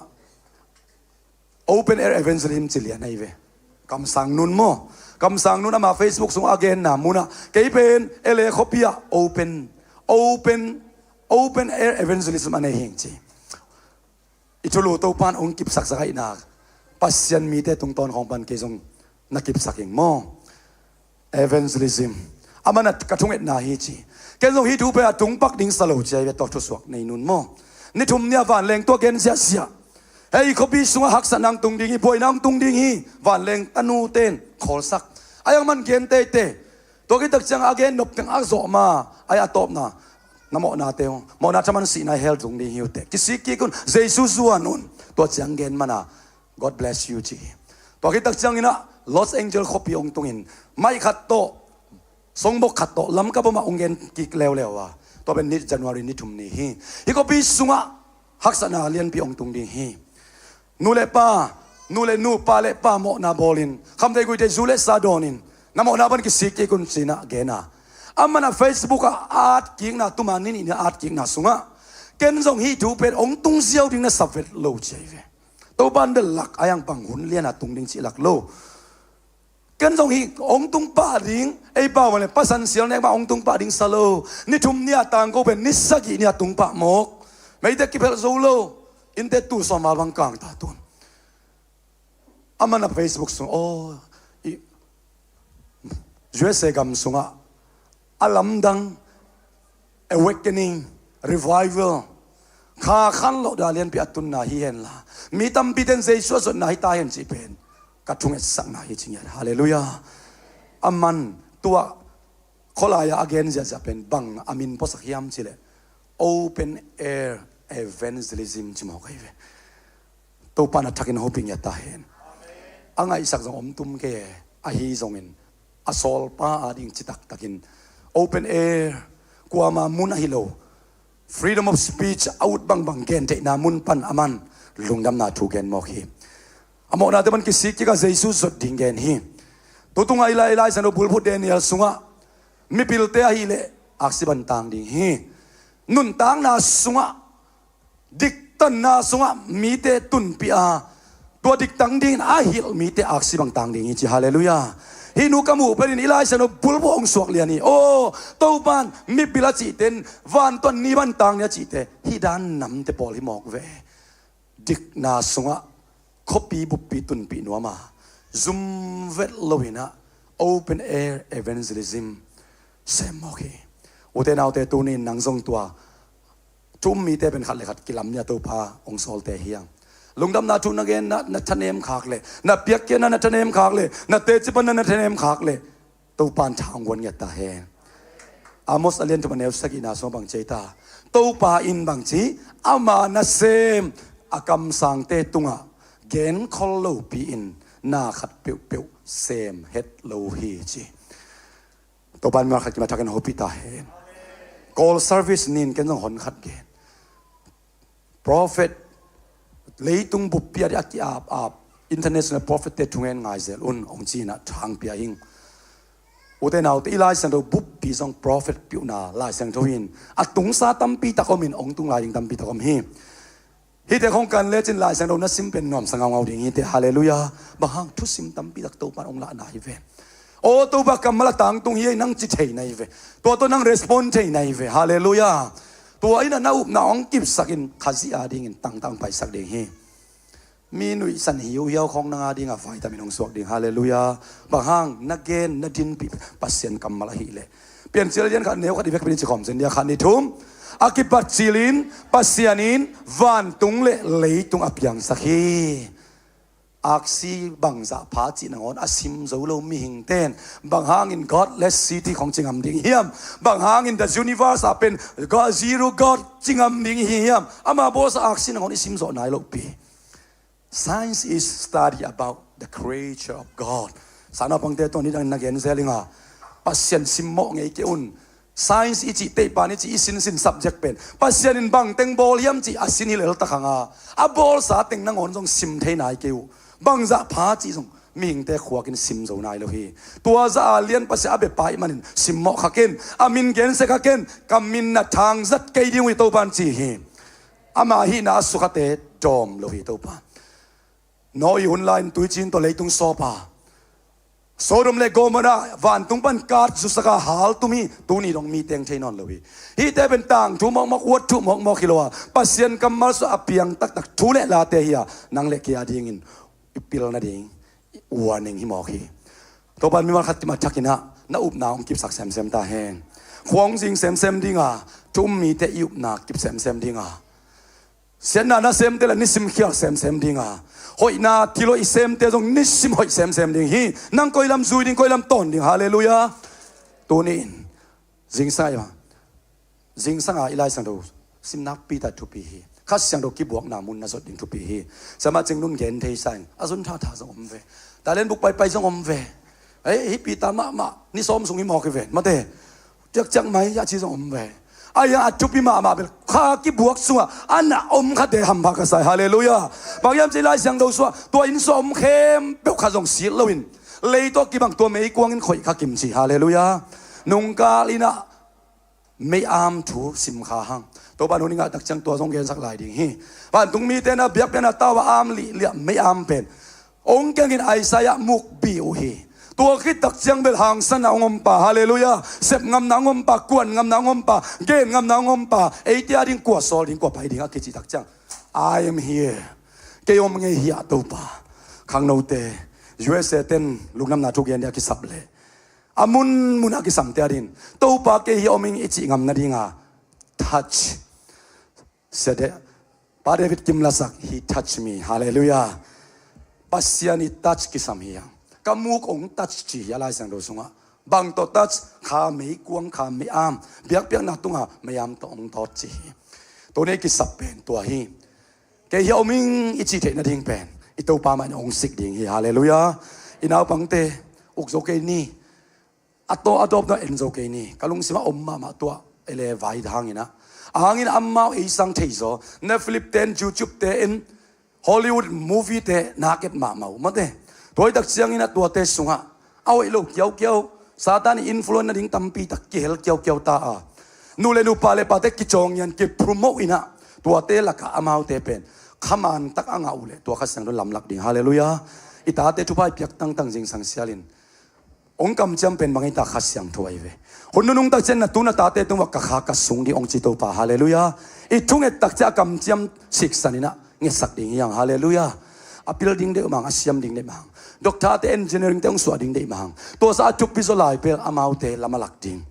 open air evangelism ci lian ahi ve. Kamsang Nun maw? Kamsang Nun ama Facebook sungah a genna munah, kei pen L A khuapi ah open, open, open air evangelism a nei hing ci. I thulu Topa in hong kipsaksak ahihna, Pasian mite tungtawn khawng pan kei zong na kipsak ing maw? Evangelism. Aman a ka thungetna hi ci. Ken zong hih thu pen a tung pak ding sa lo ci ahi ve, tua thusuak nei Nun maw? Ni thum ni a vanleng tua gen ziahziah. Hei, khuapi sungah haksatna hong tung ding hi, buaina hong tung ding hi. Vanleng tanute in khawlsak. Ai ang man gen teitei. Tua khit tak ciang a gen nop teng a zawh ma, ai a tawpna, na mawhnate uh, mawhna thaman sihna hell tung ding hi uh teh. Kisik kik un, Jesu zuan un. Tua ciang gen man a, God bless you ci hi. Tua khit tak ciangin ah Los Angeles khuapi hong tungin, maih khat tawh, songbok khat tawh Lamka bom ah hong gen kik leuleu a. Tua pen ni January ni thum ni hi. Hih khuapi sungah haksatna lianpi hong tung ding hi. Nu le pa, nu le nu, pa le pa mawhna bawlin, khamthei guithei zu le sa dawnin, na mawhna pan kisik kik un ci-in ah gen a. Aman a Facebook ah a at kikna, tuma ni nih ni a at kikna sungah, ken zong hih thu pen hong tung ziau ding na sa vet lo ci ahi ve. Topa in bel lak a, ai ang bang hun lian a tung ding cih lak lo. Ken zong hih hong tung pah ding, ei pau mah le pasan sial nek mah hong tung pah ding sa lo. Ni thum ni a tangko pen ni sagih ni a tung pah mawk. Meite kiphelh zo lo. Innte tu sawm val bang kang ta tun. Aman a Facebook sung, aw, i U S A gam sungah a lamdang, awakening, revival, kha khan loh dah lianpi a tunna hi henla, mi tampi ten Jesu a zotna hi ta hen cih pen ka thungetsakna hi ci ngiat. Halleluiah. Aman tua khualai-ah a gen ziahziah pen bang a min puasak hiam cih leh open air evangelism ci mawk ahi ve. Topa in a thakin hopih ngiat ta hen. A ngaihsak zong om tum kei e, ahi zongin a sawlpa ading citaktakin open air, kuama mun ahi lo, freedom of speech a ut bangbang gentheihna mun pan aman lungdamna thu gen mawk hi. A mawhnate man kisik kik a Jesu zot ding gen hi. Tutungah i Lai, i Lai Siangtho bulphuh Daniel sungah mipilte ahih leh aksi bantang ding hi. Nuntakna sungah, diktanna sungah mite tunpih a, tua diktang dingin a hilh mite aksi bang tang ding hi ci. Halleluiah. Hih nu ka muh panin i Lai Siangtho bulphuh hong suak lian hi. Aw, Topa in mipil a cihte in vantuan ni bantang ni a cihte, hih dan namte pawl hi mawk ve. Dikna sungah khuapi buppi tunpih nuam a, zum vet loin ah open air evangelism sem mawk hi. Ute naute, tuni-in nang zong tua thu um mite pen khat le khat kilam ni a Topa hong sawlte hi hang. Lungdamna thu na gen, na, na thanem khak le, na piakkhiatna na thanem khak le, na teci panna na thanem khak le, Topa in tha hong guan ngiat ta hen. Amos a lian thum a neu sagihna sungah bang ci ahi ta? Topa in bang ci, ama nasem a kamsangte tungah genkhol lopi-in na khat peuhpeuh sem het lo hi ci. Topa in mimal khat kim a thakin hopih ta hen. Call service ni-in ken zong hon khat gen. Prophet, leitung buppi a di a ki-ap-ap international prophet-te thungen ngai zel un, hong ci-in ah thang pia hing. Ute naute, i Lai Siangtho buppi zong prophet piuhna Lai Siangtho in a tungsa tampi tak om in, hong tung lai ding tampi tak om hi. Hihte khong kan lecin Lai Siangtho na sim pen nuamsa ngaungau ding hi teh. Halleluiah. Bang hang? Thusim tampi tak Topa in hong lahna hi ve. Aw, Topa kammal a tangtung hi ei, nang ci thei na hi ve. Tua tawh nang respond thei na hi ve. Halleluiah. Tua in ah na upna hong kipsakin Khazih adingin tangtang paisak ding hi. Mi nuihsan hiuhiau khawng nang a dingah vaitamin hong suak ding. Halleluiah. Bang hang, na gen, na dinpih Pasian kammal ahih leh. Piancil lian khat neu khat i vekpi in ci khawm cin dia, khat ni thum. A kipat cilin Pasian in vantung le leitung a piangsak hi. Aksi bangzah pha cih nangawn a sim zo lo mihingten bang hangin godless city khawng ci ngam ding hiam? Bang hangin the universe ah pen God, zero God ci ngam ding hi hiam? Ama bawlsa aksi nangawn i sim zawh nai lohpi. Science is study about the creature of God. Sangnaupangte tawh nidang na gen zel inga, Pasian simmawh ngei kei un. Science i cih, teihpan i cih, i sinsin subject pen Pasian in bang teng bawl hiam cih a sin hi lel tak hanga, a bawlsa teng nangawn zong sim thei nai kei uh. Bangzah pha cih zong mihingte khuakin sim zo nai lo hi. Tua zah a lian Pasian a bia pai manin simmawh khakin, a min gensia khakin, ka min na thangzat kei ding uh hi Topan ci hi. Ama hihna a sukhate dawm lo hi Topa. Noah i hun lai-in tuicin tawh leitung sawpa, Sodom le Gomorrah vantung pan kat zusaka haltum hi. Tuni dong mi teng thei nawn lo hi. Hihte pen tangthu mawkmawk, uatthu mawkmawk hi lo a, Pasian kammal sua a piang taktak thu le late hi a, nang le kei a dingin i pil nading, i warning hi mawk hi. Topan mimal khat kim a thakin ah na upna hong kipsak semsem ta hen. Khua hong zing semsem dinga, thu um mite i upna kip semsem dinga, siatna nasemte le nisim khial semsem dinga, hoihna thil hoih semte zong nisim hoih semsem ding hi. Nang koi lam zui ding, koi lam tawn ding. Halleluiah. Tuni in zingsang a, zingsang a i Lai Siangtho sim nakpi ta thupi hi. Kha Siangtho kibuakna mun na zot ding thupi hi. Siamah Cing Nun gen thei sa in, a zon thatha zong om ve. Talent buk paipai zong om ve. Ei, hih Peter mahmah ni sawm sung hi mawk hi ve, mate. Ciakciak mai a ci zong om ve. A, a thupi mahmah bel kha kibuak sungah a na om khate hampha ka sai. Halleluiah. Bang hiam cih Lai Siangtho sua, tua inn sua om khempeuh kha zong sit loin, lei tawh kibang tua meikuang in khoih kha kim ci. Halleluiah. Nungkal in ah mei-am thu sim kha hang. Topa hun i ngah tak ciang tua zong gensak lai ding hi. Vantung mite na biakpiakna tau a am lihliah mei-am pen hong kengin Isaiah mukbi uh hi. Tua khit tak ciang bel hangsanna hong ompa. Halleluiah. Sep ngamna hong ompa, kuan ngamna hong ompa, gen ngamna hong ompa. Eite a ding kua sawl ding, kua pai ding a kici tak ciang, "I am here." Kei om ngei hi a Topa. Khangnote, U S A ten lungdamna thu gen dia kisap leh, a munmun a kisamte a din, "Topa kei hi om ing," i cih ngam nadinga touch. Sia deh, Pa David Kim lasak, "He touch me." Halleluiah. Pasian i touch kisam hi a. Ka muk hong touch ci hi a Lai Siangtho sungah. Bang tawh touch? Kha meikuang, kha mei-am. Biakpiakna tunga mei-am tawh hong tawt ci hi. Tuni kisap pen tua hi. Kei hi a om ing i cih theih nading pen i Topa mah in hong sik ding hi. Halleluiah. I naupangte, uk zo kei ni. A tawh a dawp dawh en zo kei ni. Ka lungsimah om mahmah tua, ele vai hangin ah, a hangin amau ei sang thei zaw. Netflix te in, YouTube te in, Hollywood movie te na ket mahmah uh, mate. Tua hi tak ciangin ah tuate sungah a hoih lo kiaukiau, Satan i influence nading tampi tak kihel kiaukiau ta a, nu le nu, pa le pate kicawng ngian, kipromote in ah, tuate lakah amaute pen khaman tak a ngah uh leh tua Kha Siangtho lamlak ding. Halleluiah. I tate thupha i piak tangtang zingsang sialin hong kamciam pen bang ei ta? Kha Siangtho ahi ve. Hun nunung tak ciang na tu na tate tungah ka kha ka sung ding hong ci Topa. Halleluiah. I thunget tak ciang a kamciam siksan in ah ngetsak ding hi hang. Halleluiah. A pil ding deih mah hang, a siam ding deih mah hang, doctor te, engineering te hong suah ding deih mah hang, tua sa a thupi zaw lai pen amaute lam a lak ding,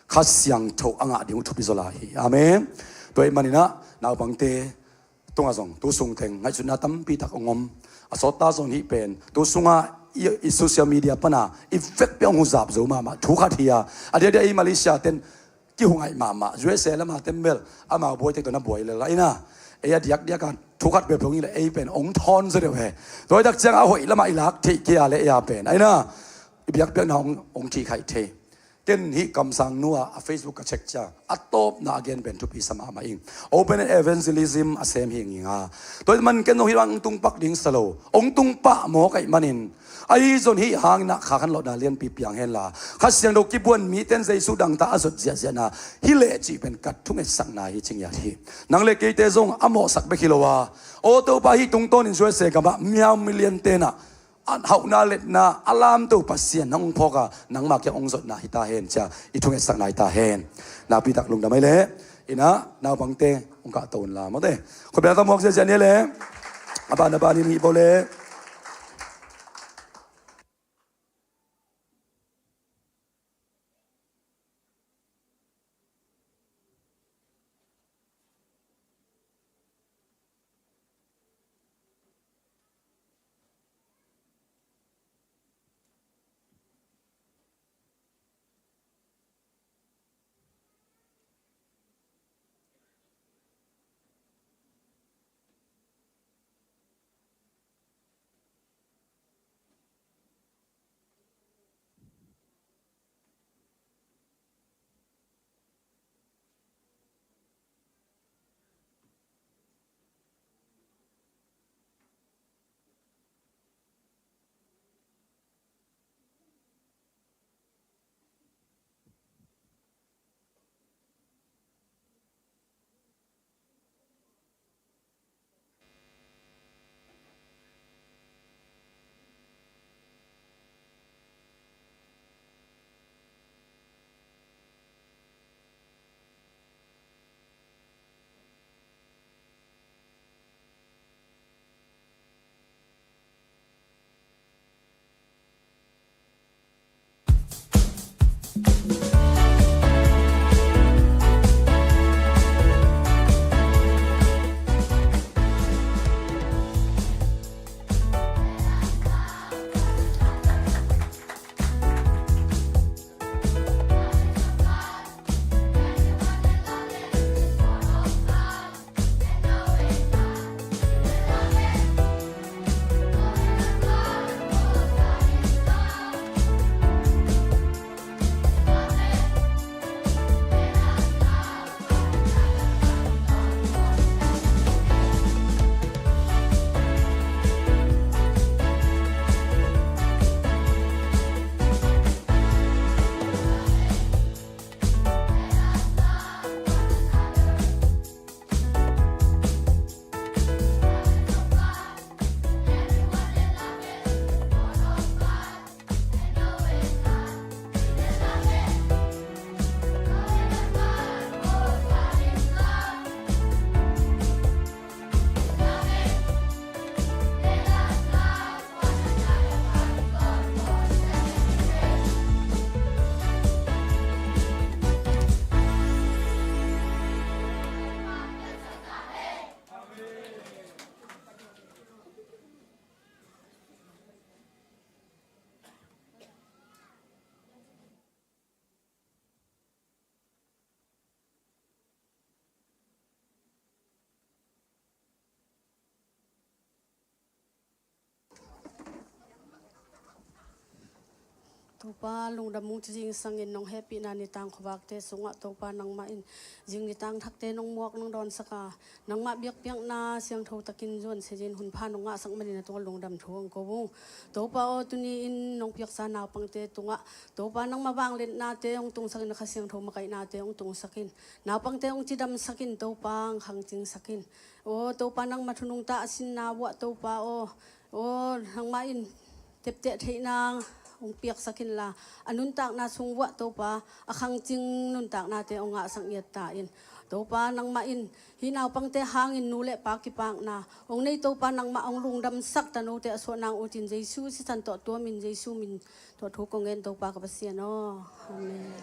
Kha Siangtho a ngah ding uh thupi zaw lai hi. Amen. Tua ahih manin ah naupangte tungah zong tu sung teng ngaihsutna tampi tak hong om. A sawt ta zong hih pen tu sungah i, i social media pana i vekpi hong huzap zo mahmah thu khat hi a, a diakdiak ei Malaysia ten kihu ngaih mahmah. U S A lama ten bel amau buai tek tawh na buai lel a, ei na, ei a diakdiak a thu khat bek hong hi leh ei pen hong thawn zaw deuh he. Tua hi tak ciang a hoih lamah i lak theih kei a leh ei a pen, ei na, i biakpiakna hong, hong thih khaih thei. Ken hih kamsang nu a, a Facebook ka check ciang a tawpna a gen pen thupi sa mahmah ing. Open evangelism a sem hi ing a. Tua ahih man ken zong hih bang hong tung pak ding sa lo, hong tung pah mawk ahih manin, ahi zong hih hangin ah kha khanlawhna lianpi piang henla, Kha Siangtho kibuan mite in Jesu dangtak a zot ziahziahna hi leh cih pen ka thungetsakna hi ci ngiat hi. Nang le keite zong a mawhsak bek hi lo a, aw Topa, hih tungtawnin U S A gamah miau million te in ah a hauhna letna a lamto Pasian nang hong phawk a, nangma kiang hong zotna hi ta hen ci a i thungetsakna hi ta hen. Nakpi tak lungdam ei leh. In ah naupangte hong kahto unla, mawte. Khutbeng a ta muak ziahziah ni ei leh. A ban a ban in hih bawh le. Topa, lungdam ung ci zingsangin nong hehpihna nitang khuavakte sungah Topa nangmah in zing nitang thakte nong muak nong dawnsak a, nangmah biakpiakna siangtho takin zuan se dingin hunpha nong ngahsak manin a tungah lungdam thu hong ko ung. Topa aw, tuni-in nong piaksa naupangte tungah Topa nangmah vangliatnate hong tungsakin, a Kha Siangtho makaihnate hong tungsakin, naupangte hong cidamsakin, Topa hong khangcingsakin. Aw Topa, nangmah thu nungta a sinna uah Topa aw, aw nangmah in tepteh theihna hong piaksak inla, a nuntakna sung uah Topa a khangcing nuntaknate hong ngahsak ngiat ta in. Topa nangmah in hih naupangte hangin nu le pa kipakna hong nei, Topa nangmah hong lungdamsak ta, note a suahna hong utin Jesu sisan tawh tuamin Jesu min tawh thu kong ngen, Topa ka Pasian aw. Amen.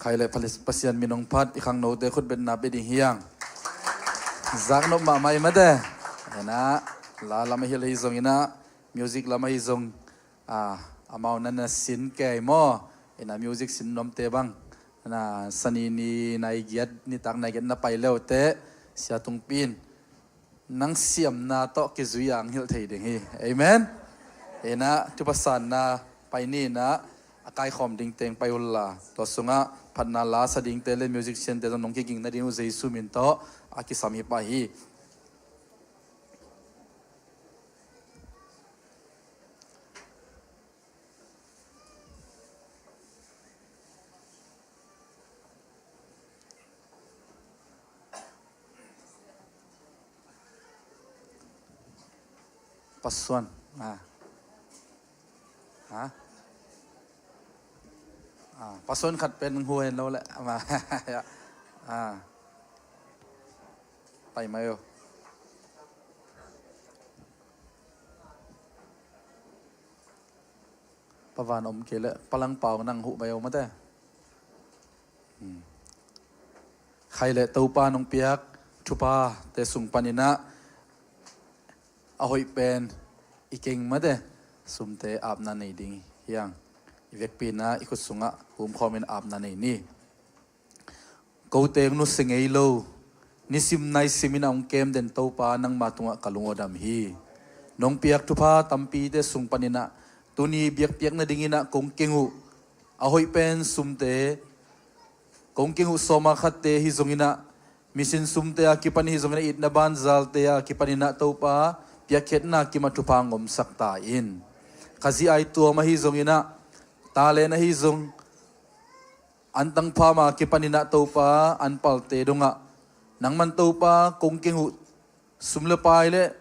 Khai le Pali-, Pasian min hong phat, i khangnote khutbetna pia ding hi hang. Zaknop mahmah i mate. Ena, la lam ahi le hi zong ina, music lam ahi zong, ah, amau na na sin kei maw. Ena music sin nuamte bang. Na sani ni nai giat, nitak nai giat na pai leute, sia tung pin. Nang siamna tawh kizui a ang hilh thei ding hi. Amen. Ena, thupha sanna pai ni ina, a kaikhawm ding teng pai unla. Tua sungah phatna la sa dingte le musiciante zong nong kiging nading uh Jesu min tawh a kisam hi pah hi. Pasuan. Ah. Ha? Ah, pasuan khat pen hu hen lo le. Ah. Pai mai o. Pavan om kei le, palang pau nang huh mai om ate. Hmm. Khai le Topa nong piak thuphate sung panin ah a hoih pen i keng mate sumte apna nei ding hi hang. I vekpi-in ah i khut sungah humkhawmin apna nei ni. Kote hong nusia ngei lo, nisim naisim in a hong kem den Topa nangma tungah ka lung aw dam hi. Nong piak thupha tampite sung panin ah tuni biakpiak nadingin ah kong keng uh a hoih pen sumte, kong keng uh sawma khatte hi zongin ah, misin sumte a kipan hi zongin ah, itna banzalte a kipanin ah Topa piakkhiatna kim ah thupha hong omsak ta in. Ka zi ai tuam ahi zongin ah, talent ahi zong, antang phama kipanin ah Topa an palte dongah nangman Topa kong keng uh sum le pai le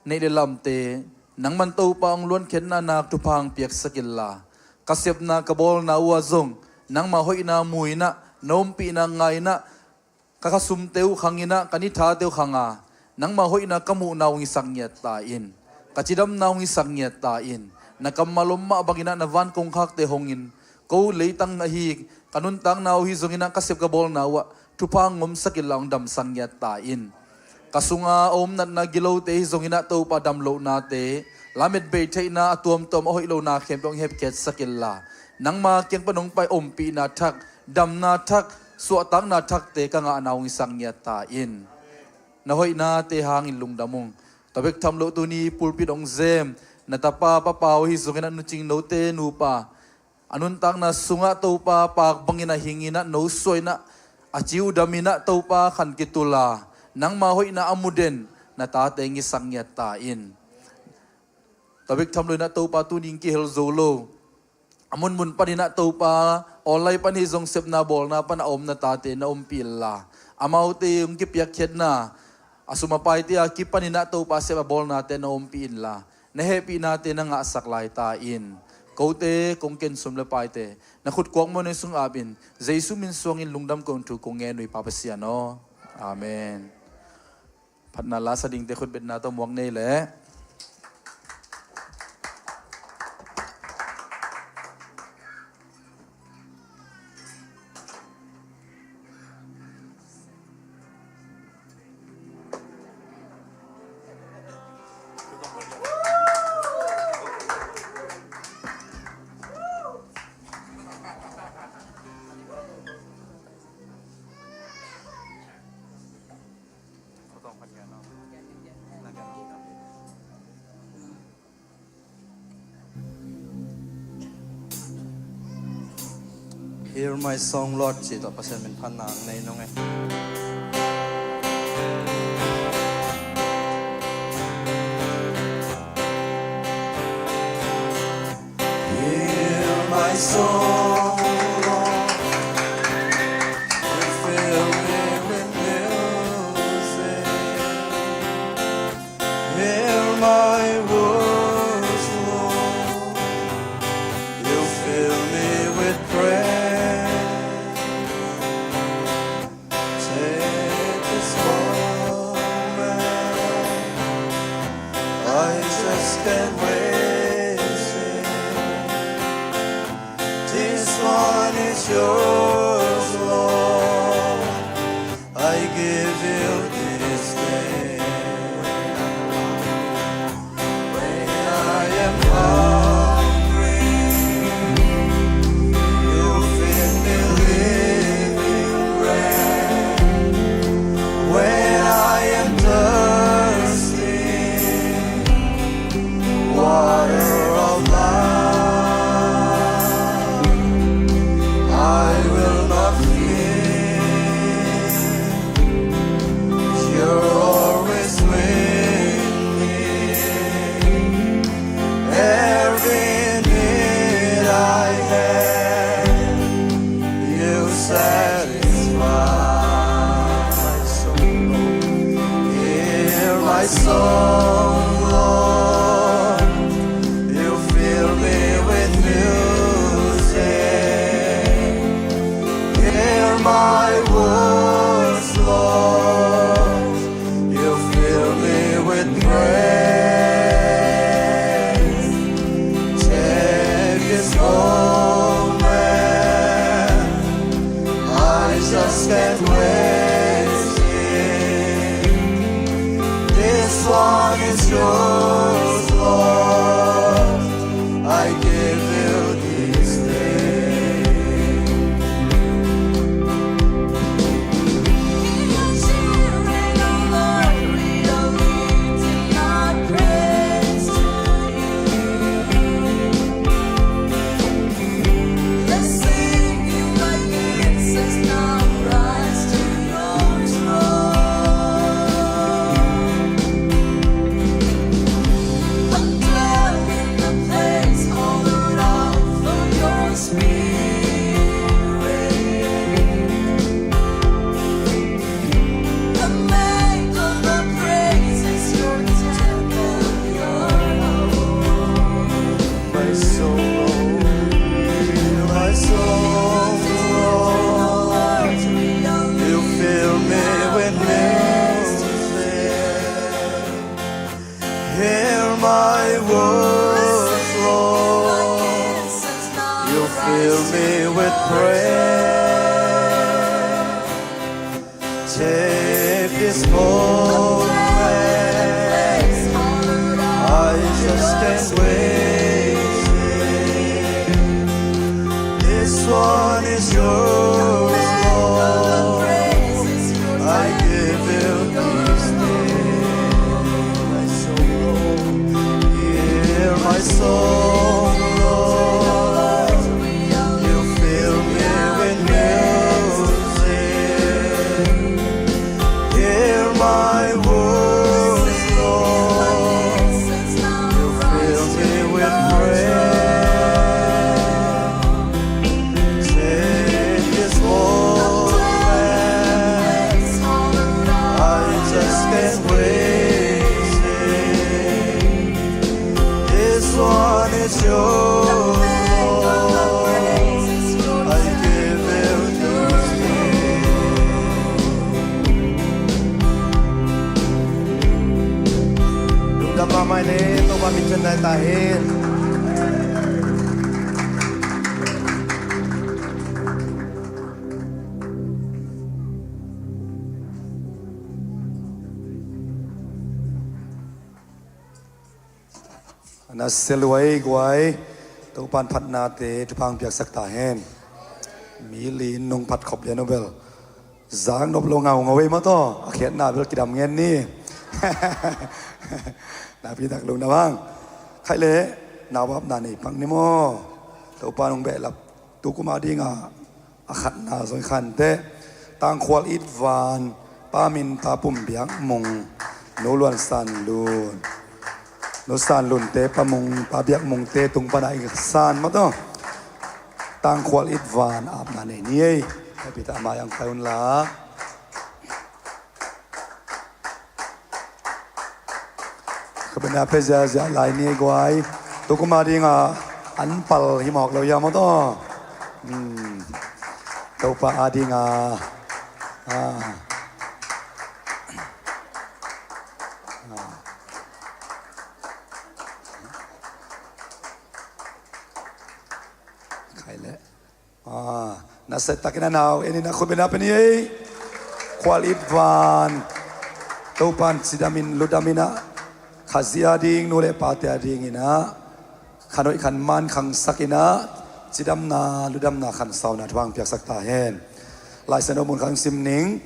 neih le lamte nangman Topa hong luankhiatna nak thupha hong piaksak inla, ka sepna ka bawlna uh ah zong nangma hoihna mu-in ah, na ompihna ngai-in ah, ka khasumte uh khangin ah, ka nithate uh khang a, nangma hoihna ka muhna hong hisak ngiat ta in. Ka cidamna hong hisak ngiat ta in. Na kammal om mah bangin ah na van kongkhakte hongin, ko leitang ahi ka nuntakna uh hi zongin ah, ka sep ka bawlna uh ah thupha hong omsak inla hong damsak ngiat ta in. Ka sunga a om natna gilote hi zongin ah Topa damlohnate, lamet bei theihna a tuamtuam a hoih lohna khempeuh hong hepkhiatsak inla, nangma kiang pan hong pai ompihna thak, damna thak, suahtakna thakte ka ngahna hong hisak ngiat ta in. Na hoihnate hangin lungdam ung. Tua bek tham loh tuni pulpit hong zem na tapa Pa Pau hi zongin ah, Nu Cing Note nupa, a nuntakna sungah Topa pak bangin ah hingin ah, no suah in ah, a ci uh damin ah Topa khan kitul a, nangma hoihna a mu den na tate hong hisak ngiat ta in. Tua bek tham loin ah Topa tuni hong kihel zo lo, a munmun panin ah Topa online pan hi zong, sepna bawlna pan a om na tate na ompih inla, amaute hong kipiakkhiatna, a sum a paite a kipanin ah Topa sep a bawlnate na ompih inla, na hehpihnate na ngahsak lai ta in. Kote kong ken sum le paite na khut kuakmuan sung apin, Jesu min suangin lungdam kong thu kong ngen uh hi Pa Pasian aw. Amen. Phatna la sa dingte khutbetna tawh muak nei leh. Hear my song, Lord, ci tawh Pasian min phatna ang nei nung e. Hear my song, Lord. You fill me with music. Hear my voice, Lord. You fill me with praise. Take this moment. I just can't waste it. This one is yours, Fill me with prayer. Take this moment. I just can't waste it. This one is yours, Lord. I give you this day. Hear my song, Lord. You fill me with music. Hear my voice, Lord. You fill me with prayer. Take this moment. I just can't waste it. This one is yours, Lord. I give you this day. Lungdam mahmah ing. Topa min thang nai ta hen. Na sia lua ei guai, Topan phatnate thupha hong piaksak ta hen. Mi li in nong phat khop lian uh bel zak nop lo ngaungau ei maw taw, a khiatna bel kidam ngen ni. Napi tak lungdam hang. Khaih leh na vapna nei pak ni maw. Topa nong behlap tu kum a dingah a khatna zong khan teh, Tangkhual It Van, Pa Min, Pa Pum Biak Mung, Nu Luan San Lun, Nu San Lunte Pa Mung, Pa Biak Mungte tung pana i san maw taw. Tangkhual It Van apna nei ni ei. Happy ta mai ang pai un la. Khabena pe ziazia lai ni guai. Tu kum a dingah an pal hi mawk lo ia maw taw. Hmm. Topa a dingah. Ah. Ah. Khai leh. Ah, nasia takin a nau en in a khut beng na pen hi ei. Khual It Van, Topan cidamin ludamin ah, Khazih a ding, nu le pate a dingin ah, khanhoih khanman khangsakin ah, cidamna ludamna khansauna thupha hong piaksak ta hen. Laisiangtho mun khat hong sim ning.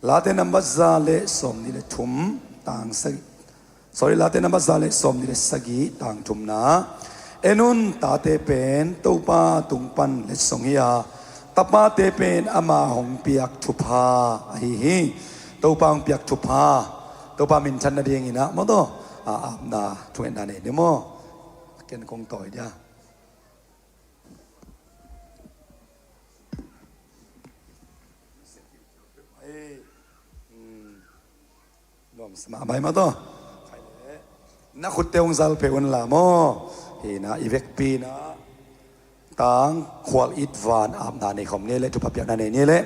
Late nambat za le sawmnih le thum, tang sagih. Sorry, Late nambat za le sawmnih le sagih, tang thumna. En un, tate pen Topa tung pan letsong hi a, tapate pen ama hong piak thupha ahi hi. Topa hong piak thupha, Topa minthan nadingin ah maw taw, a apna thungetna nei ni maw. Ken kong tawi dia. Nuam sa mahmah hi maw taw. Na khutte hong zal phei un la maw. Hi na, i vekpi na. Tangkhual It Van apna nei khawm ni le, thupha piakna nei ni le.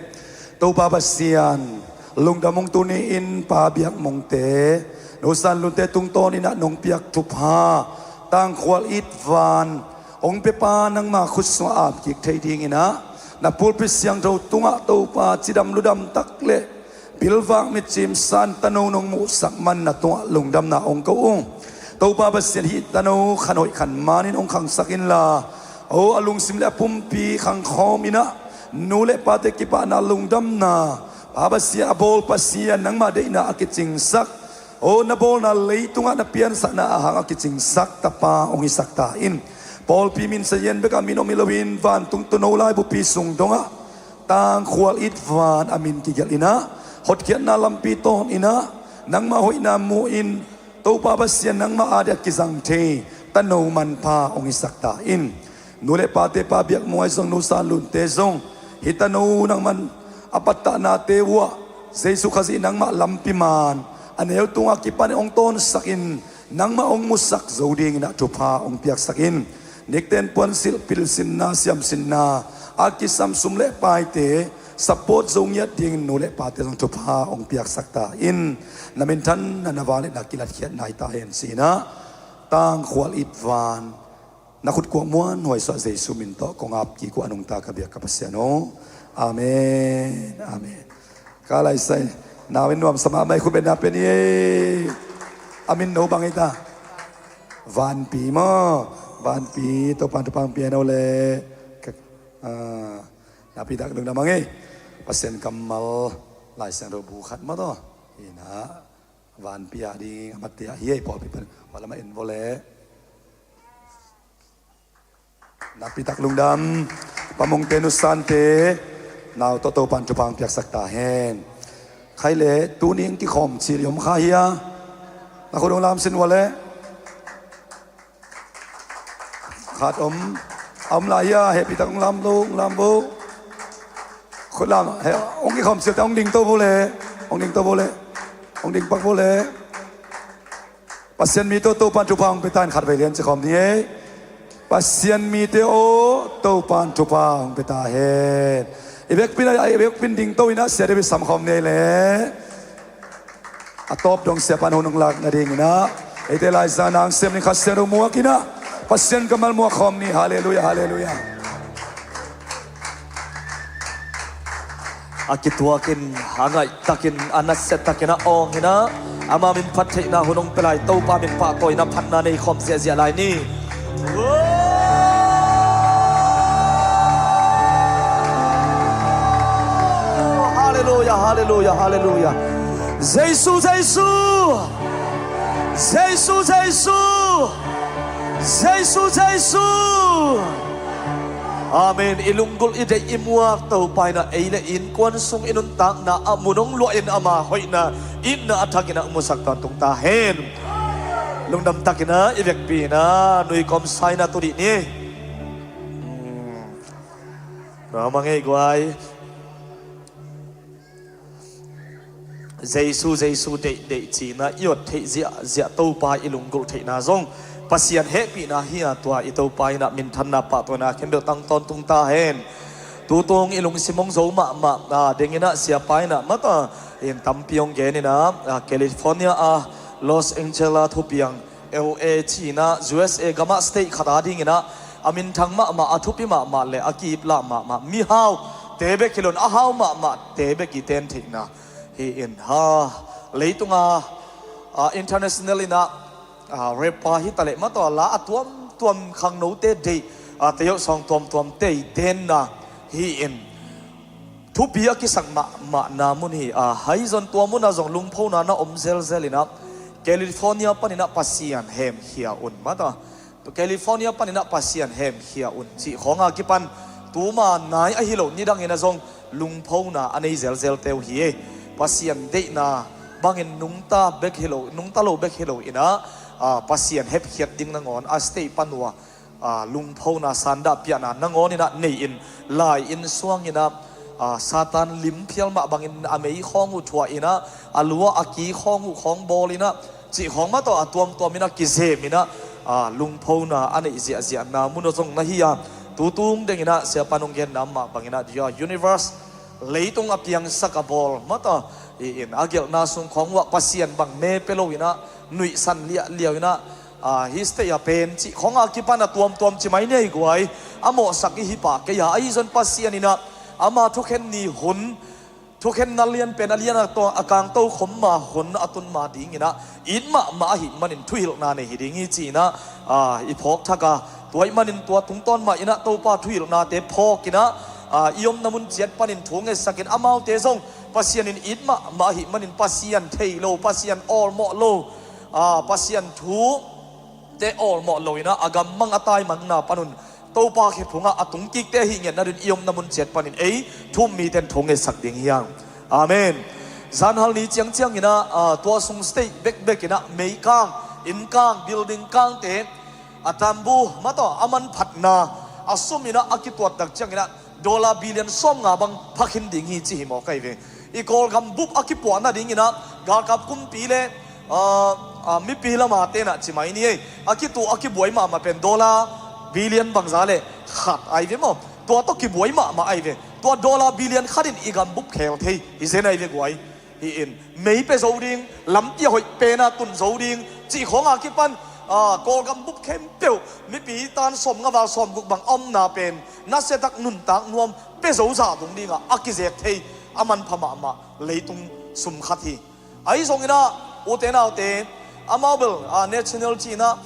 Topa Pasian, lungdam ung, tuni in Pa Biak Mungte, Nu San Lunte tungtawnin ah nong piak thupha, Tangkhual It Van hong piapa nangma khut sungah ap kik thei dingin ah, na pulpit siangtho tungah Topa cidam ludam tak le pilvak mitcim san tano nong muhsak man na tungah lungdamna hong ko ung. Topa Pasian, hih tano khanhoih khanmanin hong khangsak inla, o, a lungsim le a pumpi khangkhawm in ah, nu le pate kipahna lungdamna, Pa Pasian, a bawl Pasian nangma deihna a kicingsak, o, na bawlna leitungah na piansakna a hang a kicingsak tapa hong hisak ta in. Pawlpi min sazian bekah min om hi loin vantung tuuno laibupi sung dongah Tangkhual It Van a min kigelh in ah, hotkhiatna lampi tawn in ah, nangma hoihna mu-in, Topa Pasian nangma adingah kizang thei tano manpha hong hisak ta in. Nu le pate, Pa Biak Mung ahi zong, Nu San Lunte zong, hih tano nangman a pattahnate uhah Jesu Khazih nangmah lampi man a neu tungah kipan hong tawnsakin, nangmah hong musak zo dingin ah thupha hong piaksak in. Nikten puansilh, pilsinna, siamsinna a kisam sum le paite support zo ngiat dingin nu le pate zong thupha hong piaksak ta in. Na minthanna, na vangliatna kilatkhiatna hi ta hen ci-in ah, Tangkhual It Van Na khut kuak muanhuai suah Jesu min tawh kong ap kik uh a nungta ka biak ka Pasian aw. Amen. Amen. Ka laisai nau in nuamsa mahmah i khut beng na pia ni ei. A min no bang ei ta? Vanpi maw? Vanpi, Topan thupha pia no le. Ka, ah, na pi tak lung na mang ei. Pasian kammal Lai Siangtho bu khat maw taw. Hi na. Vanpi a ding a mate a hi ei pawlpi pan. Wala ma en vole. Na pi tak lungdam. Pamungte nusante. Nau tawh Topan thupha piaksak ta hen. Khai le, tuni in kikhawm cil i om kha hi a. Na khut hong lam sin vole. Khat om. A om lai hi a, hehpih tak hong lam lo, hong lam vo. Khut lam, he, hong kikhawm cil ta, hong ding to vole. Hong ding to vole. Hong ding pak vole. Pasian mite aw, Topan thupha hong pia ta hen. Khat vei lian ci khawm ni ei. Pasian mite aw, Topan thupha hong pia ta hen. I vekpin, i vekpin ding to in a Sia David sam khawm ni ei le. A tawp dong Siapan hun hong lak nading in a. Eite Lai Siangtho nang sem ni khat Siangtho muak in a. Pasian kammal muak khawm ni. Halleluiah, halleluiah. A kituakin, a ngaihtakin, a nasiatakin a awngin a, ama min phat theihna hun hong pia lai Topa min pahtawi in a phatna nei khawm ziahziah lai ni. Halleluiah, halleluiah, halleluiah. Jesu, Jesu. Jesu, Jesu. Jesu, Jesu. Amen. I lunggulh i deih i muak Topa in a ei le innkuan sung i nuntakna ah mun hong luah in ama hoihna itna a thakin a musak tawntung ta hen. Lungdam takin a i vekpi in a nui kawm saina tu dih ni. Hmm. Na mang ei guai. Jesu, Jesu deih, deih cihna i ot theih ziahziah Topa i lunggulh theihna zong Pasian hehpihna hi a, tua i Topa in a minthanna pahtawina khempeuh tang tawntung ta hen. Tutung i lungsim hong zo mahmah, a, ding in a Siapa in a mata in tampi hong gen in a, a, California a, Los Angeles a thupiang L A cihna U S A gamah state khat a ding in a, a minthang mahmah, a thupi mahmah le a kiplah mahmah mihau te bek hi lo in a hau mahmah te bek i ten theihna hi in ha. Leitunga, a, international in a, a, rapper hi ta leh mataw la a tuamtuam khangnote deih, a, teiawh sawng tuamtuam te i tenna hi in. Thupi a kisak mahmahna mun hi a, hai zon tua mun a zong lungphona na om zelzel in a, California panin a Pasian hemkhia un mata. California panin a Pasian hemkhia un cih khawng a kipan tuma nai ahi lo nidang in a zong lungphona a nei zelzel teu hi e. Pasian deihna bangin nungta bek hi lo, nungta lo bek hi lo in a, a, Pasian hepkhiat ding nangawn a state pan uh a, a, lungphona sandah piahna nangawn in a nei in, lai inn suang in a, a, Satan lim phial mah bangin a mei khawng uh thuah in a, a lua a ki khawng uh khawng bawl in a, cih khawng mah tawh a tuamtuam in a kizem in a, a, lungphona a neih ziahziahna mun uh zong na hi a, tutung deng in a Siapa nong genna mah bangin a, dia universe leitung a piangsak a bawl mah tawh hi in a gelhna sung khawng uh ah Pasian bang me pia lo in a nuihsan liahliau in a, a, hi state a pen cih khawng a kipan a tuamtuam ci mai ni ei guai. A mawhsak i hi pah kei a, ahi zon Pasian in a ama thukhen ni hun, thukhenna lian pen a lian a to, a kang tokhom ma hun a tun ma ding in a it mahmah ahih manin thuhilhna nei hi ding hi ci in a, a, i phawk thak a, tua ahih manin tua tungtawn mah in a Topa thuhilhnate phawk in a, a, i omna mun ciat panin thu ngetsak in amaute zong Pasian in it mahmah ahih manin Pasian thei lo, Pasian awlmawh lo, a, Pasian thute awlmawh lo in a, a gammang a taimangna pan un Topa khe phungah a tungkikte ahih ngiat nadin i omna mun ciat panin ei thu um miten thu ngetsak ding hi hang. Amen. Zanhal ni ciangciang in a, a, tua sung state bekbek in a mei kang, inn kang, building kangte a tambu mah tawh a manphatna a sum in a a kituat tak ciang in a dollar billion sawmnga bang pha khin ding hi ci hi mawk ahi ve. I Kawlgam bup a kipuah nading in a galkap kumpi le, a, a, mipi lama te in a ci mai ni ei, a kitu a kibuai mahmah pen dollar billion bangza le khat ahi ve maw. Tua tawh kibuai mahmah ahi ve. Tua dollar billion khat in i gam bup khel thei hi zen ahi ve guai. Hi in mei pe zo ding, lampi a hoih pen a tun zo ding cih khawng a kipan Kawlgam bup khempeuh mipi tan sawmnga val sawmguk bang a omna pen nasia tak nuntak nuam pia zo zah dong dingah a kizek thei a manpha mahmah leitung sum khat hi. Ahi zonginah ute naute, amau bel national ci-inah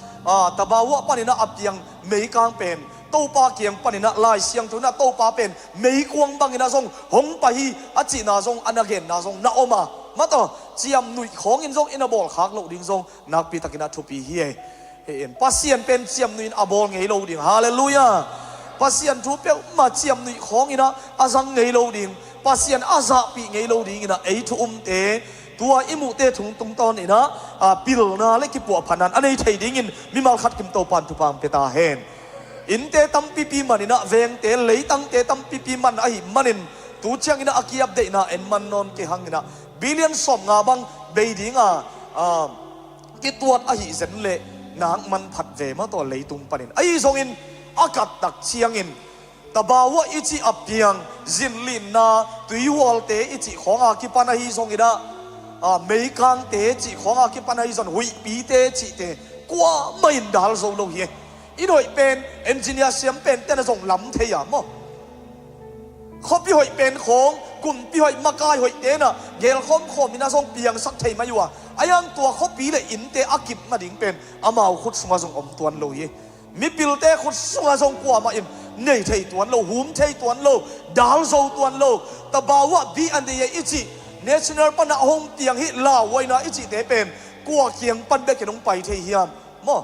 Tabawa paninah a piang meikang pen Topa kiang paninah Lai Siangtho inah Topa pen meikuang banginah zong hong pai hi a cihna zong a na genna zong na om a, mataw ciamnuih khawngin zong i na bawlkhak loh ding zong nakpitakinah thupi hi ei. Pasian pen ciamnuih in a bawl ngei lo ding. Halleluiah. Pasian thu peuhmah ciamnuih khawnginah a zang ngei lo ding, Pasian a zahpih ngei lo dinginah ei thu umte, tua i muhte thung tungtawninah pilna le kipuahphatna a nei thei dingin mimal khat kim Topan thupha pia ta hen. Innte tampipi maninah vengte leitangte tampipi man ahi manin tu cianginah a kiapdeihna en man nawn kei hanginah billion sawmnga bang bei dinga kituat ahi zen le nak manphat ve mataw leitung panin. Ahi zongin a kattak ciangin Tabawa i cih a piang zinlinna tuihualte i cih khawnga kipan ahi zonginah meikangte cih khawnga kipan ahi zon huihpite cihte kuamah in dal zo lo hi. Inn hoih pen engineer siam pen tena zong lam thei a maw? Khuapi hoih pen khawng kumpi hoih makai hoih tenah gelkhawm khawminah zong piangsak thei mai uh a, a yang tua khuapi le innte a kip nading pen amau khut sungah zong om tuan lo hi. Mipilte khut sungah zong kuamah in nei thei tuan lo, hum thei tuan lo, dal zo tuan lo. Tabawa bi an dei i cih national panah hong piang hi lauhuaina i cihte pen kua kiang pan bekin hong pai thei hiam maw?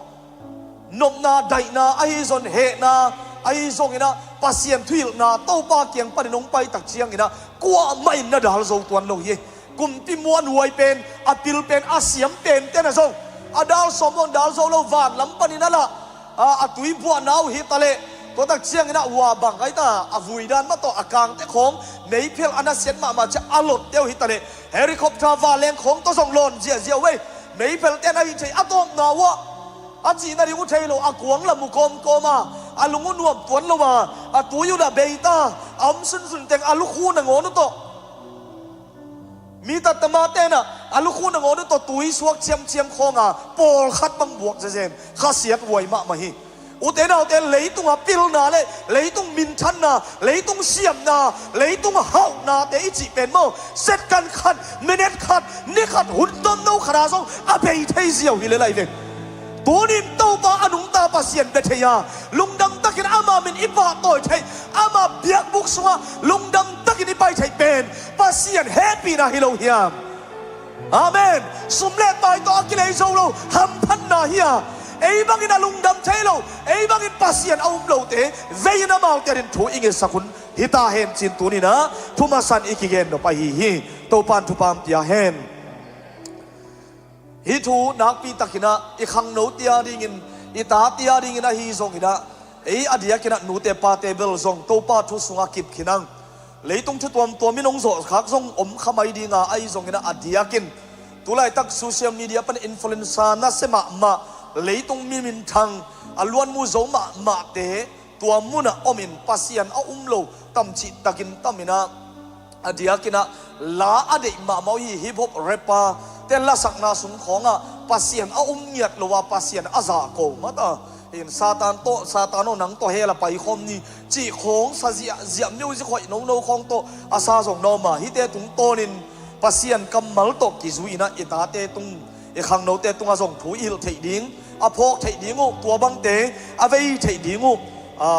Nopna daihna ahi zon hehna ahi zonginah Pasian thuhilhna Topa kiang panin hong paitak cianginah kuamah in na dal zo tuan lo hi. Kumpi muanhuai pen a pil pen a siam pen tena zong a dal sawm lo dal zo lo vanlam panin a lah a tuibuahna uh hitaleh tuatak cianginah ua bang aita a vuidan mataw a kangte khawng meiphel a nasiat mahmah ciah a lotte uh hitaleh helicopter vanleng khawng tawh zong lawn ziahziah uh ei. Meiphelte na hih thei a tawpna uhah a cihna ding uh thei lo a kuang lam uh kawmkawm a a lung uh nuam tuan lo a a tui uh lah beita a om sunsun teng a lukhu nangawn uh tawh mi tattama tenah a lukhu nangawn uh tawh tui suak ciamciam khawnga pawlkhat bang buak zezen khasiat huai mahmah hi. Ute naute, leitungah pilna le leitung minthanna, leitung siamna, leitung hauhnate i cih pen maw, second khat, minute khat, ni khat, hun tomno khata zong a bei thei ziau hi le lai ve. Tunin Topa a nungta Pasian bia thei a, lungdam takin ama min i pahtawi thei, ama biakbuk sungah lungdam takin i pai thei pen Pasian hehpihna hi lo hiam? Amen. Sum le pai tawh a kilei zo lo hamphatna hi a, ei bangin a lungdam thei lo, ei bangin Pasian a um lote vei in amaute adin thu i ngetsak hun hi ta hen cin tuninah thumasan i kigen nop ahi hi. Topan thupha pia hen. Hih thu nakpi takinah i khangnote a dingin, i tate a dingin ahi zonginah ei a diakinah nute pate bel zong Topa thu sungah kip khin ang. Leitung thu tuamtuam in hong zawhkhak zong om kha mai dinga ahi zonginah a diakin tulaitak social media pan influencer nasia mahmah leitung mi minthang a luanmu zo mahmahte tua munah omin Pasian a um lo tamcih takin taminah a diakinah la a deih mahmah uh hi. Hip hop rapper te lasakna sung khawngah Pasian a um ngiat lo a Pasian a zahko mata in Satan tawh, Satan aw nang tawh hell a paikhawm ni cih khawng sa ziahziah music hoih nono khawng tawh a sa zong na om a, hihte tungtawnin Pasian kammal tawh kizui inah i tate tung i khangnote tungah zong thu i hilh theih ding, a phawk theih ding uh, tua bangte a vei theih ding uh, a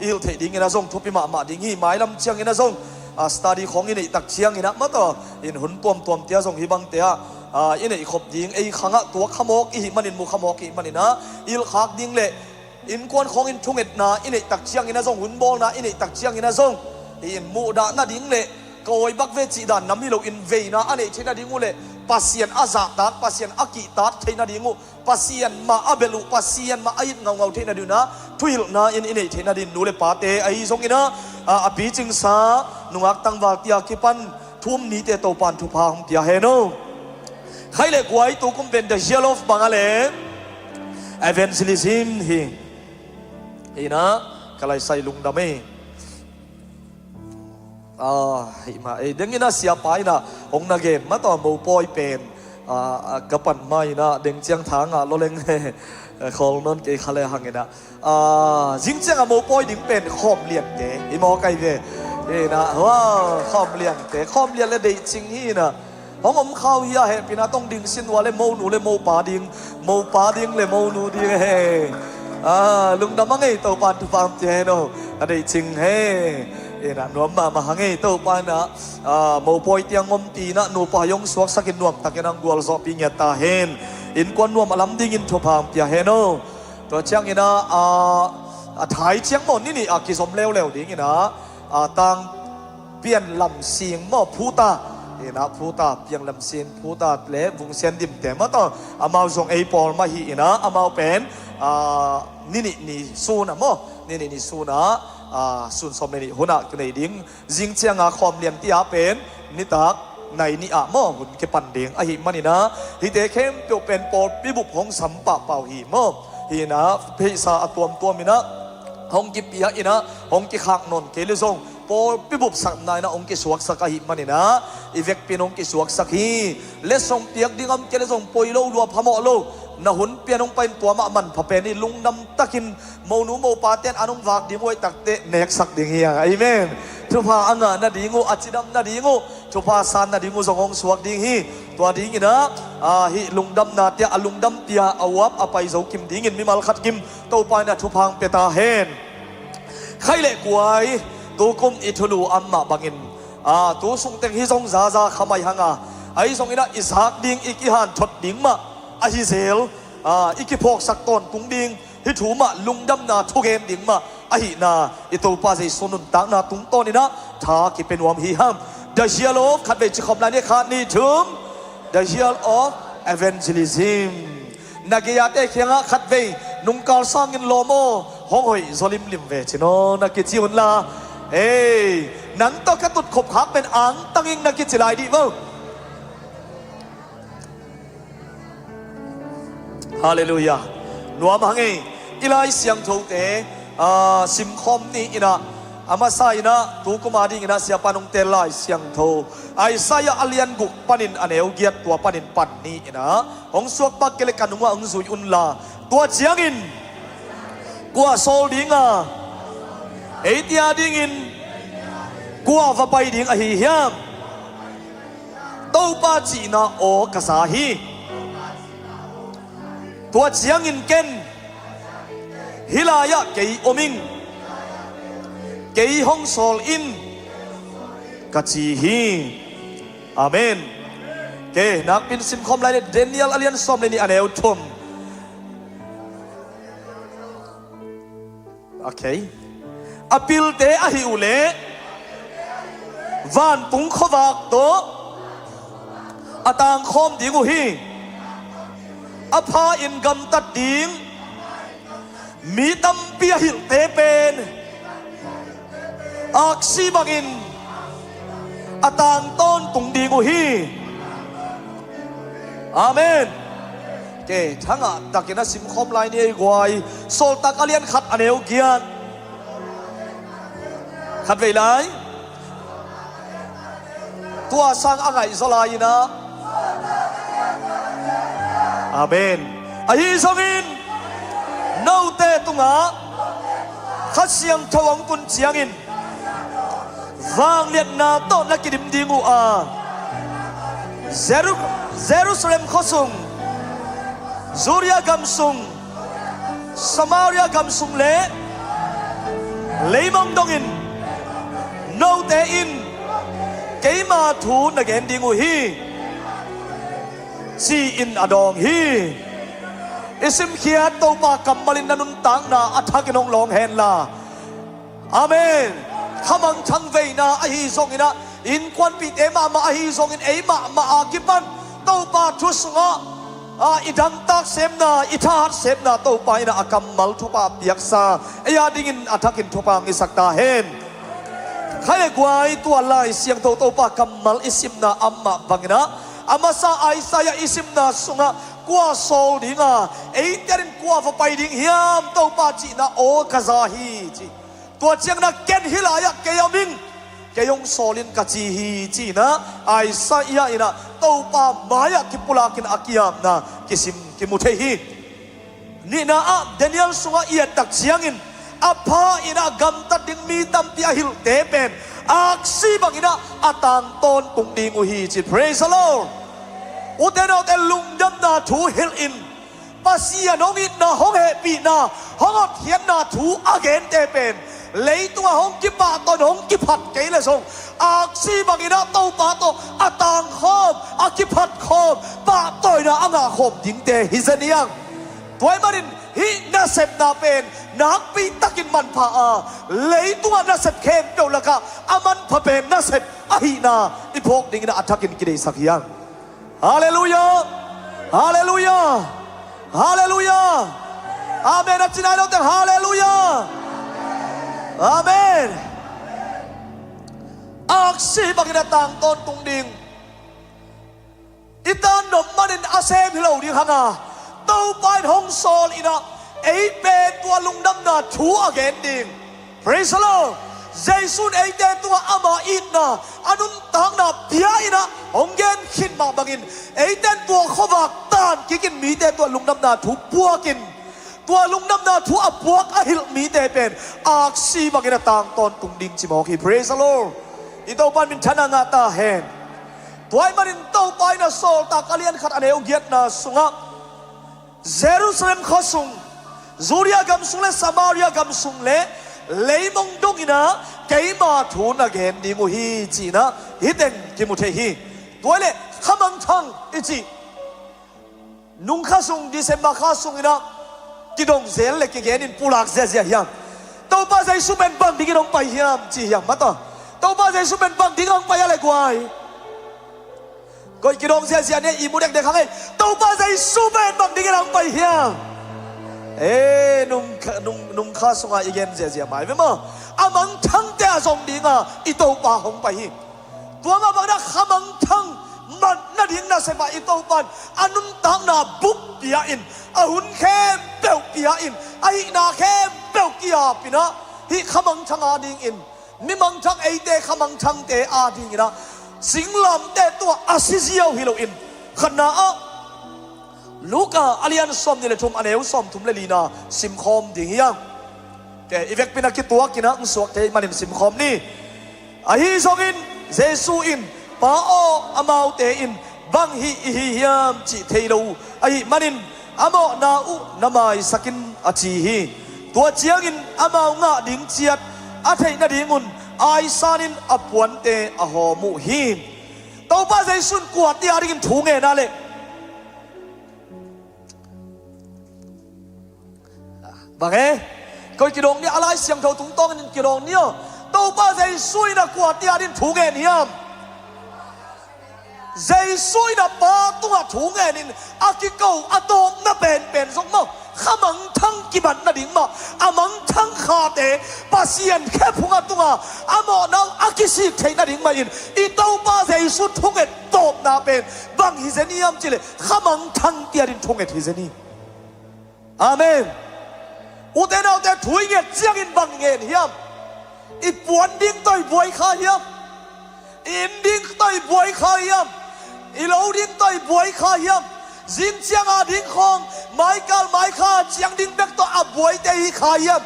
i hilh theih dingin a zong thupi mahmah ding hi. Mailam ciangin a zong a study khawng i neihtak ciangin a mataw in hun tuamtuamte a zong hi bangte ah a i neihkhop ding, ei khangah tua khamawk i hih manin, mu khamawk i hih manin a i hilhkhak ding le innkuan khawngin thungetna i neihtak ciangin a zong, hunbawlna i neihtak ciangin a zong, in muhdah nading le ka awi bak ve cih dan nam hi loin veina a neih theih nading uh le Pasian a zahtak, Pasian a kihtak theih nading uh, Pasian mah a belh uh, Pasian mah a it ngaungau theih nading uh a thuhilhna in i neih theih nading nu le pate ahi zongin a, a, a picingsa nungak tangval tia kipan thu um nite Topan thupha hong pia hen aw. Khaih le guai tu kum pen the zeal of bang a le evangelism hi. Hi na, ka laisai lungdam ei. Ah, hi mah ei, dengin a siapa in a hong na gen mataw, mopawi pen A, a, ka pan ma inah deng ciang thang ah loleng khawl nawn kei kha le hang inah, a, zing ciang a mopawi ding pen khawm liante i maw kai ve. Inah, wow, khawm liante, khawm lian le deih cing hi inah. Hong om khau hi a hehpihna tong ding sin ua le monu le mopa ding, mopa ding le monu ding he. A, lungdam a ngei Topan thupha pia hen aw. A deih cing he. Inah nuam mahmah a ngei Topan ah, a, mopawi tiang om pi inah nupa hong suaksakin nuamtakin ang gualzawhpih ngiat ta hen. Innkuan nuam a lam dingin thupha pia hen aw. Tua ciang inah, a, a thai ciang maw ni nih a kizom leuleu ding inah, a, tang Pianlamsing maw, Phuta inah, Phuta, Pianlamsing, Phuta le Vungsian Dimte maw tawh, amau zong ei pawl mah hi inah, amau pen, a, ni nih ni sun ah maw, ni nih ni sun ah, a, sun sawm le nih hun ah kinei ding. Zing ciang a khawm lian ti a pen nitak nai nih ah maw hun kipan ding ahih man inah, hihte khempeuh pen pawlpi bup hong sam pahpah uh hi maw. Hi inah, pheisa a tuamtuam inah hong kipia inah, hong kikhak nawn kei le zong pawlpi bup sakna inah hong kisuaksak ahih man inah, i vekpi in hong kisuaksak hi. Letsong piak ding om kei le zong poi lo, lua phamawh lo, na hun pian hong pai in tua mah manpha pen hi. Lungdam takin monu mopa ten an hong vak ding uh ahih takteh neksak ding hi hang. Amen. Thupha a ngah nading uh, a cidam nading uh, thupha san nading uh zong hong suak ding hi. Tua ding inah, a, hih lungdamna tiah a lungdam pia a uap a pai zo kim dingin mimal khat kim Topa inah thupha hong pia ta hen. Khai le kuai, tukum i thulu a mah bangin, a, tu sungteng hi zong zaza kha mai hang a, ahi zong inah i zak ding, i kihanthot ding mah ahi zel, a, i kiphawksak tawntung ding, hih thu mah lungdamna thugen ding mah ahihna, i Topa Jesu nuntakna tungtawn inah tha kipia nuam hi hang. The zeal of, khatvei ci khawm lai ni, khat, nih, thum. The zeal of evangelism. Na gei-ate kiangah khatvei nungkal sangin lawm aw, hong hoih zaw limlim ve ci naw, na kici un la. Ei, nang tawh ka tutkhop khak pen angtang ing, na kici lai dih vo. Halleluiah. Nuam hang ei. I Lai Siangthote, a, simkhawm ni inah, a masa inah tukum a ding inah siapa nungte Lai Siangtho Isaiah a lian guk panin a neu giat, tua panin pan ni inah, hong suak pak kei le ka nungah hong zui un la. Tua ciangin kua sawl ding a, eite a dingin kua va pai ding ahi hiam? Topa cihna aw ka za hi. Tua ciangin ken, hih lai-ah kei om ing, kei hong sawl in, ka ci hi. Amen. Ke, nakpi in simkhawm lai le, Daniel a lian sawm le nih a neu thum. Okay. A pilte ahih uh leh vantung khuavak tawh a tangkhawm ding uh hi. A pha-in gamtat ding mi tampi a hilhte pen aksi bangin a tang tawntung ding uh hi. Amen. Ke, thangah takin a simkhawm lai ni ei guai. Sawltak a lian khat a neu giat. Khatvei lai. Tua sang a ngaihzaw lai inah. Amen. Ahi zongin note tungah Kha Siangtho hong tun ciangin vangliatna tawh na kidim ding uh a, Jeru-, Jerusalem khuasung, Judea gamsung, Samaria gamsung le leimong dongin note in keima thu na gen ding uh hi, ci-in a dawng hi. I simkhiat Topa kammal in na nuntakna a thakin hong lawng hen la. Amen. Khamangthang veina ahi zongin ah, innkuanpihte mahmah ahi zongin, ei mahmah a kipan Topa thu sungah, a, i dangtak semna, i thahat semna Topa in ah a kammal thupha piaksa, ei a dingin a thakin thupha hong hisak ta hen. Khai le guai, tua Lai Siangtho Topa kammal i simna amah bangin ah, a masa Isaiah i simna sungah kua sawl ding a, eite adingin kua va pai ding hiam, Topa cihna aw ka za hi ci. Tua ciangin ah ken hih lai-ah kei om ing, kei hong sawl in ka ci hi ci-in ah Isaiah in ah Topa mai-ah kipulakin a kiamna kisim kimu thei hi. Nihna ah Daniel sungah i et tak ciangin a pha in a gamtat ding mi tampi a hilhte pen aksi bangin ah a tang tawntung ding uh hi ci. Praise the Lord. Ute naute, lungdamna thu hilh in Pasian hong itna, hong hehpihna, hong hotkhiatna thu a gente pen leitungah hong kipahtawi, hong kiphat kei le zong aksi bangin ah Topa tawh a tangkhawm, a kiphatkhawm, pahtawina a ngahkhawm dingte hi zen hiang. Tua ahih manin hih nasepna pen nakpi takin manpha a, leitungah nasep khempeuh lakah a manpha pen nasep ahihna i phawk dingin a thakin kideisak hiang. Halleluiah! Halleluiah! Halleluiah! Amen. A ci nai lo teng halleluiah! Amen. Aksi bangin a tang tawntung ding. I tan nop manin a sem hi lo ding hang a, Topa in hong sawl in ah ei pen tua lungdamna thu a gen ding. Praise the Lord. Jesu in eite tungah ama itna, a nuntakna pia in ah hong gen khit mah bangin eite in tua khuavak tan kikin mite tua lungdamna thu puakin, tua lungdamna thu a puak a hilh mite pen aksi bangin a tang tawntung ding ci mawk hi. Praise the Lord. I Topa in minthanna ngah ta hen. Tua ahih manin Topa in a Sawltak a lian khat a neu giatna sungah Jerusalem khua sung, Judea gam sung le Samaria gam sung le leimong dongin ah keima thu na gen ding uh hi ci-in ah hih teng kimu thei hi. Tua ahih leh khamangthang i cih nung kha sung, December kha sungin ah kidong zel le kigenin pulak ziahziah hiam? Topa Jesu pen bang dingin hong pai hiam ci hiam, mata? Topa Jesu pen bang dingin hong pai a le guai? Koi kidong ziahziah ni, i mu dekdek hang ei. Topa Jesu pen bang dingin hong pai hiam? Eh, nung kha, nung, nung kha sungah i gen ziahziah mai ve maw. A mangthangte a zong dinga i Topa hong pai hi. Tua mah bangin ah khamangthang mat nading nasepah i Topa in a nuntakna buk pia in, a hun khempeuh pia in, a hihna khempeuh kiap in ah, hih khamangthang a dingin, mi mangthang eite khamangthangte a dingin ah singlamteh tungah a si ziau hi loin, khatna ah Luka a lian sawmnih le thum, a neu sawmthum le lina simkhawm ding hiam? Kei i vekpi in a kituakin ah hong suak thei manin simkhawm ni. Ahi zongin Jesu in, Pa aw, amaute in bang hih i hi hiam cih thei lo uh ahih manin a mawhna uh na maisak in, a ci hi. Tua ciangin amau ngah ding ciat a theih nadingun aisanin a puante a hawm uh hi. Topa Jesu in kuate a dingin thu ngen a leh bang e? Koi kidong ni a, Lai Siangtho tungtawnin kidong ni aw. Topa Jesu in a kuate a dingin thu ngen hiam? Jesu in a Pa tungah thu ngenin a kiko a tawpna penpen zong maw, khamangthang kimat nading mah, a mangthang khate Pasian khephung a tunga a mawhna uh a kisik theih nading mahin i Topa Jesu thunget tawpna pen bang hi zen hiam cih leh khamangthangte a dingin thunget hi zen hi. Amen. Ute naute, thu i nget ciangin bang ngen hiam? I puan ding tawh i buai kha hiam? I inn ding tawh i buai kha hiam? I lo ding tawh i buai kha hiam? Zing ciang a ding khawng, maikal maikha ciang ding bek tawh a buaite hi kha hiam?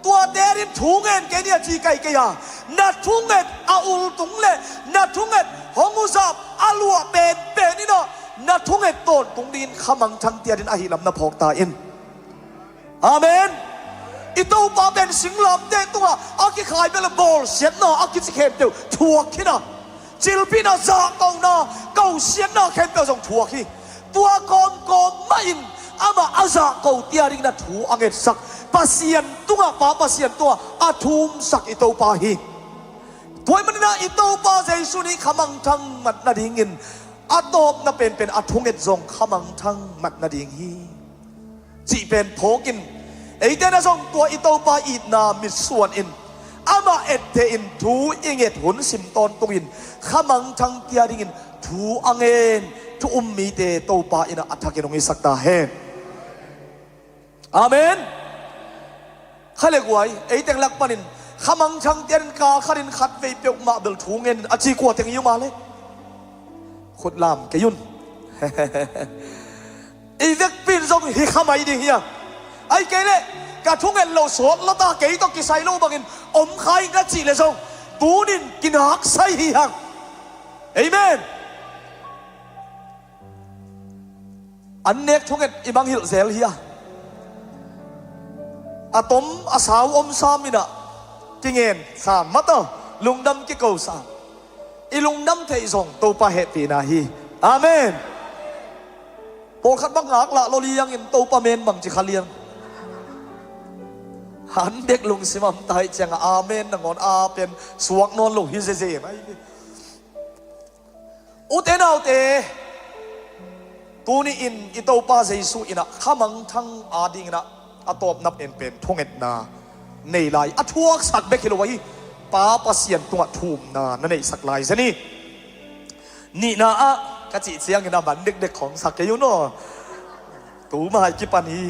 Tuate a dingin thu ngen kei ni a ci kei kei a, na thunget a ultung le na thunget hong uzap a luah penpen in ah na thunget tawntung dingin khamangthangte a dingin ahih lam na phawk ta in. Amen. I Topa pen singlamteh tungah a kikhai bel a bawlsiatna a kici khempeuh thuak khin a, cilpihna, zahkona, kosiatna khempeuh zong thuak hi. Tua kawmkawm mahin amah a zahkote a dingin a thu a ngetsak, Pasian tungah, Pa Pasian tungah a thumsak i Topa hi. Tua ahih manin ah i Topa Jesu nih khamangthang mat nadingin a tawpna penpen a thunget zong khamangthang mat nading hi cih pen phawkin, eite na zong tua i Topa itna mitsuanin amah ettehin thu i nget hun sim tawntungin khamangthangte a dingin thu a ngen, thu um mite Topa in ah a thakin hong hisak ta hen. Amen. Kha le guai, eiteng lak panin khamangthangte a dingin kal khatin khatvei peuhmah bel thu ngen a ci kua teng i um a le? Khut lam kei un. I vekpi in zong hi kha mai ding hi a. Ahih kei leh ka thunget loh sawt lo ta, kei tawh kisai lo bangin om kha ing na cih leh zong tunin kinaksai hi hang. Amen. An nek thunget i mangngilh zel hi a. A tom a sau om sam in ah kingen sam mah tawh lungdam kiko sam. I lungdam theih zong Topa hehpihna hi. Amen. Pawlkhat bang ngaklah lo liangin Topa men bang ci kha liang. An bek lungsim a om ta ahih ciangah amen nangawn a pen suak nawn lo hi zeze mai hi. Ute naute, tuni-in i Topa Jesu in ah kha mangthang adingin ah a tawpna penpen thungetna nei lai. A thuaksak bek hi lo ahi, Pa Pasian tungah thumna na neihsak lai zen hi. Nihna ah ka cih ciangin a man dekdek khawng sa kei un aw. Tuma hai kipan hi.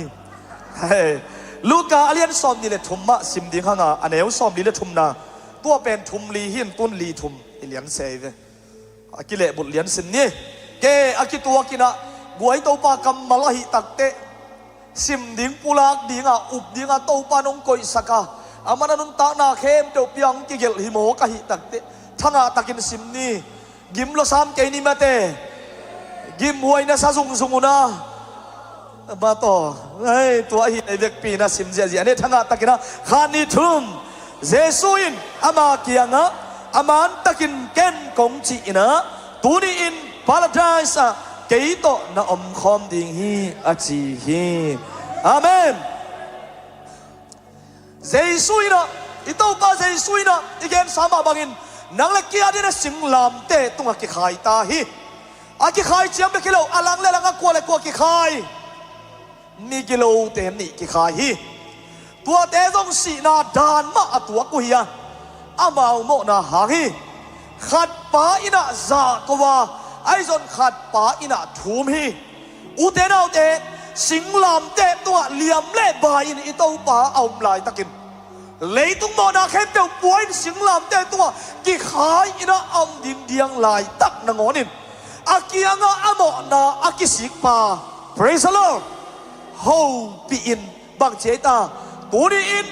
Hei. Luka a lian sawmnih le thum mah sim ding hang a, a neu sawmli le thumna. Tua pen thum li hi in, tun li thum i lian se hi ve. A kilehbulh lian sin ni. Ke a kituakin ah guai Topa kammal ahih takteh sim ding, pulak ding a, up ding a Topa in hong koihsak a, aman a nuntakna khempeuh pia hong kigelh hi mawk ahih takteh thangah takin sim ni. Gim lo sam kei ni mate. Gimhuai na sa zungzung un a. Mah tawh, ei, tua hi ei vekpi na sim ziahziah ni. Thangah takin ah khat, nih, thum. Jesu in ama kiangah, a man takin ken kong cih in ah, tuni-in Paradise ah kei tawh na omkhawm ding hi, a ci hi. Amen. Jesu in ah, i Topa Jesu in ah i gensa mah bangin nang le kei a dingin a singlamteh tungah kikhai ta hi. A kikhai ciang bek hi lo, a lang le lang a kua le kua kikhai. Migilote nih kikhai hi. Tuate zong sihna dan mah a tuak uh hi a, amau mawhna hang hi. Khatpa in ah zahko a, ahi zong khatpa in ah thum hi. Ute naute, singlamteh tungah liam le bai-in i Topa a om laitakin, leitung mawhna khempeuh pua-in singlamteh tungah kikhai-in ah a om ding diang laitak nangawnin a kiangah a mawhna a kisikpa, praise the Lord, hopih in bang ci ei ta, tuni-in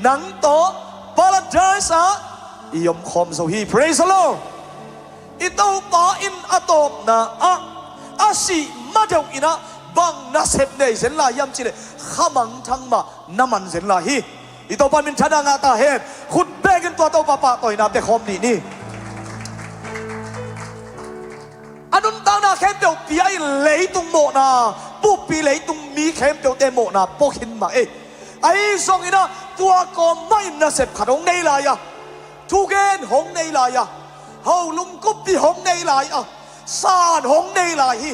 nang tawh Paradise ah i omkhawm zo hi. Praise the Lord. I Topa in a tawpna ah a sih madeuh in ah bang nasep nei zen lai hiam cih leh kha mangthang mah na man zen lai hi. I Topa in minthanna ngah ta hen. Khut bekin tua Topa pahtawina pia khawm dih ni. A nuntakna khempeuh pia-in leitung mawhna, buppi leitung mi khempeuhte mawhna pua khin mah ei. Ahi zongin ah tua kawm mahin nasep khat hong nei lai a, thugen hong nei lai a, ho lungkuppih hong nei lai a, san hong nei lai hi.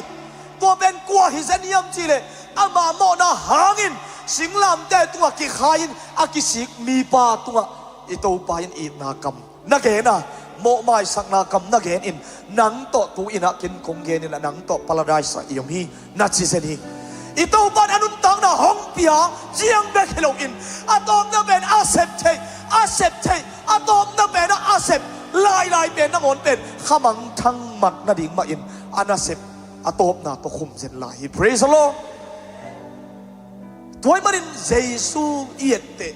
Tua pen kua hi zen hiam cih leh ama mawhna hangin singlamteh tungah kikhai-in a kisik mipa tungah i Topa in itna kam na gen a, mawhmaisakna kam na gen in, nang tawh tu-in ah ken kong gen in ah nang tawh Paradise ah i om hi, na ci zen hi. I Topa in a nuntakna hong pia ciang bek hi loin a tawpna pen a sep theih, a sep theih, a tawpna pen ah a sep lailai pen nangawn pen kha mangthang mat nading mahin a nasep a tawpna tawh khum zen lai hi. Praise the Lord. Tua ahih manin Jesu i etteh,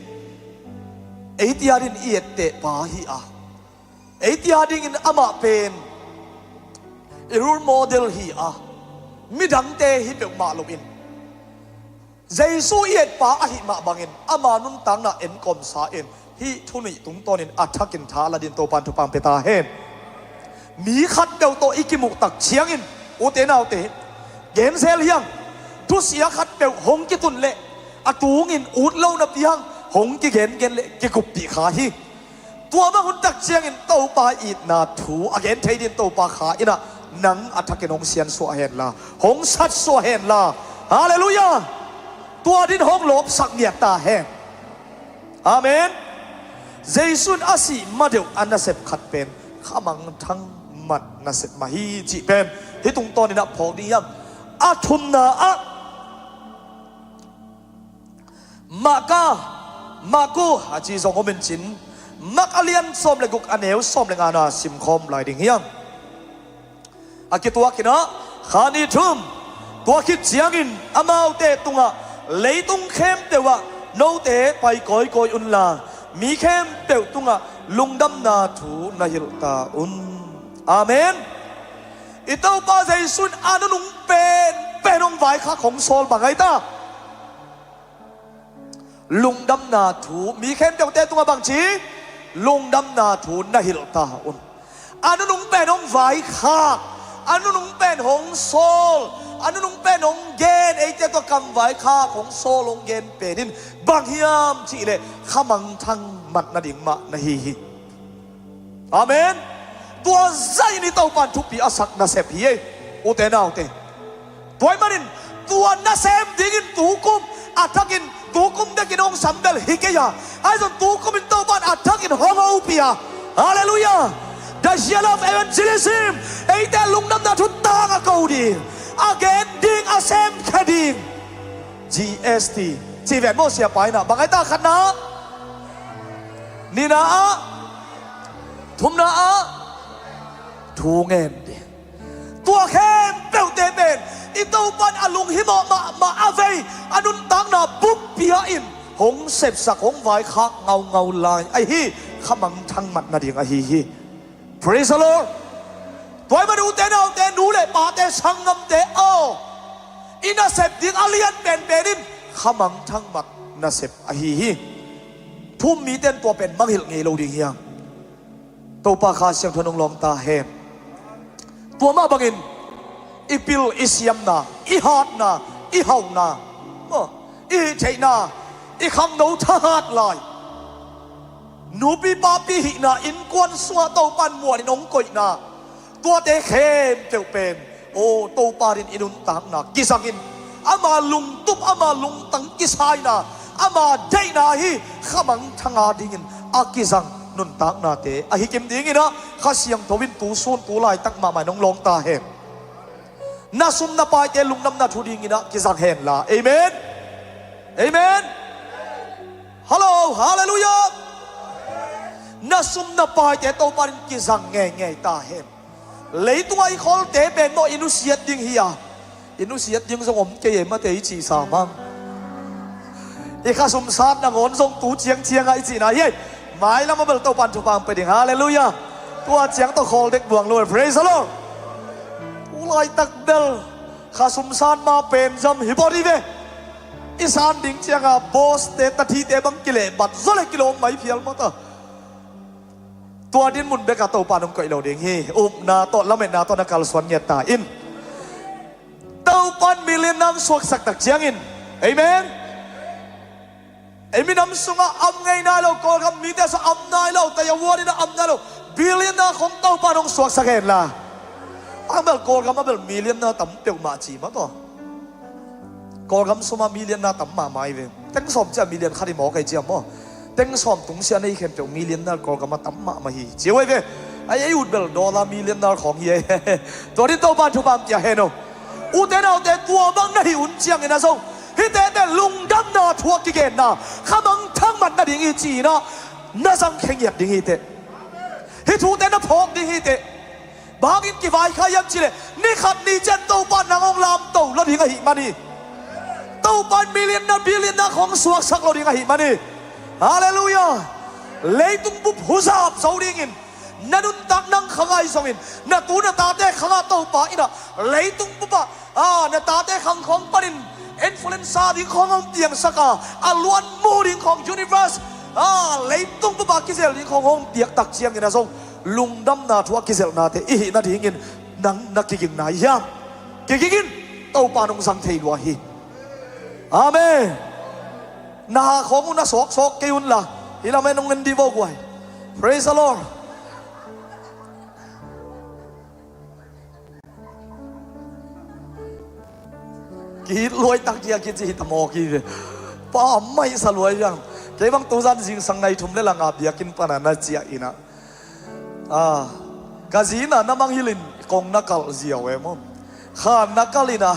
eite adingin i etteh pa hi a, eite adingin amah pen i role model hi a, midangte hi peuhmah loin Jesu i etpa ahih mah bangin ama nuntakna enkawmsa in hih thu nih tungtawnin a thakin tha la dingin Topa in thupha pia ta hen. Mi khatpeuh tawh i kimuh tak ciangin, ute naute, genzel hi hang. Thusia khatpeuh hong kitun leh a tungin ut lo napi hang hong kigengen leh kikuppih kha hi. Tua bang hun tak ciangin Topa itna thu a gen thei dingin Topa Kha in ah nang a thakin hong siansuah hen la, hong satsuah hen la. Halleluiah. Tua dingin hong lawpsak ngiat ta hen. Amen. Jesu in a sih madeuh a nasep khat pen kha mangthang mat nasep mah hi cih pen hih tungtawnin ah phawk ding hiam? A thumna ah Maka, Maku a ci zong om in cin, Mak a lian sawm le guk a neu sawm le ngana simkhawm lai ding hiam? A kituakin ah, kha ni thum, tua khit ciangin amaute tungah, leitung khempeuh ah note pai kawikawi unla, mi khempeuh tungah lungdamna thu na hilh ta un. Amen. I Topa Jesu in a nunung penpen hong vaikhak hong sawl bang ahi ta? Lungdamna thu, mi khempeuhte tungah bangci lungdamna thu na hilh ta un. A nunung pen hong vaikhak, a nunung pen hong sawl, a nunung pen hong gen, eite tawh kam vaikhak hong sawl hong gen pen in bang hiam cihleh khamangthang mat nading mah na hi hi. Amen. Tua zahin i Topan thupi a sak nasep hi ei, ute naute. Tua ahih manin tua nasem dingin tukum a thakin, tukum bekin hong sam bel hi kei a, ahi zong tukum in Topan a thakin hong hopih a. Halleluiah. The zeal of evangelism. Eite lungdamna thu tang a ko ding, a gen ding, a semkhia ding. G S T. Ci ven maw, siapa in ah, bang ahi ta? Khatna, nihna ah, thumna ah, thu ngen ding. Tua khempeuhte pen i Topan a lunghimawh mahmah a vei, a nuntakna buppi ah in hong sepsak, hong vaikhak ngaungau lai ahi hi. Khamangthang mat nading ahi hi. Praise the Lord. Tua ahih manin ute naute, nu le pate, sanggamte aw, i nasep ding a lian penpen in khamangthang mat nasep ahi hi. Thu-um mite in tua pen mangngilh ngei lo ding hi hang. Topa Kha Siangtho in hong lawng ta hen. Tua mah bangin i pil, i siamna, i hatna, i hauhna, maw, i hih theihna, i khangno thahat lai, nupi papi hihna, innkuan sungah Topan muanin hong koihna, tuate khempeuh pen, aw, Topa adingin i nuntakna kizangin, ama lungtup, ama lungtang kisaina, ama deihna ahi khamangthang adingin a kizang nuntaknate ahi kim dingin ah, Kha Siangtho in tu sun tu laitak mahmah in hong lawng ta hen. Na sum na paite lungdamna thu dingin ah kizang hen la. Amen. Amen. Hallo, halleluiah. Na sum na paite Topa adingin kizang ngeingei ta hen. Leitungah i kholte pen maw, i nusiat ding hi a, i nusiat ding zong om kei e, mate i cihsa mang. I khasum sat nangawn zong tu ciangciangah i cihna hi ei. Mailam ah bel Topan thupha hong pia ding. Halleluiah. Tua ciang tawh khawl dek buang lo. Praise the Lord. Tu laitak bel khasum sat ma pen zam hi bawt hi ve. I san ding ciangah boss-te, tathite bang kilehbat zaw le kilawm mai phial mawk ta. Tua dinmun bekah Topan hong koih lo ding hi. Upna tawh, lametna tawh na kalsuan ngiat ta in. Topan millionaire hong suaksak tak ciangin, amen, ei minam sungah am ngei nai lo, Kawlgam mite sungah am nai lo, Taiwan in ah am nai lo, billionaire khong Topan hong suaksak hen la. Ang bel Kawlgam ah bel millionaire tam peuhmah ci mah tawh. Kawlgam sumah millionaire tam mahmah hi ve. Teng sawm ciah million khat hi mawk ei ciam maw. Teng sawm tungsiah nei khempeuh millionaire Kawlgam ah tam mahmah hi ci uh ei ve. Ai, ei ut bel dollar millionaire khawng hi ei. Tua din Topan thupha hong pia hen aw. Ute naute, tua bang na hih hun ciangin ah zong, hihte bel lungdamna thu a kigenna, khamangthang mat nading hi ci-in ah na zang khe ngiat ding hi teh. Hih thute na phawk ding hi teh. Bang hangin kivaikhia hiam cihleh, ni khat ni ciang Topa nang hong lamto lo ding ahih man hi. Topa in millionaire, billionaire khong suaksak lo ding ahih man hi. Halleluiah. Leitung bup huzap zo dingin, na nuntak nang khang ahi zongin, na tu na tate khang ah Topa in ah leitung bup ah, ah, na tate khang khong panin influencer ding khong hong piangsak a, a luan mu ding khong, universe, ah, leitung bup ah kizel ding khong hong piak tak ciangin ah zong, lungdamna thu a kizelhnate i hih nadingin nang na kiging nai hiam? Kiging in, Topa in hong zang thei lua hi. Amen. Na ha khawng uh na sawksawk kei un la, hih lam en hong en dih vo guai. Praise the Lord. Kihit luai tak dia kici hita mawk hi ve. Pa mai sa luai viang. Kei bang tuzan zingsang nai thum le la nga biakinn pana na ciah in ah, ah, ka zi in ah na mangngilh in kong na kalh ziau e maw. Khan na kalh in ah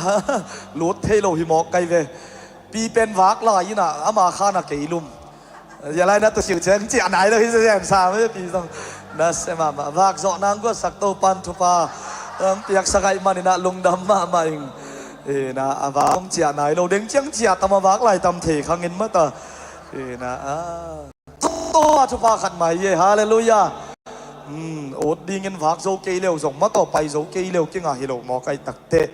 lut thei lo hi mawk kai ve. Pi pen vak lai in ah ama khan a kei lum. Zia lai na tu siu ciang ciah nai lo hi, zia zia sa me pi zong. Na se mahmah, vak zawh nang guatsak Topan thupha An piaksak ahih manin ah lungdam mahmah ing. Ina, a vak hong ciah nai lo, deng ciang ciah tam, a vak lai tam thei khang in mata. Ina, a. Tawh a thupha khat mai hi e. Halleluiah. Hmm, ut dingin vak zo kei leu zong, mataw pai zo kei leu kingah hi lo maw, kai takte.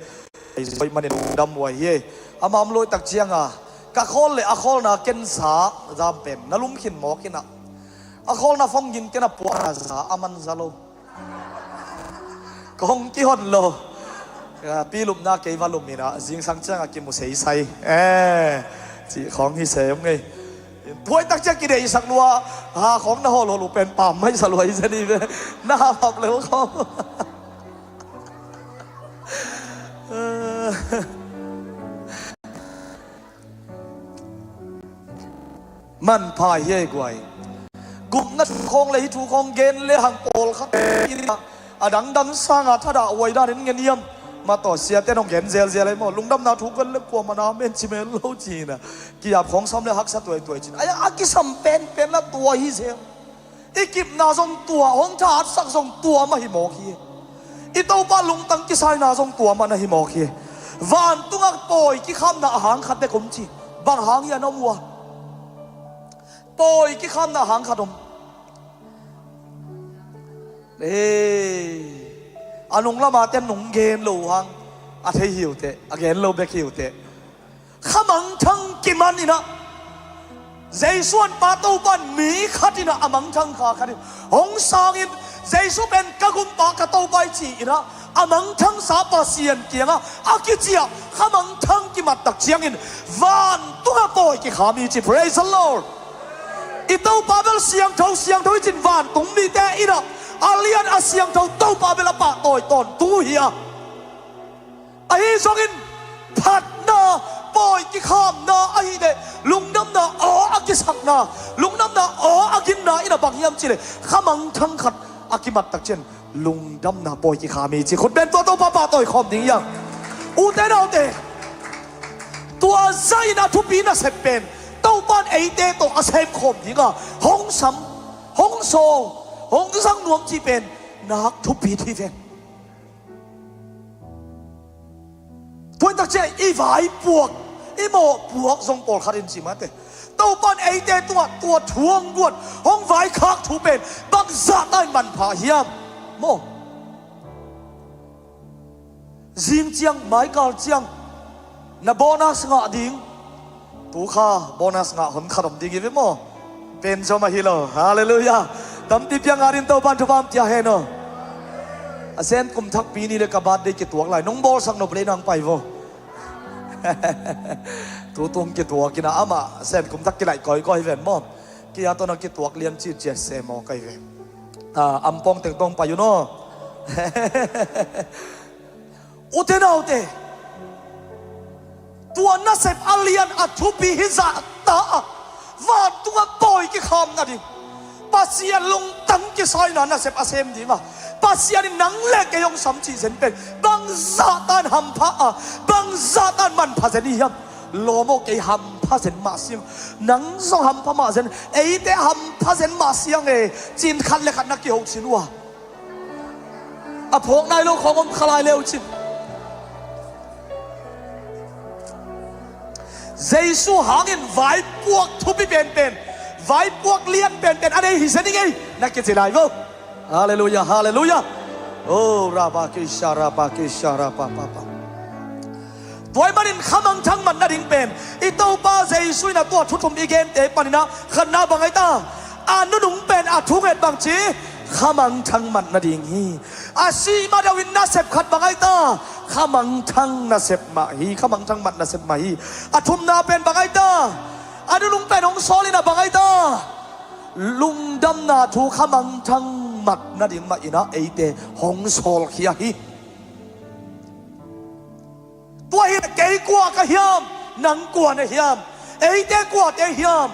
Ei zoi manin lungdam uh ahi e. Amah om luai tak cianga, ka khawl le a khawlna ken za, zam pen na lum khin mawk ina. A khawlna phone gin ken a puakna za, a man za lo. Kong kihon lo. Pi lupna kei va lum ina, zingsang cianga kimu seisai. Eh, cih khawng hi sem ngei. Thuai tak ciang kideihsak lua, ha khawng na hawlhawl uh pen pam mai sa lua hi zen hi ve. Na hapap leu khawng. Manpha hi ei guai. Gupna thu khawng le hih thu khawng gen le hang pawlkhat in a dangdang sanga thadah huai danin ngen hiam? Mataw siate nong gen zelzel ei maw, lungdamna thu gen le kuamah na amen ci mel lo cina. Kiap khawng sam le haksa tuaituai cin. Ai, a kisam penpen la tua hi zel. I kipna zong tua, hong thahatsak zong tua mah hi mawk hi. I Topa lungtang kisaina zong tua mah na hi mawk hi. Vantungah pawi kikhamna a hang khat bek om ci. Bang hang hian om uh a? Pawi kikhamna a hang khat om. Ei, a nung lama ten nung gen lo hang a thei hi uh teh, a gen lo bek hi uh teh. Khamangthang kiman inah, Jesu an pa Topa in mi khat inah a mangthang kha khat in hong sangin, Jesu pen ka gumpa ka Topa i ci inah a mangthangsa Pasian kiangah a kiciah khamangthang kimat tak ciangin vantungah pawi kikham hi ci. Praise the Lord. I Topa bel siangtho, siangtho i cin vantung mite inah a lian a siangtho Topa bel a pahtawi tawntung uh hi a. Ahi zongin phatna, pawi kikhamna ahih leh lungdamna aw a kisakna, lungdamna aw a ginna inah bang hiam cih leh khamangthang khat a kimat tak ciang lungdamna pawi kikham hi ci. Khut beng tua Topa pahtawi khawm ding hi hang. Ute naute, tua zahin a thupi nasep pen Topa in eite tawh a sem khawm dinga hong sam, hong sawl, hong zang nuam cih pen nak thupi hi ven. Thuaitak ciah i vaipuak, i mawhpuak zong pawlkhat in ci mate, Topa in eite tungah tua thu hong guan, hong vaikhak thu pen bangzahta in manpha hiam? Maw? Zing ciang, maikal ciang na bonus ngah ding. Tu kha bonus ngah hon khat om ding hi ve maw? Pen zom ahi lo. Halleluiah. Tampi piang a din Topa in thupha hong pia hen aw. A sen kum thak pi ni le ka birthday kituak lai, nong bawlsak nop le nang pai vo. Tutung kituak inah amah a sen kum thak kilaih kawikawi hi ven maw? Kei a tawh na kituak lian citciat se maw kai ve. Ah, ampawng teng tawh hong pai un aw. Ute naute, tua nasep a lian a thupi hi zahta a, vantungah pawi kikhamna ding, Pasian lungtang kisaina nasep a sem dinga, Pasian in nang le kei hong sam cih zen pen bangzahta in hampha a, bangzahta in manpha zen hi hiam? Lawm aw, kei hampha zen mah siang. Nang zong hampha mah zen. Eite hampha zen mah siang e, cin khat le khat na kiho cin uh a. A phawk nai lo khawng om kha lai le uh cin. Jesu hangin vaipuak thupi penpen, vaipuak lian penpen a nei hi zen ing ei, na kici lai vo. Halleluiah, halleluiah. Oh, rabakisha, rabakisha, rabapapa. Tua ahih manin khamangthang mat nading pen i Topa Jesu in a tua thu thum i gente panin ah khatna bang ahi ta? A nunung pen a thunget bang ci? Khamangthang mat nading hi. A sih ma deuhin nasep khat bang ahi ta? Khamangthang nasep mah hi. Khamangthang mat nasep mah hi. A thumna pen bang ahi ta? A nunung pen hong sawl in a bang ahi ta? Lungdamna thu khamangthang mat nading mah in ah eite hong sawlkhia hi. Tua hi kei kua ka hiam, nang kua na hiam, eite kuate hiam?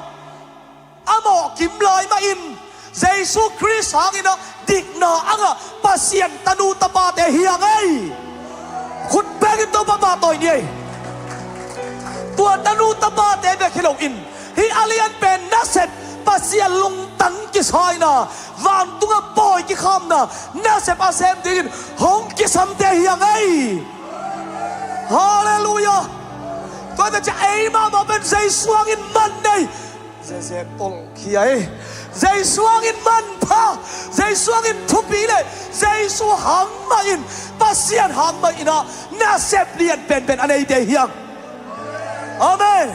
A mawh kim lai mahin Jesu Khrist hangin ah dikna a ngah Pasian tanu tapate hi hang ei. Khut bengin Topa pahtawi ni ei. Tua tanu tapate bek hi loin hih a lian pen nasep, Pasian lung tang kisaina, vantungah pawi kikhamna nasep a sem dingin hong kisamte hi hang ei. Halleluiah. Tua hi ta ciang ei mahmah pen Jesu hangin man nei, zeze tolh khia ei. Jesu hangin manpha, Jesu hangin thupi le Jesu hang mah in, Pasian hang mah in ah nasep lian penpen a neite hi hang. Amen.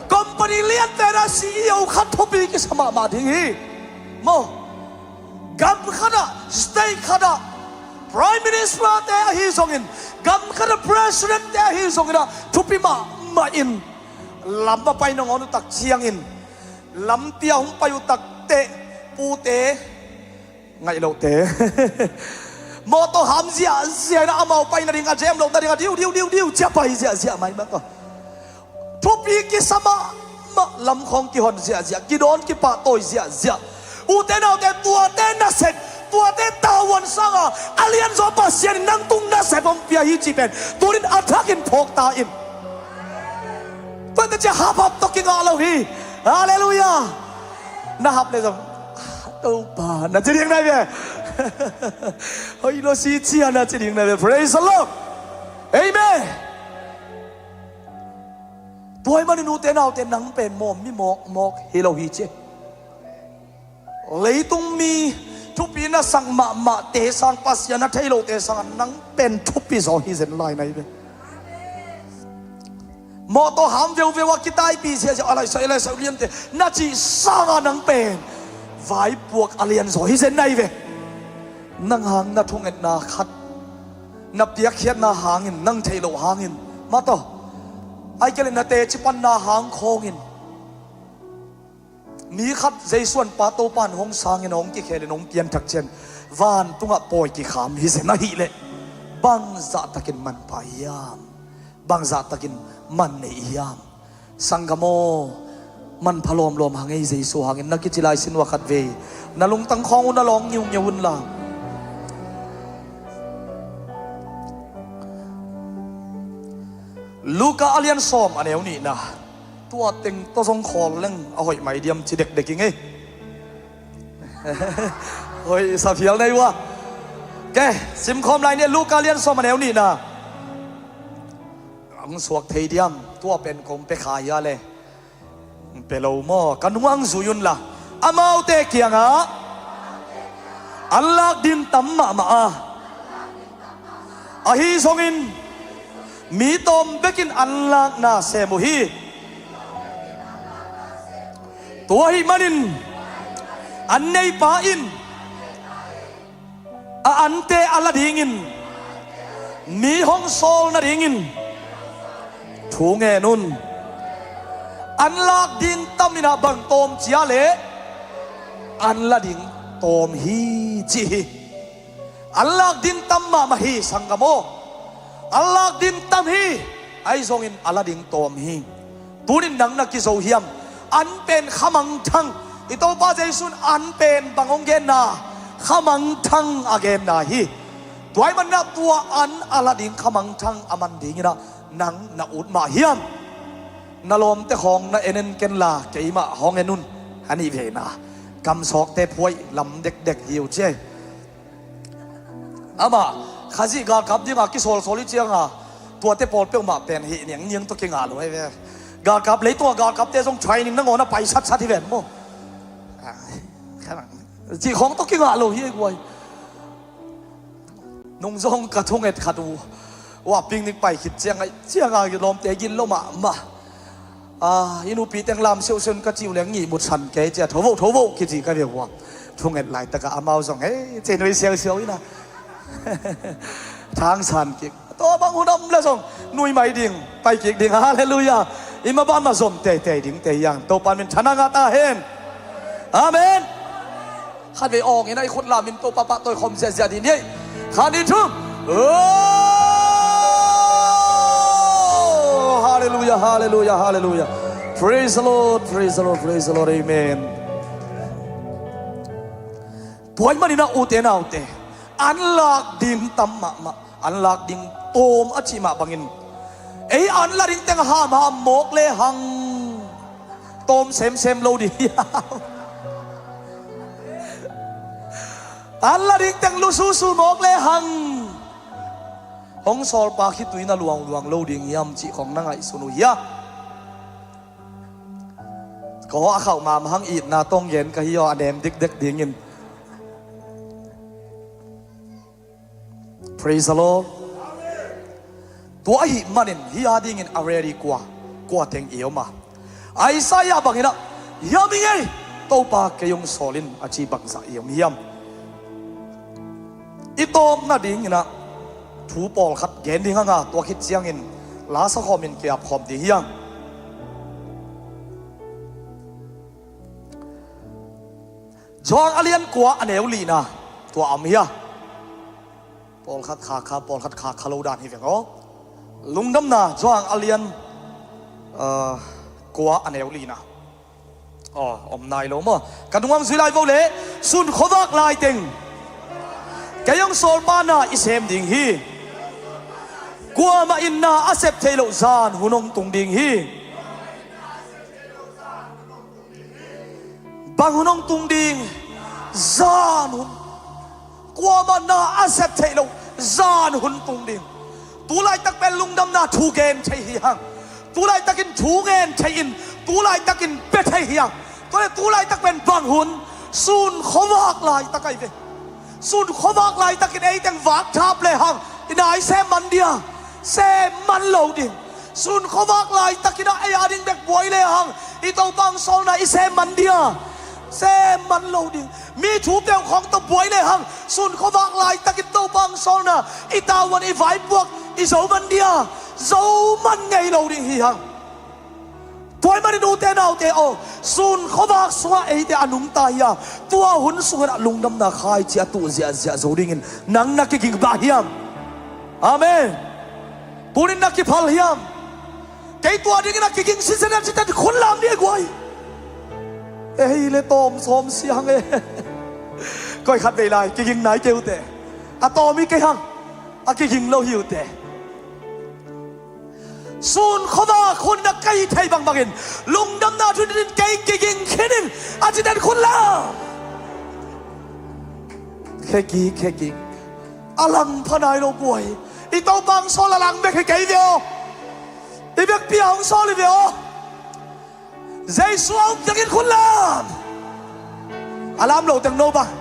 Company lian pen ah C E O khat thupi kisa mahmah ding hi. Maw, gam khat ah, state khat ah Prime Minister te ahi zongin, gam khat ah President te ahi zongin ah thupi mahmah in, lam a pai nangawn uh tak ciangin, lampi a hong pai uh tak teh pute, ngaih lote, mawtaw ham ziahziah in ah amau pai nading a, a jam loh nading a diu diu diu diu ci a pai ziahziah mai mah tawh. Thupi kisa mahmah, lam khawng kihon ziahziah, kidawn kipahtawi ziahziah. Ute naute, tuate nasep, tuate tavuan sanga a lianzaw Pasian in nang tung nasep hong pia hi cih pen tunin a thakin phawk ta in. Tua hi ta ciang haphap tawh kingah lo hi. Halleluiah. Na hap le zong, "Topa," na ci ding na hi ve. "Hoih lo si cia," na ci ding na hi ve. Praise the Lord. Amen. Tua ahih manin ute naute, nang pen mawh mi mawkmawk hi lo hi ci. Leitung mi thupi na sak mahmahte sang, Pasian a thei lote sangah nang pen thupi zaw hi zen lai na hi ve. Mawtaw ham veuveu a kitaipih ziahziah, a laisai, a laisai liante na cih sangah nang pen vaipuak a lianzaw hi zen na hi ve. Nang hang na thungetna khat, na piakkhiatna hangin, nang theih loh hangin, mawtaw, ahih kei leh na teci panna hang khawngin, mi khat Jesu an pa Topa in hong sangin, hong kikhelin, hong pianthak ciang vantungah pawi kikham hi zen ahih leh, bangzah takin manpha hiam? Bangzah takin man nei hiam? Sanggam aw, manpha lawmlawm hang ei, Jesu hangin na kici lai sin uh a khat vei na lungtang khawng uh na lawng ngiungiu un la. Luka a lian sawm, a neu nihna. Tua teng tawh zong khawl leng a hoih mai diam ci dekdek ing ei. Hoih sa phial nei uh a. Ke, simkhawm lai ni, Luka lian sawm, a neu nihna. Ang suak thei diam, tua pen kong pia kha hia le? Pia lo maw? Ka nung ang zui un la. Amaute kiangah an lak ding tam mahmah a, ahi zongin mi tawm bekin an lakna sem uh hi. Tua ahih manin an neipa in a ante a la dingin, mi hong sawl nadingin thu ngen un. An lak ding tam in ah bang tawm ci a leh, an la ding tawm hi ci hi. An lak ding tam mahmah hi, sanggam aw. An lak ding tam hi, ahi zongin a la ding tawm hi. Tunin nang na kizo hiam? An pen khamangthang, i Topa Jesu in an pen bang hong genna? Khamangthang a genna hi. Tua ahih manin ah tua an a la ding khamangthang a man dingin ah nang na ut mah hiam? Na lawmte khawng na en en ken la, keimah hong en un. A nih vei na, kamsawkte phuaih lam dekdek hi uh ci ei. Amah Khazih galkap dinga kisawlsawl i cianga, tuate pawl peuhmah pen hih niangniang tawh kingah lo hi ve. Galkap, leitungah galkapte zong training nangawn a pai satsat hi ven maw. Cih khawng tawh kingah lo hi ei guai. Nung zong ka thunget khat uh, ua, picnic pai khit cianga, cianga lawmte gilo mahmah. A, i nupi teng lam siausiau in ka cih uh leng ngihmut san kei cia, tho vo, tho vo kici ka ve ua. Thunget laitakah amau zong, "Hei," ci nui siausiau ina. Thang san kik. Tua bang hun om le zong nui mai ding, pai kik ding. Halleluiah. I maban mah zom teitei dingte hi hang. Topa min thang ngah ta hen. Amen. Khatvei awng in a i khut lam in Topa pahtawi khawm ziahziah dih ni. Khat, nih, thum. Oh, hallelujah, hallelujah, hallelujah. Praise the Lord, praise the Lord, praise the Lord. Amen. Tua ahih manin ah ute naute, an lak ding tam mahmah, an lak ding tawm a cih mah bangin, ei an la ding teng hamham mawk le hang tawm semsem lo ding hiam? An la ding teng lususu mawk lehang, hong sawlpa khitui na luangluang lo ding hiam cih khong na ngaihsun uh hia? Kaw a khauh mahmah hang, itna tawng gen ka hi aw, a nem dikdek dingin. Praise the Lord. Tua ahih manin hih a dingin a ready kua, kua teng i om a? Isaiah bangin ah, hiam i ngei, Topa kei hong sawl in a ci bangzah i om hiam? I tawpna dingin ah thu pawlkhat gen ding hang a, tua khit ciangin la sa khawmin kiap khawm ding hi hang. Johan a lian kua a neu lina, tua a om hi a. Pawlkhat khakha, pawlkhat khakha lo dan hi veng aw. Lungdamna Johan a lian, ah, kua a neu lina. Aw, om nai lo maw? Ka nungah zui lai vo le. Sun khuavak laiteng kei hong sawlpa na i sem ding hi. Kuamah in na a sep theih loh zan hun hong tung ding hi. Bang hun hong tung ding? Zan hun. Kuamah na a sep theih loh zan hun tung ding. Tu laitak pen lungdamna thu gen thei hi hang. Tu laitakin thu ngen thei in, tu laitakin pia thei hi hang. Tua leh tu laitak pen bang hun? Sun khuavak laitak ahi ve. Sun khuavak laitakin ei teng vak thap lehang, i na i sem man dia? Sem man lo ding. Sun khuavak laitakin ah ei a ding bek buai lehang, i Topa hong sawlna i sem man dia? Sem man lo ding. Mi thu peuh khawng tawh buai lehang, sun khuavak laitakin Topa hong sawlna, i tavuan, i vaipuak i zo man dia? Zo man ngei lo ding hi hang. Tua ahih manin ute naute aw, sun khuavak sungah eite a nungta hi a, tua hun sungah lungdamna khaici a tuh ziahziah zo dingin nang na kiging bang hiam? Amen. Tunin na kiphal hiam? Kei tua dingin a kiging sitsen a citen khun lam dih guai. Ei le tawm sawm siang e. Koi khat vei lai kiging nai kei ute. A tawm hi kei hang. A kiging lo hi ute. Sun khuavak hun na kei thei bangbangin lungdamna thu din kei kiging khinin a citen khun lam. Khekik, khekik. A lang pha nai lo guai. I Topa hong sawl a lang bek hi kei ve aw. I bekpi a hong sawl hi ve aw. Jesu a um tengin khun lam. A lam lo teng no bang.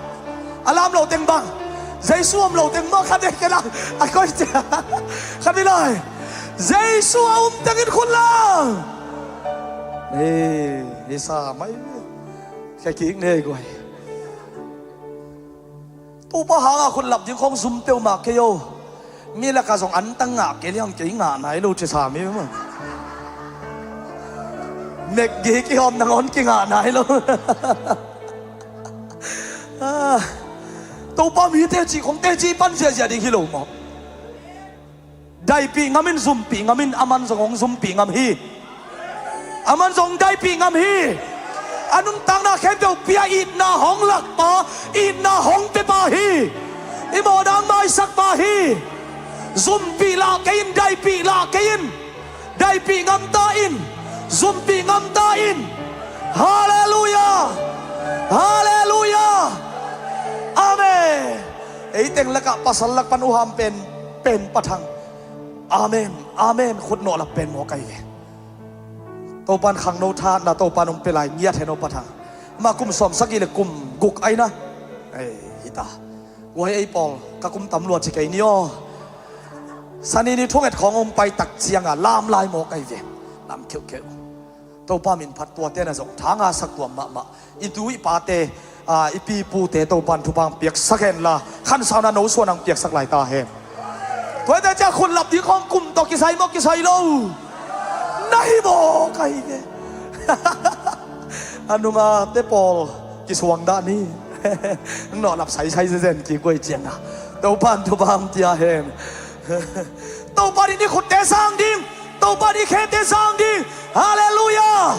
A lam lo teng bang. Jesu om lo teng maw, khat e kei lam. A koi cia. Khat vei lai. Jesu a um tengin khun lam. Ei, i sa mai. Khekik nei guai. Topa hanga khut lap ding khong zum peuhmah kei o. Mi lakah zong an tang ngah kei liang, kei ngah nai lo ci sa mi maw. Mek gik i hawm nangawn kingah nai lo. Ah, Topa mi teci khong teci pan ziahziah ding hi lo maw? Daipih ngam in, zumpih ngam in, aman zong hong zumpih ngam hi. Aman zong daipih ngam hi. A nuntakna khempeuh pia itna hong lakpa, itna hong pepa hi. I mawhna hong maisakpa hi. Zumpih lah kei in, daipih lah kei in. Daipih ngam ta in, zumpih ngam ta in. Halleluiah. Halleluiah. Amen. Ei teng lakah pasal lak pan uham pen, pen pathang. Amen, amen. Khut nawh lap pen mawk ahi ve. Topan khangno tha na Topan hong pia lai ngiat hen aw pathang. Mah kum sawm sagih le kum guk ahi na. Ei, hita. Guai ei pawl, ka kum tam lua ci kei ni aw. Sani ni thunget khawng hong pai tak cianga lam lai mawk ahi ve. Lam kheuhkheuh. Topa min phat tuate na zong thanga sak tuam mahmah. I tu i pate, a, i pi pute Topan thupha hong piaksak hen la, khansauna no suan hong piaksak lai ta hen. Tuate cia khut lap ding khawng kum tawh kisai maw, kisai lo? Na hi maw, ka hi ve. A nungate pawl kisuang dah ni. Nawh lap saisai zezen kik guai cianga Topan thupha hong pia hen. Topa in i khutte sang ding, Topa in i khete sang ding. Halleluiah.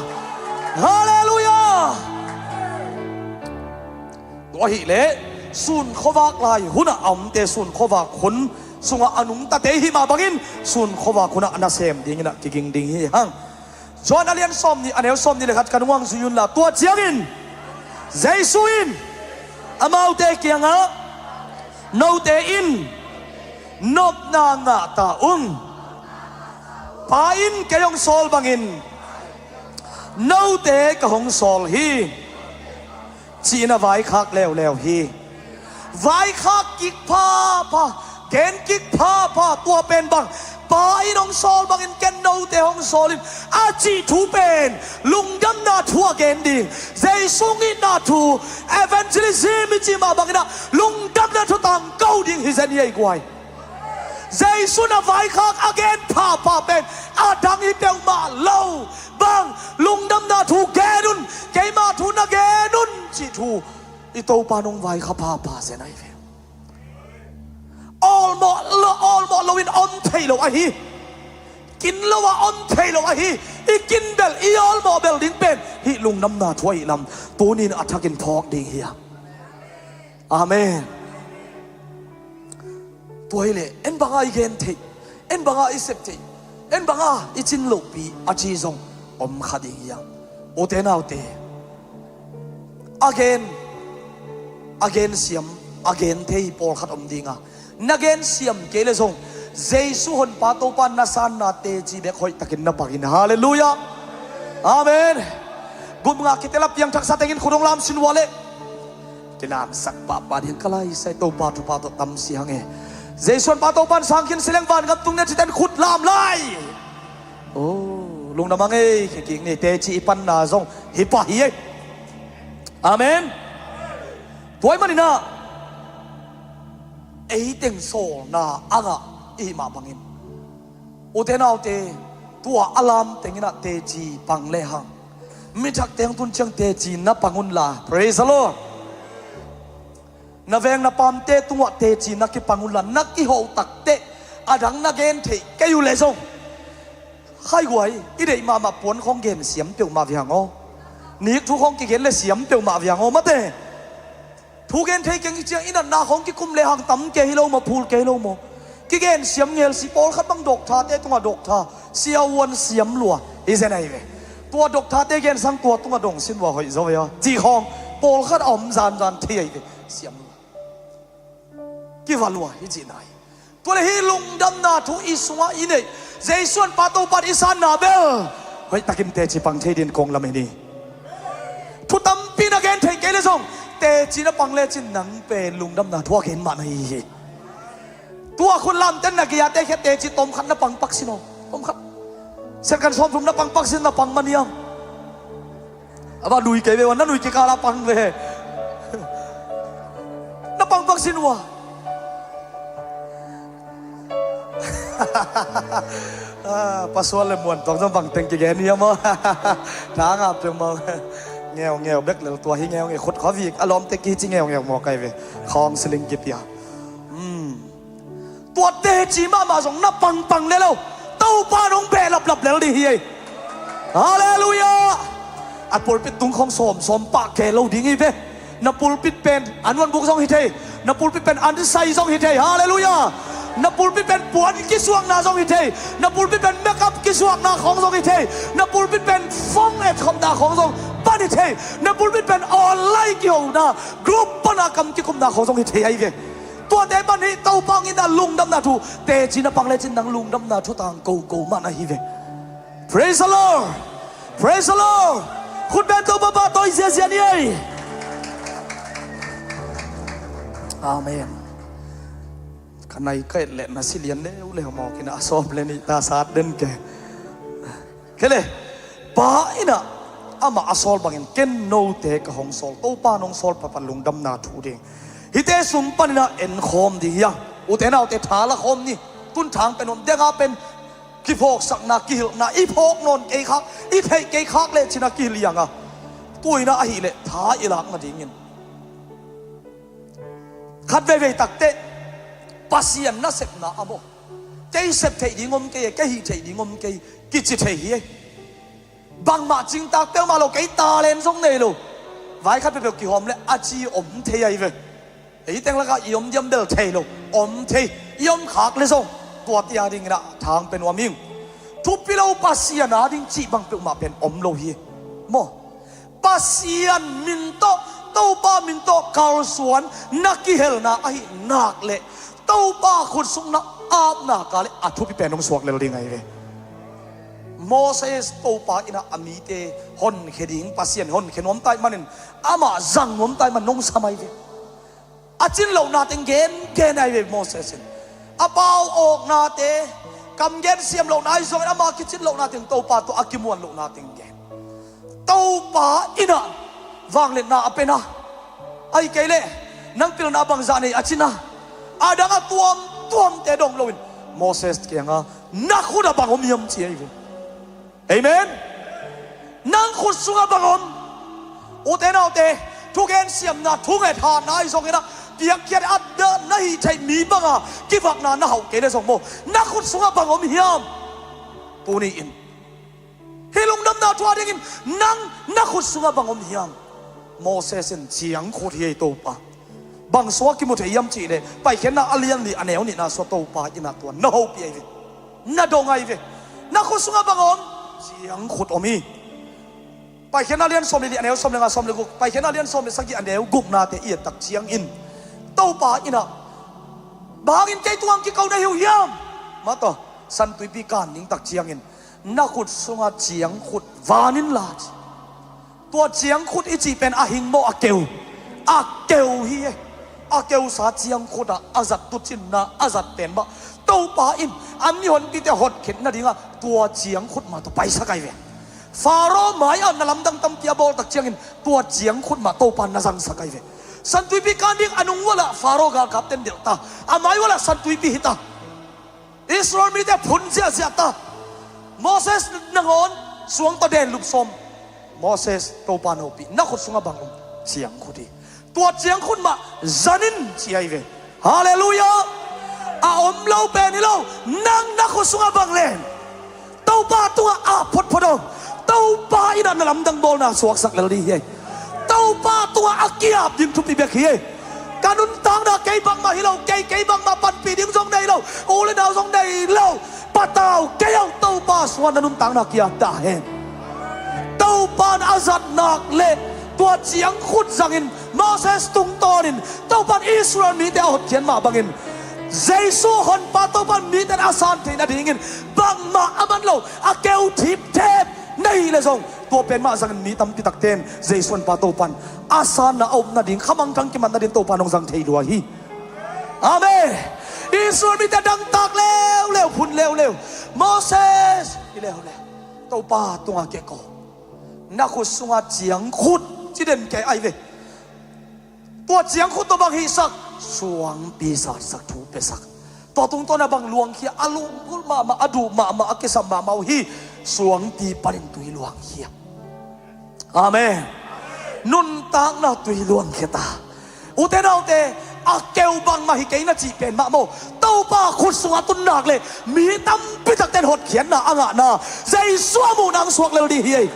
Halleluiah. Tua ahih leh sun khuavak lai hunah a omte sun khuavak hun sungah a nungtate i hih mah bangin sun khuavak hunah a nasem dinginah kiging ding hi hang. Johan a lian sawmnih, a neu sawmnih le khat ka nungah zui unla, tua ciangin Jesu in amaute kiangah, Note in nopna ngah ta ung. Pa in kei hong sawl bangin note ka hong sawl hi, ci-in a vaikhak leuleu hi. Vaikhak kik phapha, gen kik phapha, tua pen bang, Pa in hong sawl bangin ken note hong sawl in, a cih thu pen lungdamna thu a gen ding. Jesu itna thu, evangelism i cih mah bangin ah lungdamna thu tangko ding hi zen hi ei guai. Jesu in a vaikhak a gen phapha pen a dang hi peuhmah lo. Bang, lungdamna thu gen un, keima thu na gen un, cih thu i Topa in hong vaikhak phapha zen ahi ve. Awlmawh lo, awlmawh loin om thei lo ahi. Kin lo a om thei lo ahi. I kin bel, i awlmawh bel ding pen hih lungdamna thu ahi lam tunin a thakin phawk ding hi a. Amen. Tua hileh en banga i gen theih, en banga i sep theih, en banga i cin lohpi a ci zong om kha ding hi a. Ute naute, a gen, a gen siam, a gen thei pawlkhat om ding a, na gen siam kei le zong Jesu Honpa Topa na sanna teci bek hoihtakin na pang in. Halleluiah. Amen. Gupngah kitelap piangthaksa tengin khut hong lam sin uh a leh, kilamsak pahpah ding ka laisai, Topa thupha tawh tam si hang e. Jesu Honpa Topa in sang khin si leng vangam tung ni a cite in khut lam lai. Oh, lungdam hang ei, khekik ni, teci i panna zong hi pah hi ei. Amen. Tua ahih manin ah ei teng sawlna a ngah i hih mah bangin, ute naute, tua a lam tengin ah teci pang le hang, mi thak teng tun ciang teci na pang un la. Praise the Lord. Na veng na pamte tungah teci na kipang un la, na kiho takteh a dang na gen theih kei uh le zong, hai guai, i deih mahmah puan khawng gen siam peuhmah ve hang aw. Nik thu khawng kigen le siam peuhmah ve hang aw, mate. Thu gen thei keng i ciang i natna khawng kikum le hang tam kei hi lo maw, phul kei hi lo maw. Kigen siam ngel si, pawlkhat bang doctor-te tungah doctor, siavuan siam lua hi zen ahi ve. Tua doctor-te gen sang tua tungah dong sin uh a hoih zaw ve aw, cih khawng pawlkhat a om zanzan thei ahi ve. Siam lua, kiva lua hi cihna hi. Tua le hih lungdamna thu i sungah i neih, Jesu Honpa Topa in i sanna bel hoihtakin teci pang thei dingin kong lamen hi. Thu tampi na gen thei kei le zong, teci na pang lecin nang pen lungdamna thu a gen mah na hi hi. Tua khut lamten na gei-a tekhiat teci tomkhat na pang pak sin aw. Tomkhat. Second sawmthum na pang pak sin, na pang mah niam. A va nui kei ve ua, na nui kikal a pang ve. Na pang pak sin ua. Ah, Pasual le Muan Tuang zong bang teng kigen hiam aw? Tha ngah peuhmah. Ngeungeu bek lel tua hi, ngeungeu khut khuavik a lawmte kici ngeungeu mawk ahi ve. Khawng siling kipia. Hmm. Tua teci mahmah zong na pangpang le lo, Topa in hong behlaplap lel ding hi ei. Halleluiah. A pulpit tung khawng sawmsawm pah kei lo ding hi ve. Na pulpit pen an uanbuk zong hi thei. Na pulpit pen an sai zong hi thei. Halleluiah. Na pulpit pen puan kisuakna zong hi thei. Na pulpit pen makeup kisuakna khawng zong hi thei. Na pulpit pen fong etkhopna khawng zong pan hi thei. Na pulpit pen online kihona, group pana kam kikumna khawng zong hi thei ahi ve. Tuate pan hi Topa hong itna lungdamna thu, teci na pang lecin nang lungdamna thu tang koko mah na hi ve. Praise the Lord. Praise the Lord. Khut beng Topa pahtawi ziazia ni ei. Amen. Ka nai ka et leh na si lian leuleu mawk in a sawm le nih ta sat den ke. Kei le, Pa in ah amah a sawl bangin ken note ka hong sawl, Topa in hong sawl papa lungdamna thu ding. Hihte sung panin ah en khawm ding hi hang. Ute naute, tha la khawm ni. Tun thang pen om deng a pen kiphawksakna, kihilhna, i phawk nawn kei khak, i theih kei khak le cin a kihilh hi hang a. Tu in ah ahih leh tha i lak nadingin khat veivei takteh Pasian nasepna a maw, kei sep theih ding om kei, kei hih theih ding om kei, kici thei hi. Bangmah cingtak peuhmah lo, kei talent zong nei lo. Vai khat peuhpeuh kihawm le a ci om thei ahi ve. Ei teng lakah i om diam bel thei lo, om thei. I om khak le zong tuate a dingin ah thang pe nuam ing. Thupi lo Pasian a ding cih bang peuhmah pen om lo hi. Maw? Pasian min tawh Topa min tawh kalsuan na kihelna ahih nak leh Topa khut sung na apna ka leh a thupi pen hong suak lel ding ahi ve. Moses Topa in a mite honkhia ding, Pasian honkhia nuam ta ahih manin, amah zang nuam ta ahih manin hong sam ahi ve. A cin lohna teng gengen ahi ve Moses in. A pau awknate, kam gen siam lohna ahi zongin ama kicin lohna teng, Topa tawh a kimuan lohna teng gen. Topa in a vangliatna a pe na, ahih kei leh nang pilna bangzah nei a ci na, a dang a tuamtuamte dong loin Moses kiangah, na khut ah bang om hiam, ci ahi ve. Amen. Nang khut sungah bang om? Ute naute, thugen siamna, thunget hatna ahi zongin a, piakkhiat a dah na hih theih mi banga kivakna na hauh kei leh zong maw, na khut sungah bang om hiam? Tuni in hih lungdamna thu a dingin nang na khut sungah bang om hiam? Moses in, ciangkhut hi ei Topa. Bang sungah kimu thei hiam cih leh Paikhiatna a lian li a neu nihna sungah Topa in a tua na hopih ahi ve. Na dong ahi ve. Na khut sungah bang om? Ciangkhut om hi. Paikhiatna lian sawm li a neu sawm le nga, sawm le guk, Paikhiatna lian sawm le sagih a neu guknate i et tak ciangin Topa in a, bang hangin kei tungah kiko na hi uh hiam? Mah tawh San Tuipi kan ding tak ciangin, na khut sungah ciangkhut van inla, ci. Tua ciangkhut i cih pen a hing maw, a keu? A keu hi e. A keusa ciangkhut ah a zat, tuucinna a zat pen mah Topa in a mihonpite hotkhiat nadingah tua ciangkhut mah tawh paisak ahi ve. Faro mai-ah na lamdang tampi a bawl tak ciangin tua ciangkhut mah Topa na zangsak ahi ve. San Tuipi kan ding a nung ualah Faro galkapten delhta, a mai ualah San Tuipi hita. Israel mite phun ziahziah ta. Moses nangawn suang tawh denlup sawm. Moses, Topa na hopih, na khut sungah bang om? Ciangkhut hi. Tua ciangkhut mah zan in, ci ahi ve. Halleluiah. A om lo pen hi lo. Nang na khut sungah bang len? Topa tungah ap photphot aw. Topa in a na lamdang bawlna suaksak lel ding hi ei. Topa tungah a ki-ap ding thupi bek hi ei. Ka nuntakna kei bangmah hi lo, kei, kei bangmah panpih ding zong nei lo, u le nau zong nei lo. Patau kei aw, Topa sungah na nuntakna ki-ap ta hen. Topa in a zat nak leh tua ciangkhut zangin Moses tungtawnin Topa in Israel mite a hotkhiat mah bangin, Jesu Honpa Topa in mite in a san theih nadingin bangmah a man lo, a keu thipthep na hih leh zong tua pen mah zangin mi tampi takte in Jesu Honpa Topa in a sanna a up nading, khamangthang kimat nading Topa in hong zang thei lua hi. Amen. Israel mite dangtak leuleu, phun leuleu. Moses, hi leuleu. Topa tungah kiko. Na khut sungah ciangkhut, ci den kei ahi ve. Tua ciangkhut tawh bang hihsak? Suangpi satsak, thu piasak. Tua tungtawn a bang luangkhia? A lunggulh mahmah, a duh mahmah, a kisam mahmah uh hi. Suangpi panin tui luangkhia. Amen. Nuntakna tui luangkhia ta. Ute naute, a keu bangmah hi kei na cih pen mah maw, Topa khut sungah tun nak leh mi tampi takte in hotkhiatna a ngahna, Jesu a muhna hong suak lel ding hi ei.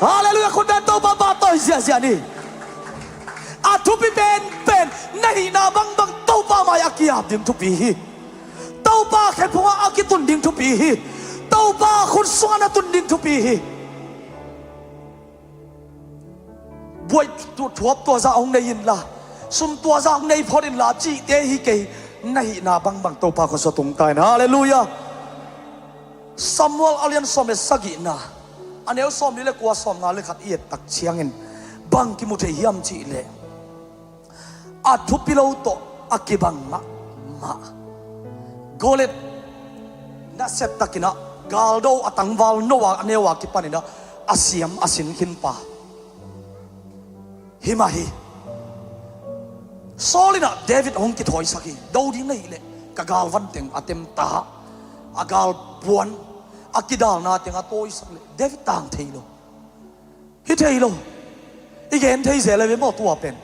Halleluiah. Khut beng, Topa pahtawi ziahziah ni. A thupi penpen, na hihna bangbang Topa mai-ah a ki-ap ding thupi hi. Topa khephungah a kitun ding thupi hi. Topa khut sungah na tun ding thupi hi. Buai tu-, thuap tuazah hong nei inla, sum tuazah hong nei phot inla cihte hi kei. Na hihna bangbang Topa khut sungah tung ta in. Halleluiah. Samuel a lian sawm le sagihna, a neu sawmli le kua, sawmnga le khat i et tak ciangin bang kimu thei hiam cih leh, a thupi lo tawh a kibang mahmah. Goliath nasia takin ah, galdo a tangval no a, a neu a kipanin ah, a siam a sin khin pa hi mah hi. Saul in ah David hong kithawisak hi. Do ding na hih leh ka galvan teng a tem ta, a galpuan, a kidalna teng a tawisak leh David tang thei lo. Hi thei lo. I gen thei zel a ve maw tua pen.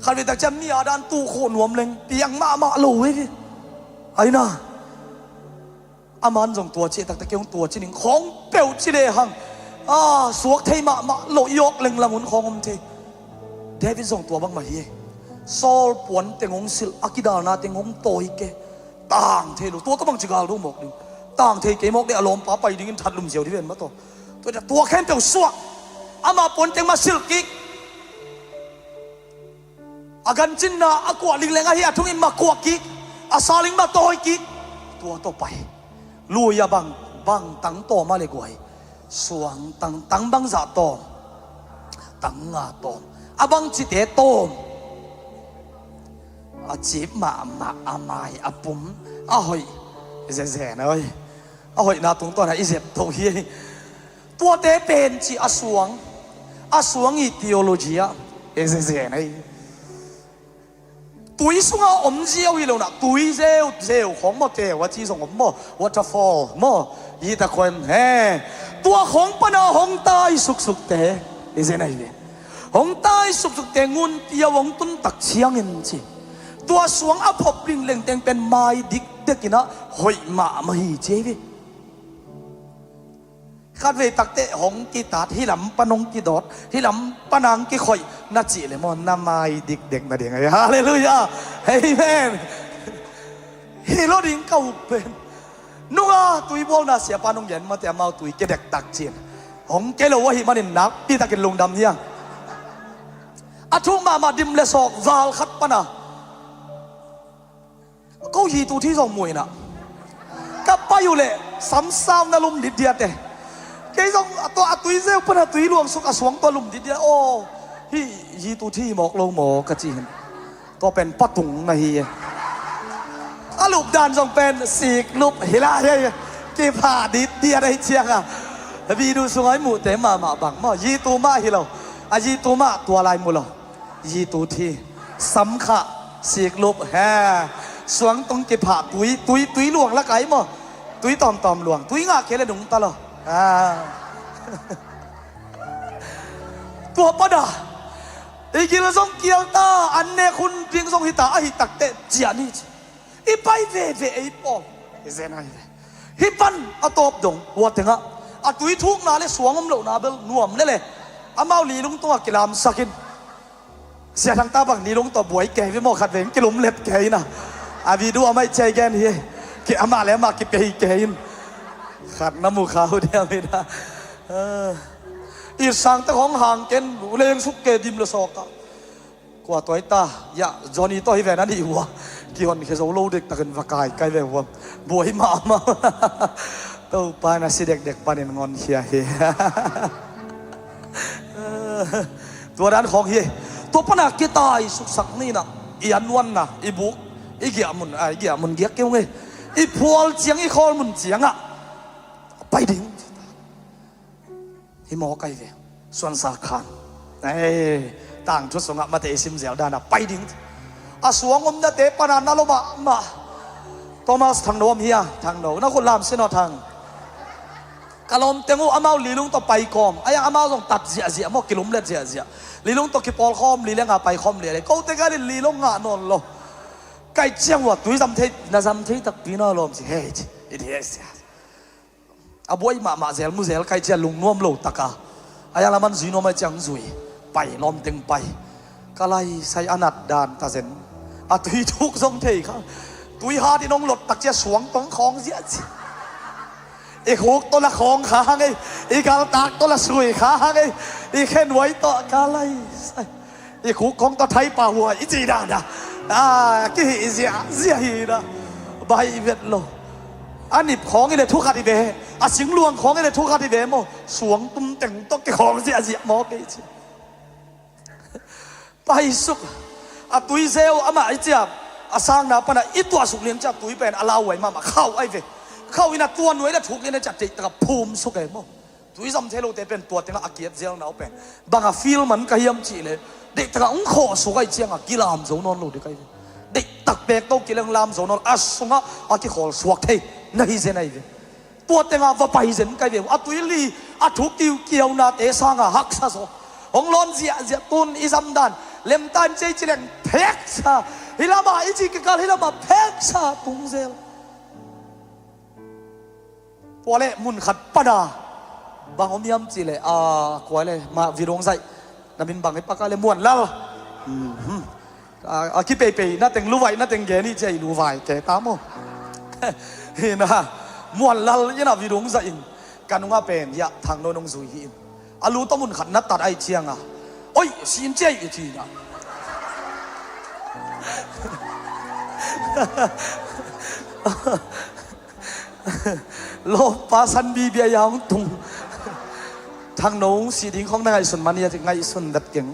Khat vei tak ciang mi a dan tuh khawh nuam leng piang mahmah lo ve ve. Aina. A man zong tua ci taktak kei hong tua ci ning, khawng peuh ci lehang, a, suak thei mahmah lo, i awk lenglang un khawng om thei. David zong tua bangmah hi. Saul puan teng hong silh, a kidalna teng hong tawi kei. Tang thei lo, tua tawh bangci galdo mawk ding. Tang thei kei mawk ding, a lawmpa pai dingin that lum ziau ding ven mah tawh. Tua, tua khempeuh suak. Ama puan teng mah silh kik. A gancinna a kuah lingleng ahi a thungin mah kuah kik, a saling mah tawi kik. Tua tawh pai. Lui a bang, bang tang tawm a le guai. Suang tang, tang bangzah tawm? Tang nga tawm. A bangcite tawm? A cip mahmah, a mai, a pum, a hoih zezen awi. A hoihna tungtawn a i zep to hi. Tuate pen ci a suang, a suang i theology ah e zezen ahi. Tui sunga om ziau hi lo na, tui zeu zeu khawng maw, teu a ci zong om maw, waterfall maw, hi ta khuan he. Tua khawng pana hong tai suksukte i zen ahi ve. Hong tai suksukte ngun piau hong tun tak ciangin ci, tua suang a phop lingleng teng pen mai dikdekin ah hoih mahmah hi ci ahi ve. Khatvei takte hong kitat, hi lam pan hong kidawt, hi lam pan hong kikhoih na cih le maw, na mai dikdek na ding ahi. Halleluiah. Amen. Hi lo ding ka uk pen. Nunga tui bualna siapa nong gen mate amau tui kei dektak cin. Hong kei lo ahi manin nakpi takin lungdam hiang. A thuk mahmah dim le sawk val khat pana ko hi tu thi zong muina. Ka pai uh leh samsau na lum ditdiate. Kei zong a tua a tui zeu pana tui luangsuk a suang tua lum ditdiat. Aw, hi, hi tu thi mawk lo maw ka ci hin. Tua pen patung na hi e. A lupdan zong pen sik lup hi lai e. Kipha ditdiat ahi cianga. Video sunga i muhte mahmah bang maw, yi tu mah hi lo. A yi tu mah tua lai mu lo. Yi tu thi. Sam khah, sik lup he. Suang tung kiphah tui, tui, tui luang la kai maw. Tui tawmtawm luang, tui ngah kei le nungta lo. Tua pana i gil zong kial ta, an nek hun ding zong hita, ahi takte ciah ni ci. I pai veve ei pawl. I zen ahi ve. Hi pan a tawp dong ua tengah a tui thukna le suang om lohna bel nuam lele. Amau lilung tungah kilamsakin. Sia Thangta bang lilung tawh buai kei ve maw, khat veng kilum let kei na. A video amah i ciai gen hi. Ki amah le amah kipei kei in. Khat na mu kha uh diam hi na. Itsangte khawng hang ken leng suk ke dim le sawka. Kua tuai ta, ya, Johnny tawh hi ven a nih ua. Kihonkhia zo lo dektakin va kaikai ve ua. Buai mahmah. Topa na si dekdek panin ngonkhia hi. Tua dan khawng hi. Tua pana kitai suksak nina i annuanna, i buk, i giahmun, a, i giahmun giak keu ngei. I phual ciang, i khawlmun ciangah pai ding. Hi mawk ahi ve. Suansa khan. Ei, tangthu sungah mate i simzial dana pai ding. A suang omnate pana na lo mahmah. Thomas Thangno om hia? Thangno. Na khut lam sin aw Thang. Ka lawmteng uh amau lilung tawh pai kawm. Ai-a amau zong tat ziahziah maw, kilumlet ziahziah. Lilung tawh kipawl khawm li le nga pai khawm li le. Kote galin lilung ngah nawn lo. Kai ciang ua tui zam thei, na zam thei takpi na lawm ci. Hei ci. I thei sia. A buai mahmah zel mu zel kai cia lungnuam lo taka. A yang laman zui nuam ai ciang zui. Pai lawm teng pai. Ka lai sai a nat dan ta zen. A tui thuk zong thei kha. Tui hat in hong lot tak cia suang tong khawng zia ci. I khuk tawh la khawng kha hang ei. I galtak tawh la sui kha hang ei. I khenuai tawh ka lai sai. I khuk khawng tawh thaipa huai i ci dan a. A kihih ziahziah hi na. Bai vet lo. A nip khawng i le thukhat i ve. A singluang khawng i le thukhat i ve maw. Suang tum teng tawh kikhawng ziahziah maw kei ci. Paisuk. A tui zeu amah i ciam. A sangna pana i tuahsuk lian cia tui pen a lauhuai mahmah khauh ai ve. Khauh in a tua nuai le thuk lian a cia teihtaka phumsuk e maw. Tui zam thei lote pen tua tengah a kiat zelna uh pen bang a feel man ka hiam cih leh, deihtakah hong khawhsuak ahi ciangah kilam zo nawn lo dek ahi ve. Deihtak pek to kileng lam zo nawn, a sungah a kikholhsuak thei na hi zen ahi ve. Tua tengah va pai zen ka hi ve uh. A tui li a thu kiukiaunate sangah haksa zaw. Hong lawn ziahziah tun i zamdan lemtan cia i ci leng pheksa. Hi lamah i ci kikal hi lamah pheksa tung zel. Tua leh mun khat pana bang om hiam cih leh, a, kua leh mah Vidung Zaih, na min bang hi paka leh Muan Lal. Mhm. A, a kipeipei na teng, luvai na teng gen hi cia, i luvai ke ta maw. Hi na, Muan Lal hi na Vidung Zaih in ka nungah pen hiah Thang Nawn hong zui hi in. A lu tawh mun khat na tat ahi cianga, oi, sin cia i ci na. Lawmpa san bibia ya hong tung. Thangno hong si ding khong na ngaihsun mah ni a ci, ngaihsun dat keng.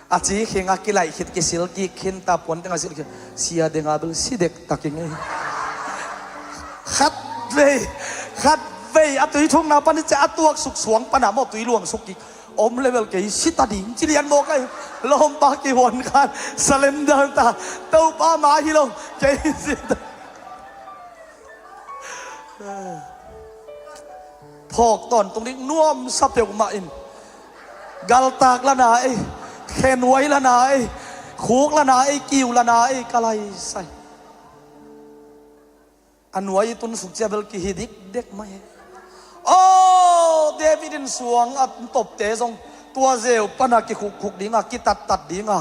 A ci khinga kilaih khit kisil kik khin ta puan teng a silh khin. Sia denga bel si dek ta keng ei. Khat vei, khat vei a tui thukna pan i ci a tuak suk suang pana maw tui luang suk kik. Om level kei si ta ding ci lian mawk ai. Lawmpa kihuan khan surrender ta. Topa ma hi lo kei si ta. Phawk tawntung ding nuamsa peuhmah in. Galtak lana ei, khenhuai lana ei, khuk lana ei, kiu lana ei, ka laisai. A nuai i tun suk cia bel kihi dikdek mai. Aw, David in suang a topte zong tua zeu pana kikhukkhuk dinga, kitattat dinga,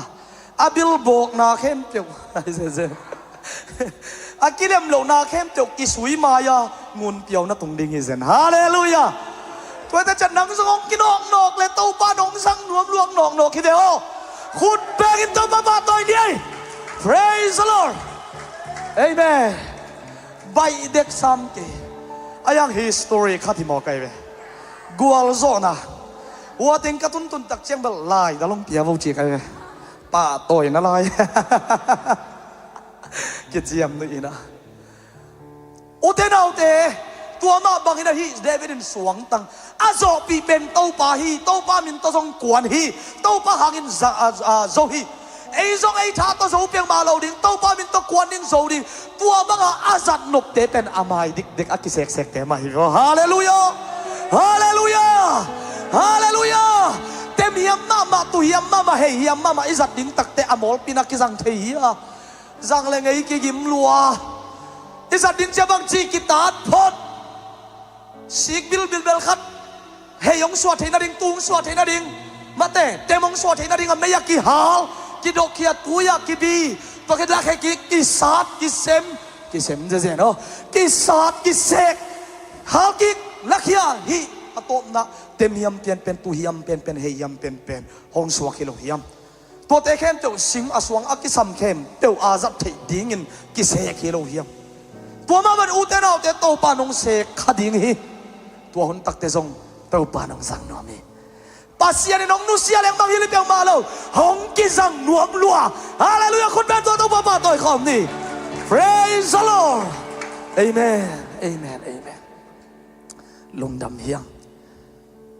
a bilbawkna khempeuh a kilem lohna khempeuh kisui mai-a ngunpiauna tung ding hi zen. Halleluiah. Tuate ciat nang zong hong kinawknawk le Topa nong zang nuam luak nawknawk hi ve aw. Khut bengin Topa pahtawi ni ei. Praise the Lord. Amen. Baih dek sam kei. A yang history khat hi mawk ai ve. Gualzawhna. Hua teng ka tuntun tak ciang bel lai da lom pia vo ci kai ve. Pahtawina lai. Kiciam nuih ina. Ute naute, tua mah bangin ahi David in suangtang. A zawhpih pen Topa hi, Topa min tawh zong kuan hi, Topa hangin za, a, a, zo hi. Ei zong ei tha tawh zo peuhmah lo ding, Topa min tawh kuan ding zo ding. Tua banga a zat nopte pen a mai dikdek a kiseksekte mah hi vaw. Halleluiah! Halleluiah! Halleluiah! Temhiam mahmah, tuhiam mahmah, heihiam mahmah i zat ding takte a mawlpina kizang thei hi a. Zang le ngei kigim lua. I zat ding cia bangci kitat phot. Sik bilbil bel khat. Hei hong suah theih nading, tu hong suah theih nading. Mate, tem hong suah theih nading a mei a kihal. Kidok khia tui a kibi. Tua khit lak hei kik, kisat, kisem. Kisem zezen aw. Kisat, kisek. Hal kik, lak khia, hih. A tawpna, temhiam pianpen, tuhiam pianpen, heihiam pianpen. Hong suak hi lo hiam. Tuate khempeuh sim a suang a kisam khempeuh a zat theih dingin kisek hi lo hiam. Tua mah bangin ute naute Topa nong sek kha ding hi. Tua hun takte zong Topa nong zang nuam hi. Pasian in hong nusia leng bang hi li peuhmah lo. Hong kizang nuam lua. Halleluiah, khut beng tua Topa pahtawi khawm ni. Praise the Lord. Amen. Amen. Amen. Lungdam hiang.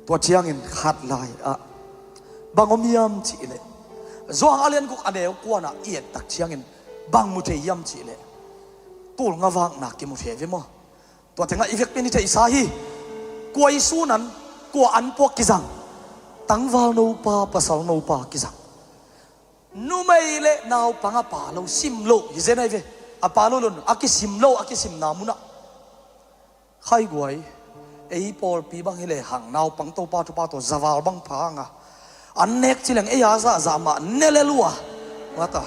Tua ciangin khat lai ah bang om hiam cih leh, Johan a lian guk a neu kuana i et tak ciangin bang mu thei hiam cih leh, tul nga vakna kimu thei ve maw? Tua tengah i vekpi in i theihsa hi. Kua i sunan, kua an puak kizang? Tangval nopa, pasal nopa kizang. Numei le naupang a pa lo, sim lo hi zen ai ve. A pa lo lon a kisim lo, a kisimna munah. Khaiguai, ei pawlpi bang hi lehang naupang Topa thupha tawh zaval bang pha hanga an nek cileng ei a zahzah mah ne le lua. Mata.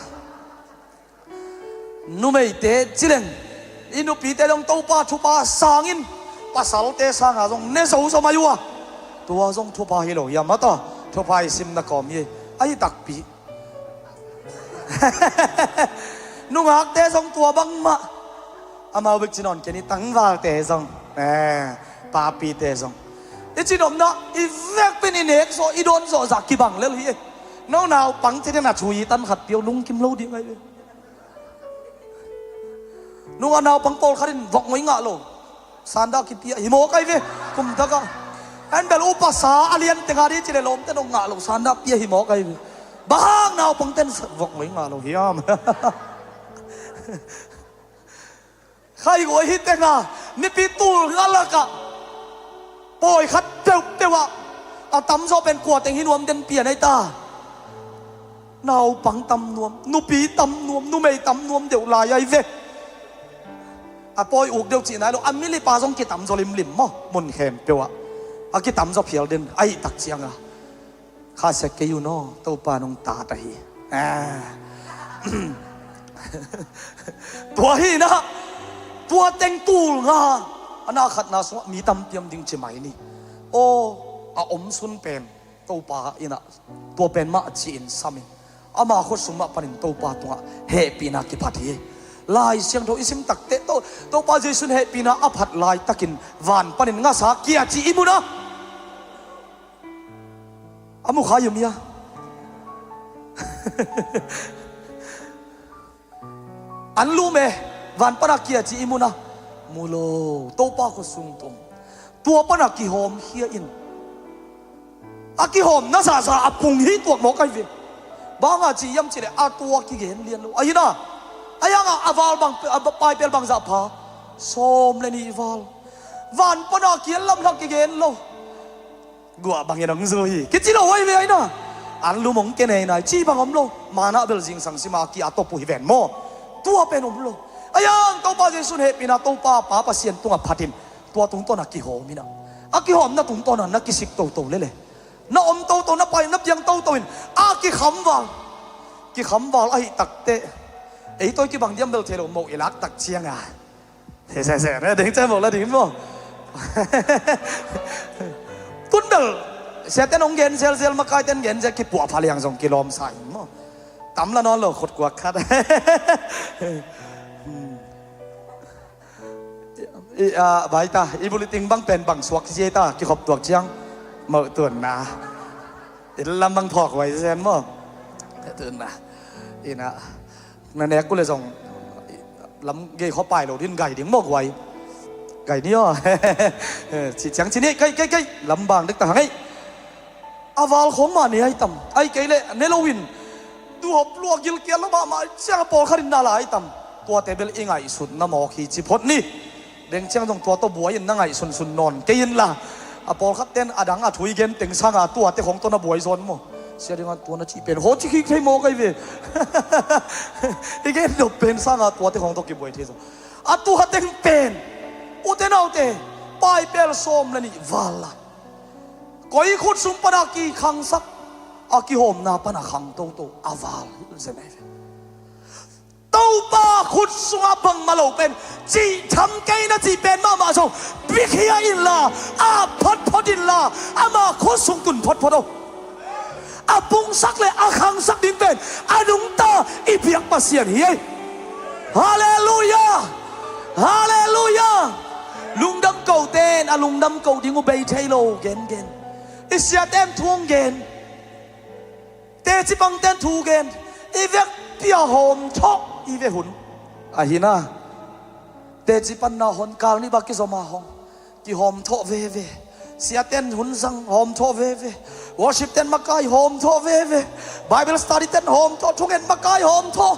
Numeite cileng i nupite dong Topa thupha sangin pasalte sanga zong ne zo zo mai uh a. Tua zong thupha hi lo hiam mata. Thupha i simna kawm hi. Ahi takpi. Nungakte zong tua bangmah. Amau bek ci nawn kei ni tangvalte zong. Eh, papite zong. I cinopna, i vekpi in i nek zawh, i dawn zawh zah kibang lel hi. No naupang ci den a thu i tan khat pio lungkim lo ding ai ve. Nung a naupang pawlkhat in vok ngoi ngah lo. Sanda kipia hi mawk ai ve. Kum taka. En bel upasa a lian tenga di ci le lawmte nong ngah lo. Sanda pia hi mawk ai ve. Bang hang naupang ten vok ngoi ngah lo hiam. Khaiguai hi tenga mipi tul nga lakah pawi khat peuhpeuh ah a tamzaw pen kua teng hi nuam den pian ai ta. Naupang tam nuam, nupi tam nuam, numei tam nuam deuh lai ai ve. A pawi uk deuh cih nai lo, a milipa zong kitamzaw limlim maw, mun khempeuh ah a kitamzaw phial den ahi tak cianga. Kha sek kei un aw, Topa nong tat ahi. Ah. Tua hi na, tua teng tul nga, a na khatna sungah mi tampi om ding ci mai ni. Aw, a om sun pen Topa in ah, tua pen mah ci-in sam in. Ama khutsung mah panin Topa tungah hehpihna kiphat hi. Lai Siangtho i sim takteh To, Topa Jesu in hehpihna a phat laitakin van panin ngasa kia cih i mu na. A mu kha i om hia? An lum e, van pana kia ci i mu na. Mu lo, Topa khutsung tung. Tua pana kihawm khia in. A kihawmna zahzah a pung hi tuak mawk ahi ve. Bang a ci hiam cih leh a tua kigen lian lo. Ahi na, a hiang a, a val bang, a paipel bang zah pha? Sawm le nih val. Van pana kia lamlak kigen lo. Guah bangin hong zu hi kici lo ahi ve ahi na. An lum hong ke nei nai ci bang om lo. Manna bel zingsang sima kia a tawp uh hi ven maw? Tua pen om lo. A hiang Topa Jesu in hehpihna Topa Pa Pasian tungah phatin tua tungtawn a kihawm in a, a kihawmna tungtawn a na kisik toto lele, na om toto, na pai, na piang toto in a kikhamval. Kikhamval ahi takteh ei tawi kibang diam bel thei lo, moh i lak tak ciang a. Se, se, se, ne, ding cai mawk la ding maw? Tun bel, siaten hong gen zelzel, makaiten gen zel, kipuah pha liang zong kilawm sa in maw? Tam la nawn lo, khutkuak khat. I, a, bai ta, i buliting bang pen bang suak zie ta, kikhop tuak ciang. Moh tun na. I lam bang phawk huai zen maw? Tun na. Ina. Na nek uh le zong lam gei khua pai lo din gai ding mawk huai. Gai ni aw. Ci ciang ci ni, kai, kai, kai. Lam bang dek ta hang ei. A val khong mah ne ai tam. Ai kei le ne lo in. Duhop lua gilkial lo mahmah ciang a pawlkhat in na la ai tam. Tuate bel i ngaihsutna mawk hi ci phot ni. Deng ciang zong tua tawh buai in na ngaihsunsun nawn kei inla. A pawlkhat ten a dang a thu i gen teng sanga tuate khong tawh na buai zawn maw? Sia dinga tua na cih pen haw ci khik thei mawk ahi ve. I gen dop pen sanga tuate khong tawh kibuai thei zaw. A tua teng pen ute naute, paipel sawm le nih val la. Koi khut sung pana kikhangsak, a kihawmna pana khang toto a val hilh zen ahi ve. Topa khut sungah bangmah lo pen cihtham kei na cih pen mahmah zong bikhia inla, a photphot inla, ama khut sung tun photphot o. A pungsak le a khangsak ding pen a nungta i biak Pasian hi ei. Halleluiah. Halleluiah. Lungdam ko ten a lungdam ko ding uh bei thei lo gengen. I siaten thu hong gen. Teci pangten thu gen, i vekpi a hawmthawh i ve hun. Ahi na, teci panna hon kal nih bak kizom a hong kihawmthawh veve. Siaten hun zang hawmthawh veve. Worship ten makai hawmthawh veve. Bible study ten hawmthawh, thungen makai hawmthawh.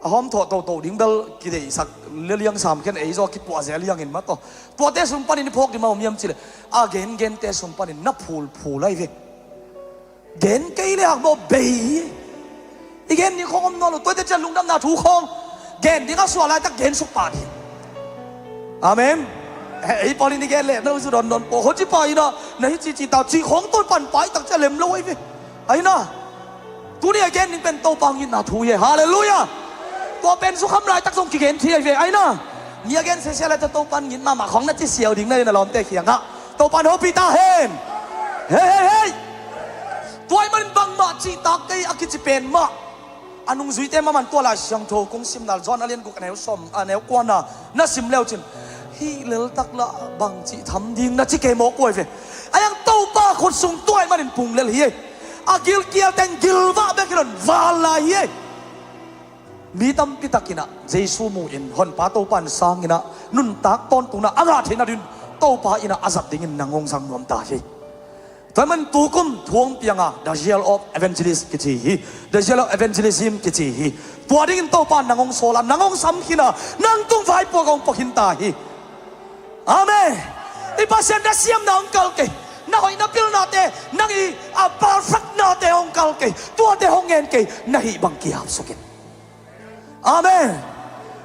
A hawmthawh toto ding bel kideihsak le liang sam khen ei zaw kipuah zel liangin mataw. Tuate sung panin i phawk ding mah om hiam cileh, a gengente sung panin na phulphul ahi ve. Gen kei le hakmawh bei hi. I gen ding khong om nawn lo, tuate cian lungdamna thu khong gen ding a suah laitak gen suk pah ding. Amen. Ei pawl in i gen leh na uzu dawndawn paw hoci pa ina na hi cici ta ci khong tawn pan pai tak cia lem lo ahi ve. Aina. Tuni a gen ning pen Topa ngitna thu hi e. Halleluiah. Tua pen zukham laitak zong kigen thei ahi ve. Aina. Ni a gen sese laitak Topa ngit mahmah khong na ci siau ding na hi na lawmte khiangah Topa in hopih ta hen. Hei hei hei. Tua ahih manin bangmah cihtak kei a kici pen mah a nungzuite maman tua Lai Siangtho kong sim nal John a lian guk a neu sawm a neu kuana na sim leu cin hih leltak lah bang cih tham ding na ci kei mawk uai ve. A yang Topa khut sung tua ahih manin pung lel hi ei. A gilkial teng gilvah bek hi lo in val lai hi ei. Mi tampi takinah Jesu mu in honpa Topa in sanginah nuntak tawntungna a ngah theihna dingin Topa inah a zat dingin nang hong zang nuam ta hi. Tua man tukum thuang pianga the zeal of evangelist kici hi. The zeal of evangelism kici hi. Tua dingin Topa nang hong sawla nang hong samkhina nang tung vaipuak hong puakhin ta hi. Amen. I Pasian na siamna hong kal kei. Na hoih na pilnate nang i a perfect nate hong kal kei. Tuate hong ngen kei. Na hih bang kihapsukin. Amen.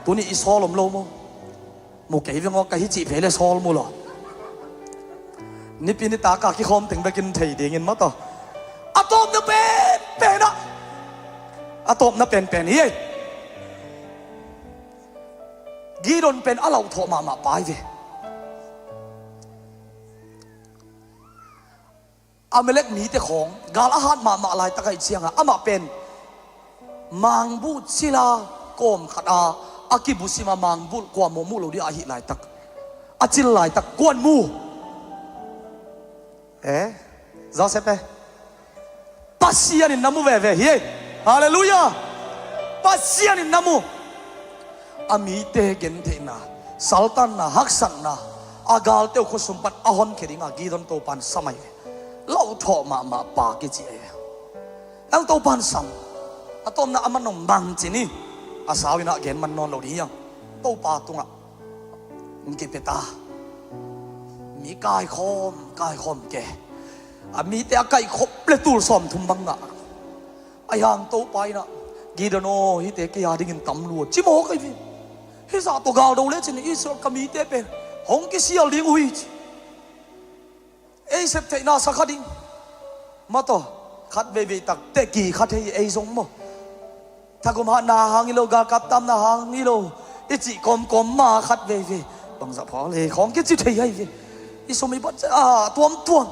Tuni i sawl om lo maw? Mu kei veng aw ka hi cih vei le sawl mu lo. Nipi nitaka kikhawm teng bekin thei dingin mataw. A tawpna penpen ah a tawpna penpen hi ei. Gideon pen a lauthawh mahmah pai ve. Amalek mite khawng gal a hat mahmah laitak ahih ciangah amah pen mangbulh cila kawm khat a, a kibulh sim a mangbulh kua mawh muh lo ding a hih laitak, a cil laitak kuan mu? Eh, Joseph eh, Pasian in na mu veve hi. Halleluiah. Pasian in na mu. A mite gentheihna, saltanna, haksatna, a galte uh khuasung pan a honkhia dingah Gideon Topan sam ahi ve. Lauthawh mahmah pa kici ahi ve. Ang Topan sam, a tawpna a man nong bang ci ni. A sau inah gen man nawn lo ding hiang. Topa tungah kipia ta. Mi kaikhawm, kaikhawm ke. A mite a kaihkhop le tul sawmthum bang ngah. A hiang Topa inah, Gideon aw, hihte kei a dingin tam lua, ci mawk ahi ve. Hih zah tawh galdo lecin Israel ka mite pen hong kisial ding uh hi ci. Ei sep theihna sa kha ding. Mataw, khat veivei tak teh ki kha thei ei zong maw. Thagum hatna hang hi lo, galkap tamna hang hi lo, i cih kawmkawm ma khat veivei. Bangzah pha le khawng kici thei ahi ve. I sum i bat a tuamtuam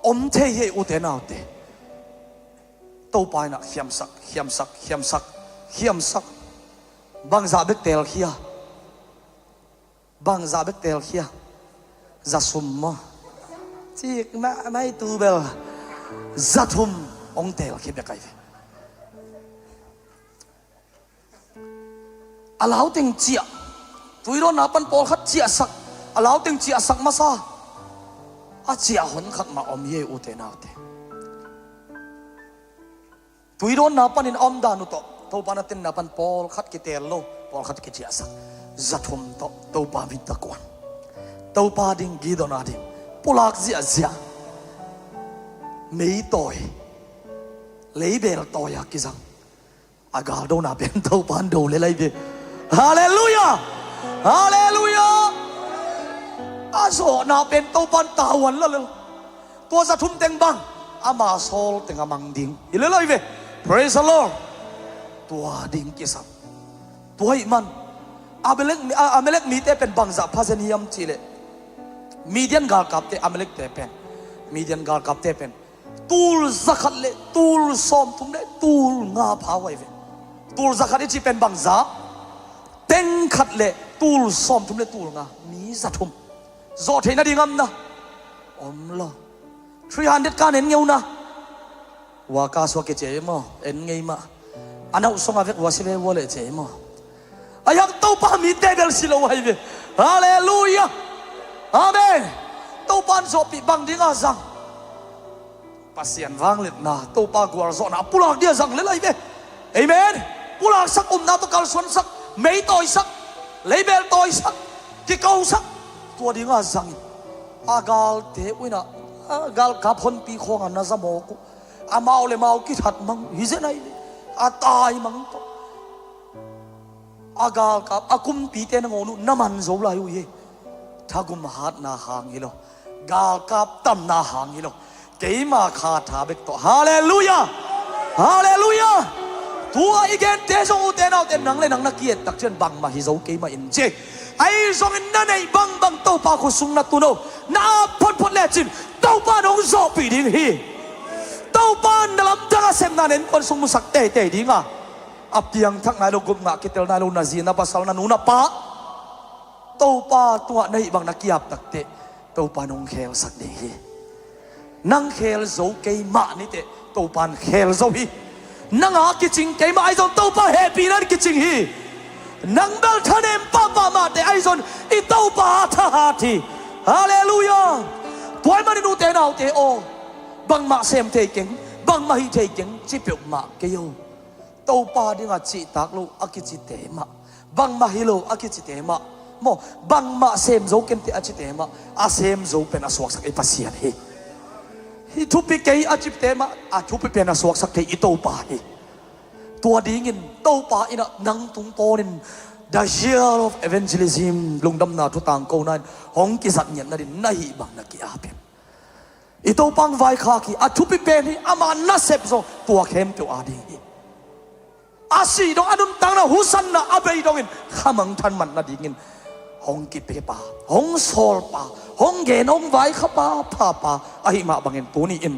om thei hi ei ute naute. Topa inah khiamsak, khiamsak, khiamsak, khiamsak. Bangzah bek teelkhia. Bangzah bek teelkhia. Za sum maw? Cik mah mai tu bel za thum hong teelkhia bek ahi ve. A lauteng ciah. Tuidawnna pan pawlkhat ciahsak. A lauteng ciahsak masa. A ciah hon khat mah om hi ei ute naute. Tuidawnna panin a omdan uh tawh Topa na tenna pan pawlkhat kiteel lo, pawlkhat kiciahsak. Za thum tawh Topa min tawh kuan. Topa ding, Gideon a ding pulak ziahziah. Meitawi, leibel tawi a kizang. A galdona pen Topan do le lai ve. Halleluiah. Halleluiah. A zawhna pen Topan tavuan la le. Tua za thum teng bang ama sawl teng a mang ding hi le lai ve. Praise the Lord. Tua ding kisam. Tua ih man Amalek, Amalek mite pen bangzah pha zen hiam cihleh, Midian galkapte, Amalekte pen Midian galkapte pen tul zakhat le tul sawmthum le tul nga pha uh ahi ve. Tul zakhat i cih pen bangzah? Teng khat le tul sawmthum le tul nga, mi za thum. Zawh theih nading om na? Om lo. Three hundred kan en ngei uh na. Ua ka suak kici ei maw, en ngei mah. A nauh sungah vek ua si ve ua leh ci ei maw. A hiang Topa mite bel si lo ahi ve. Halleluiah. Amen. Topan zawhpih bang dingah zang? Pasian vangliatna, Topa gualzawhna a pulak dingah zang le lai ve. Amen. Pulaksak, upna tawh kalsuansak, mei tawisak, leibel tawisak, kikosak. Tua dingah zangin a galte uh inah, a galkap honpi khawngah na za mawk uh. Amau le mau kithat mang uh hi zen ahi ve. A tai mang tawh a galkap, a kumpite nangawn uh na man zo lai uh hi. Thagum hatna hang hi lo, galkap tamna hang hi lo, keima kha tha bek tawh. Halleluiah. Halleluiah. Tua i gente zong, ute naute, nang le nang na ki-et tak ciang bangmah hi zo kei mah in ci. Ahi zongin na neih bangbang Topa khuasung na tun o, na ap photphot lecin Topa in hong zawhpih ding hi. Topa in na lamdang a sepna na innkuan sung musak teitei ding a, a piangthak nai lo, gup ngah kitel nai lo na zi, na pasal, na nu, na pa, Topa tungah na hih bang na ki-ap takteh Topa in hong khelsak ding hi. Nang khel zo kei mah niteh Topa in khel zo hi. Nang a kicing kei mah ahi zong Topa hehpihna in kicing hi. Nang bel thanem pahpah mahteh ahi zong i Topa a thahat hi. Halleluiah. Tua ahih manin ute naute aw, bangmah sem thei keng, bangmah hih thei keng ci peuhmah kei o. Topa dingah cihtak lo a kicite mah, bangmah hi lo a kicite mah, maw, bangmah sem zo kenteh a cite mah, a sem zo pen a suaksak i Pasian hi. Hih thupi kei a cite mah, a thupi pen a suaksak thei i Topa hi. Tua dingin Topa inah nang tung pawnin The Year of Evangelism, lungdamna thu tangkona in hong kizat ngiat nadin na hih bang na ki-ap hi. I Topa hong vaikhak hi. A thupi pen hi, ama nasep zong tua khempeuh a ding hi. A sih dong, a nuntakna husanna a bei dongin khamangthang man nadingin hong kipepa, hong sawlpa, hong gen, hong vaikhapa, phapa ahih mah bangin tuni-in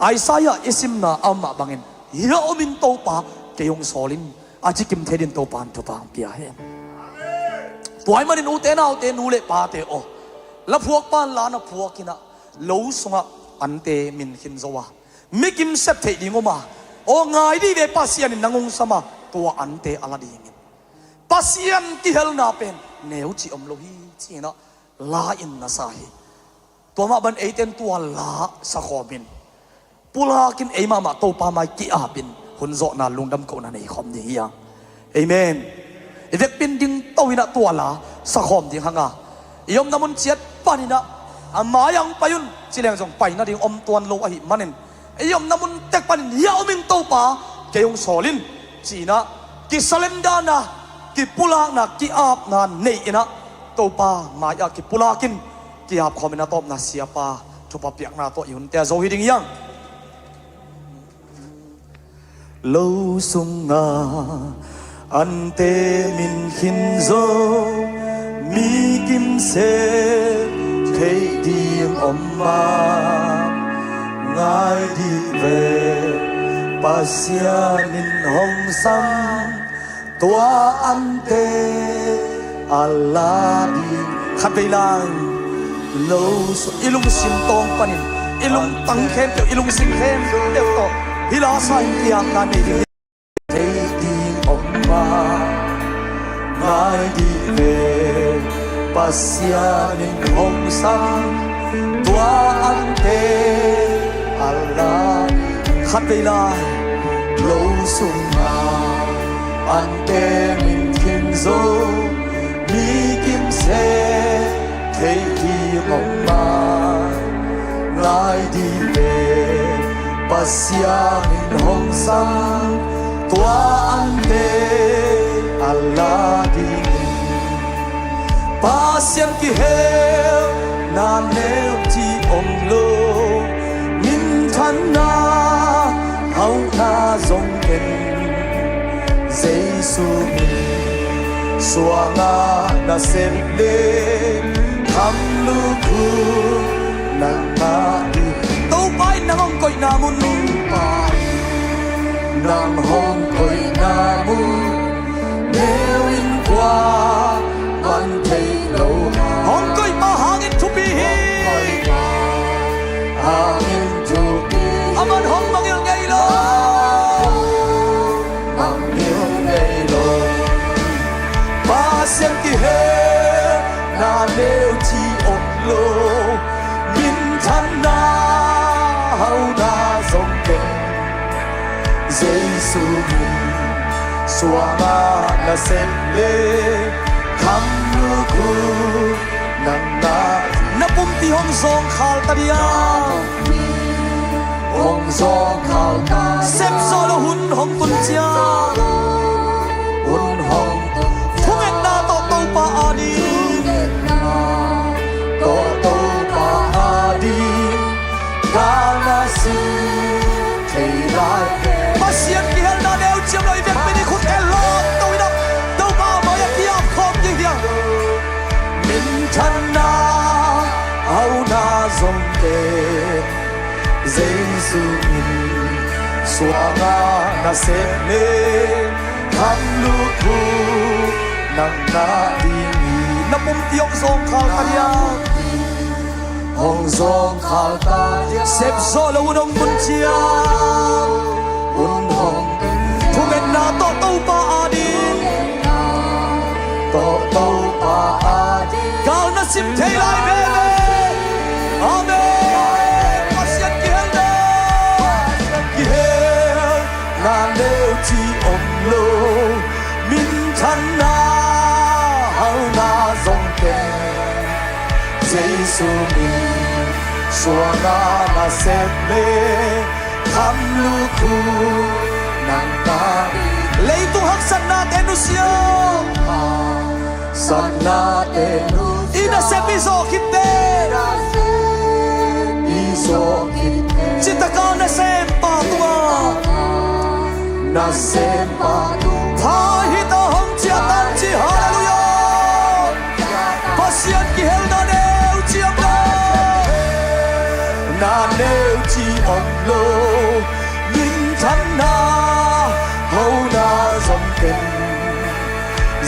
Isaiah i simna a om mah bangin, hih a omin Topa kei hong sawl in, a ci kim thei din Topa in thupha hong pia hen. Tua ahih manin ute naute, nu le pate aw, la phuakpa in la na phuak in ah, lo sungah ante min khin zo a, mi kim sep theih ding om a, aw ngai dih ve, Pasian in nang hong sam a, tua ante a la dingin Pasian kihelna pen neu cih om lo hi, ci-in ah la in na sa hi. Tua mah bangin eite in tua la sakhawm in, pulak in, ei mahmah Topa mai ki-ap in, hun zawhna lungdam kohna nei khawm ding hi hang. Amen. I vekpi in ding to in ah tua la sakhawm ding hang a, i omna mun ciat panin ah, a mai-ah hong pai un ci leng zong pai nading om tuan lo ahih manin, i omna mun tek panin, hih a omin Topa kei hong sawl in, ci-in ah kisurrenderna, kipulakna, ki-apna nei in ah, Topa mai-ah kipulak in, ki-ap khawm in, a tawpna siapa thupha piakna tawh i hunte a zo hi ding hi hang. Lo sungah ante min khin zo, mi kim sep theih ding om mah, ngai dih ve, Pasian in hong sam, tua ante a la ding. Khatvei lai, lo sung, i lungsim tawng panin, i lungtang khempeuh, i lungsim khempeuh tawh hih la sa in, ki-apna nei ding. Theih ding om mah, ngai dih ve, Pasian in hong sam, tua ante a la. Khatvei lai, lo sungah ante min khin zo, mi kim sep theih ding om mah, ngai dih ve, Pasian in hong sam, tua ante a la ding. Pasian kihelna neu cih om lo, minthanna, hauhna zong ken, Jesu min suang a nasep le, kham lukhu nang ngah ding. Topa in nang hong koihna mun, Topa in nang hong koihna mun, neu in kua man thei lo. Hong koihpa hangin thupi hi. Hangin thupi. Aman hong mangngilh ngei lo. Mangngilh ngei lo. Pasian kihelna neu cih om lo, minthanna, hauhna zong ken, Jesu min suang a nasep le, kham lukhu nang ngah. Na pumpi hong zawngkhal ta dia. Hong zawngkhal ta dia. Sep zawh loh hun hong tun ciang, hun hong tun ciang, thungetna tawh Topa ading, thungetna tawh Topa ading, galna sim thei lai. Pasian kihelna neu cih om lo, i vekpi in i khut tel lawm to in ah, Topa mai-ah ki-ap khawm ding hi hang. Minthanna, hauhna zong ken, Jesu min suang a nasep le, kham lukhu nang ngah ding hi. Na pumpi hong zawngkhal ta dia. Hong zawngkhal ta dia. Sep zawh loh hun hong tun ciang, hun hong, thungetna tawh Topa ading, tawh Topa ading, galna sim thei lai veve. Amen. Pasian kihelna, kihelna neu cih om lo, minthanna, hauhna zong ken, Jesu min suang a nasep le, kham lukhu nang ngah. Leitung haksatnate nusia, haksatnate nusia, i nasep i zawh khit teh, i nasep i zawh khit teh, citaka nasempa tungah, nasempa tungah pha hi ta, hong ciah ta ci. Halleluiah.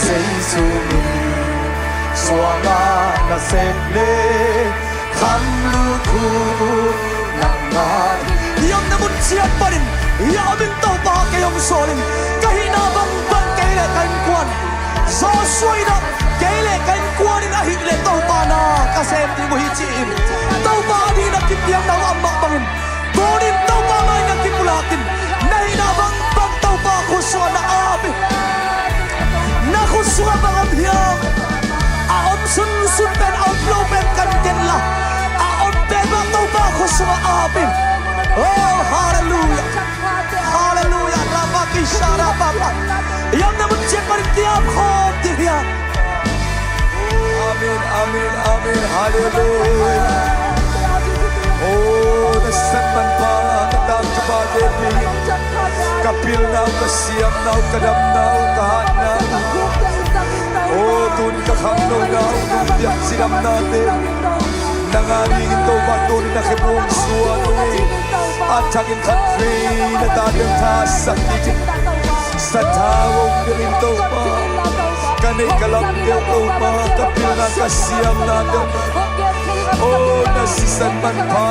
Jesu min suangah na sep le kham lut uh nangmah. I omna mun ciat panin i a om in Topa kei hong sawl in. Ka hihna bangbang kei le ka innkuan, Joshua in ah kei le ka innkuan in ahih leh Topa na ka sem ding uh hi ci-in Topa adingin a kipiakna uh a om mah bangin tunin Topa mai na kipulak in. Na hihna bangbang Topa khut sungah na ap in. Na khut sungah bang om hiam? A om sunsun pen, a om lo pen kan gen la, a om pen mah Topa khut sungah ap in. Oh, halleluiah. Halleluiah. Rabakisha rababa. I omna mun ciat panin kiap khawm ding hiam? Amen, amen, amen. Halleluiah. Oh, na sisan manpha, na tangthu pha gen ding. Ka pilna uh, ka siamna uh, ka damna uh, ka hatna uh. Oh, tun ka khanglona uh, nong piak cidamnate uh nang adingin Topa tunin na khe buang suan uh hi. A thakin khat vei na tate uh thasak kik in. Sathau hong pia in Topa. Ka neih ka lamte uh Topa, ka pilna ka siamnate uh. Oh, na sisan manpha,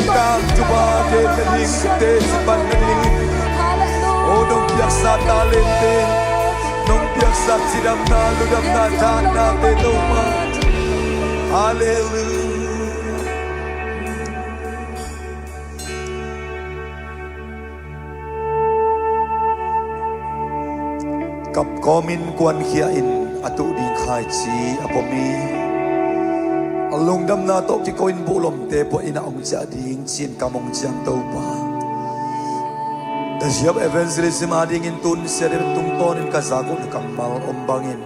tangthu pha gen nading, teci pan nading. Oh, nong piaksa talente, nong piaksa cidamna, lungdamna, thahatnate Topa. Halleluiah. Kap kawmin kuankhia in a tuh ding khaici a pom hi. A lungdamna tawh kiko in buhlomte puah in a hong ciah ding ci-in kam hong ciang Topa. The Hiap Evangelism adingin tun siate tungtawnin ka zak uh na kammal om bangin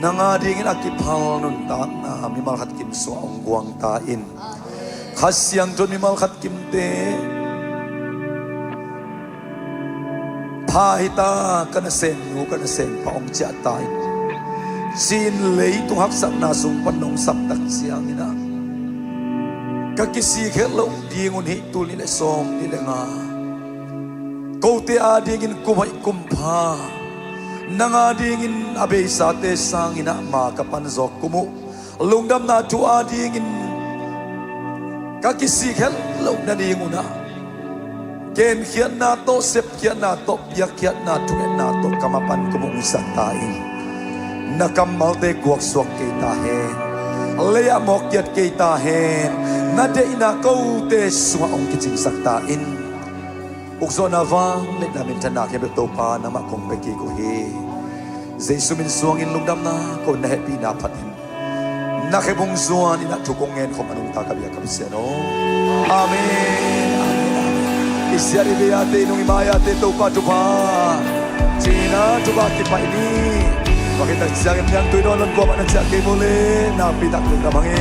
nang adingin a kiphal nuntakna mimal khat kim sungah hong guang ta in. Kha Siangtho in mimal khat kimte pha hi ta, ka nasemnu, ka nasempa hong ciah ta in, ci-in leitung haksatna sung pan nong saptak ciangin ah ka kisik het loh ding un hi. Tul nih le sawm nih le nga kote adingin kum hoih kum pha, nang adingin a beisate sangin ah ma ka pan zawk kum uh lungdamna thu adingin ka kisik het loh nading un ah genkhiatna tawh, sepkhiatna tawh, piakkhiatna, thungetna tawh ka mapan kum hong sak ta in. Na kammalte guaksuak kei ta hen. Lei-ah mawkkiat kei ta hen. Na deihna kote sungah hong kicingsak ta in. Ukzawhna, vangliatna, minthanna khempeuh Topa nangmah kong pia kik uh hi. Jesu min suangin lungdamna ko, na hehpihna phat in na khe bung zuan in ah thu kong ngen khawm a nungta ka biak ka Pasian aw. Amen. Amen, amen. I siat i bei-ate, i nung i mai-ate Topa thupha ci-in ah thupha kipaih ni. Tua khit tak ciangin niangtui dawn lon kuamah na ciah kei mu le, nakpi tak lungdam hang hi.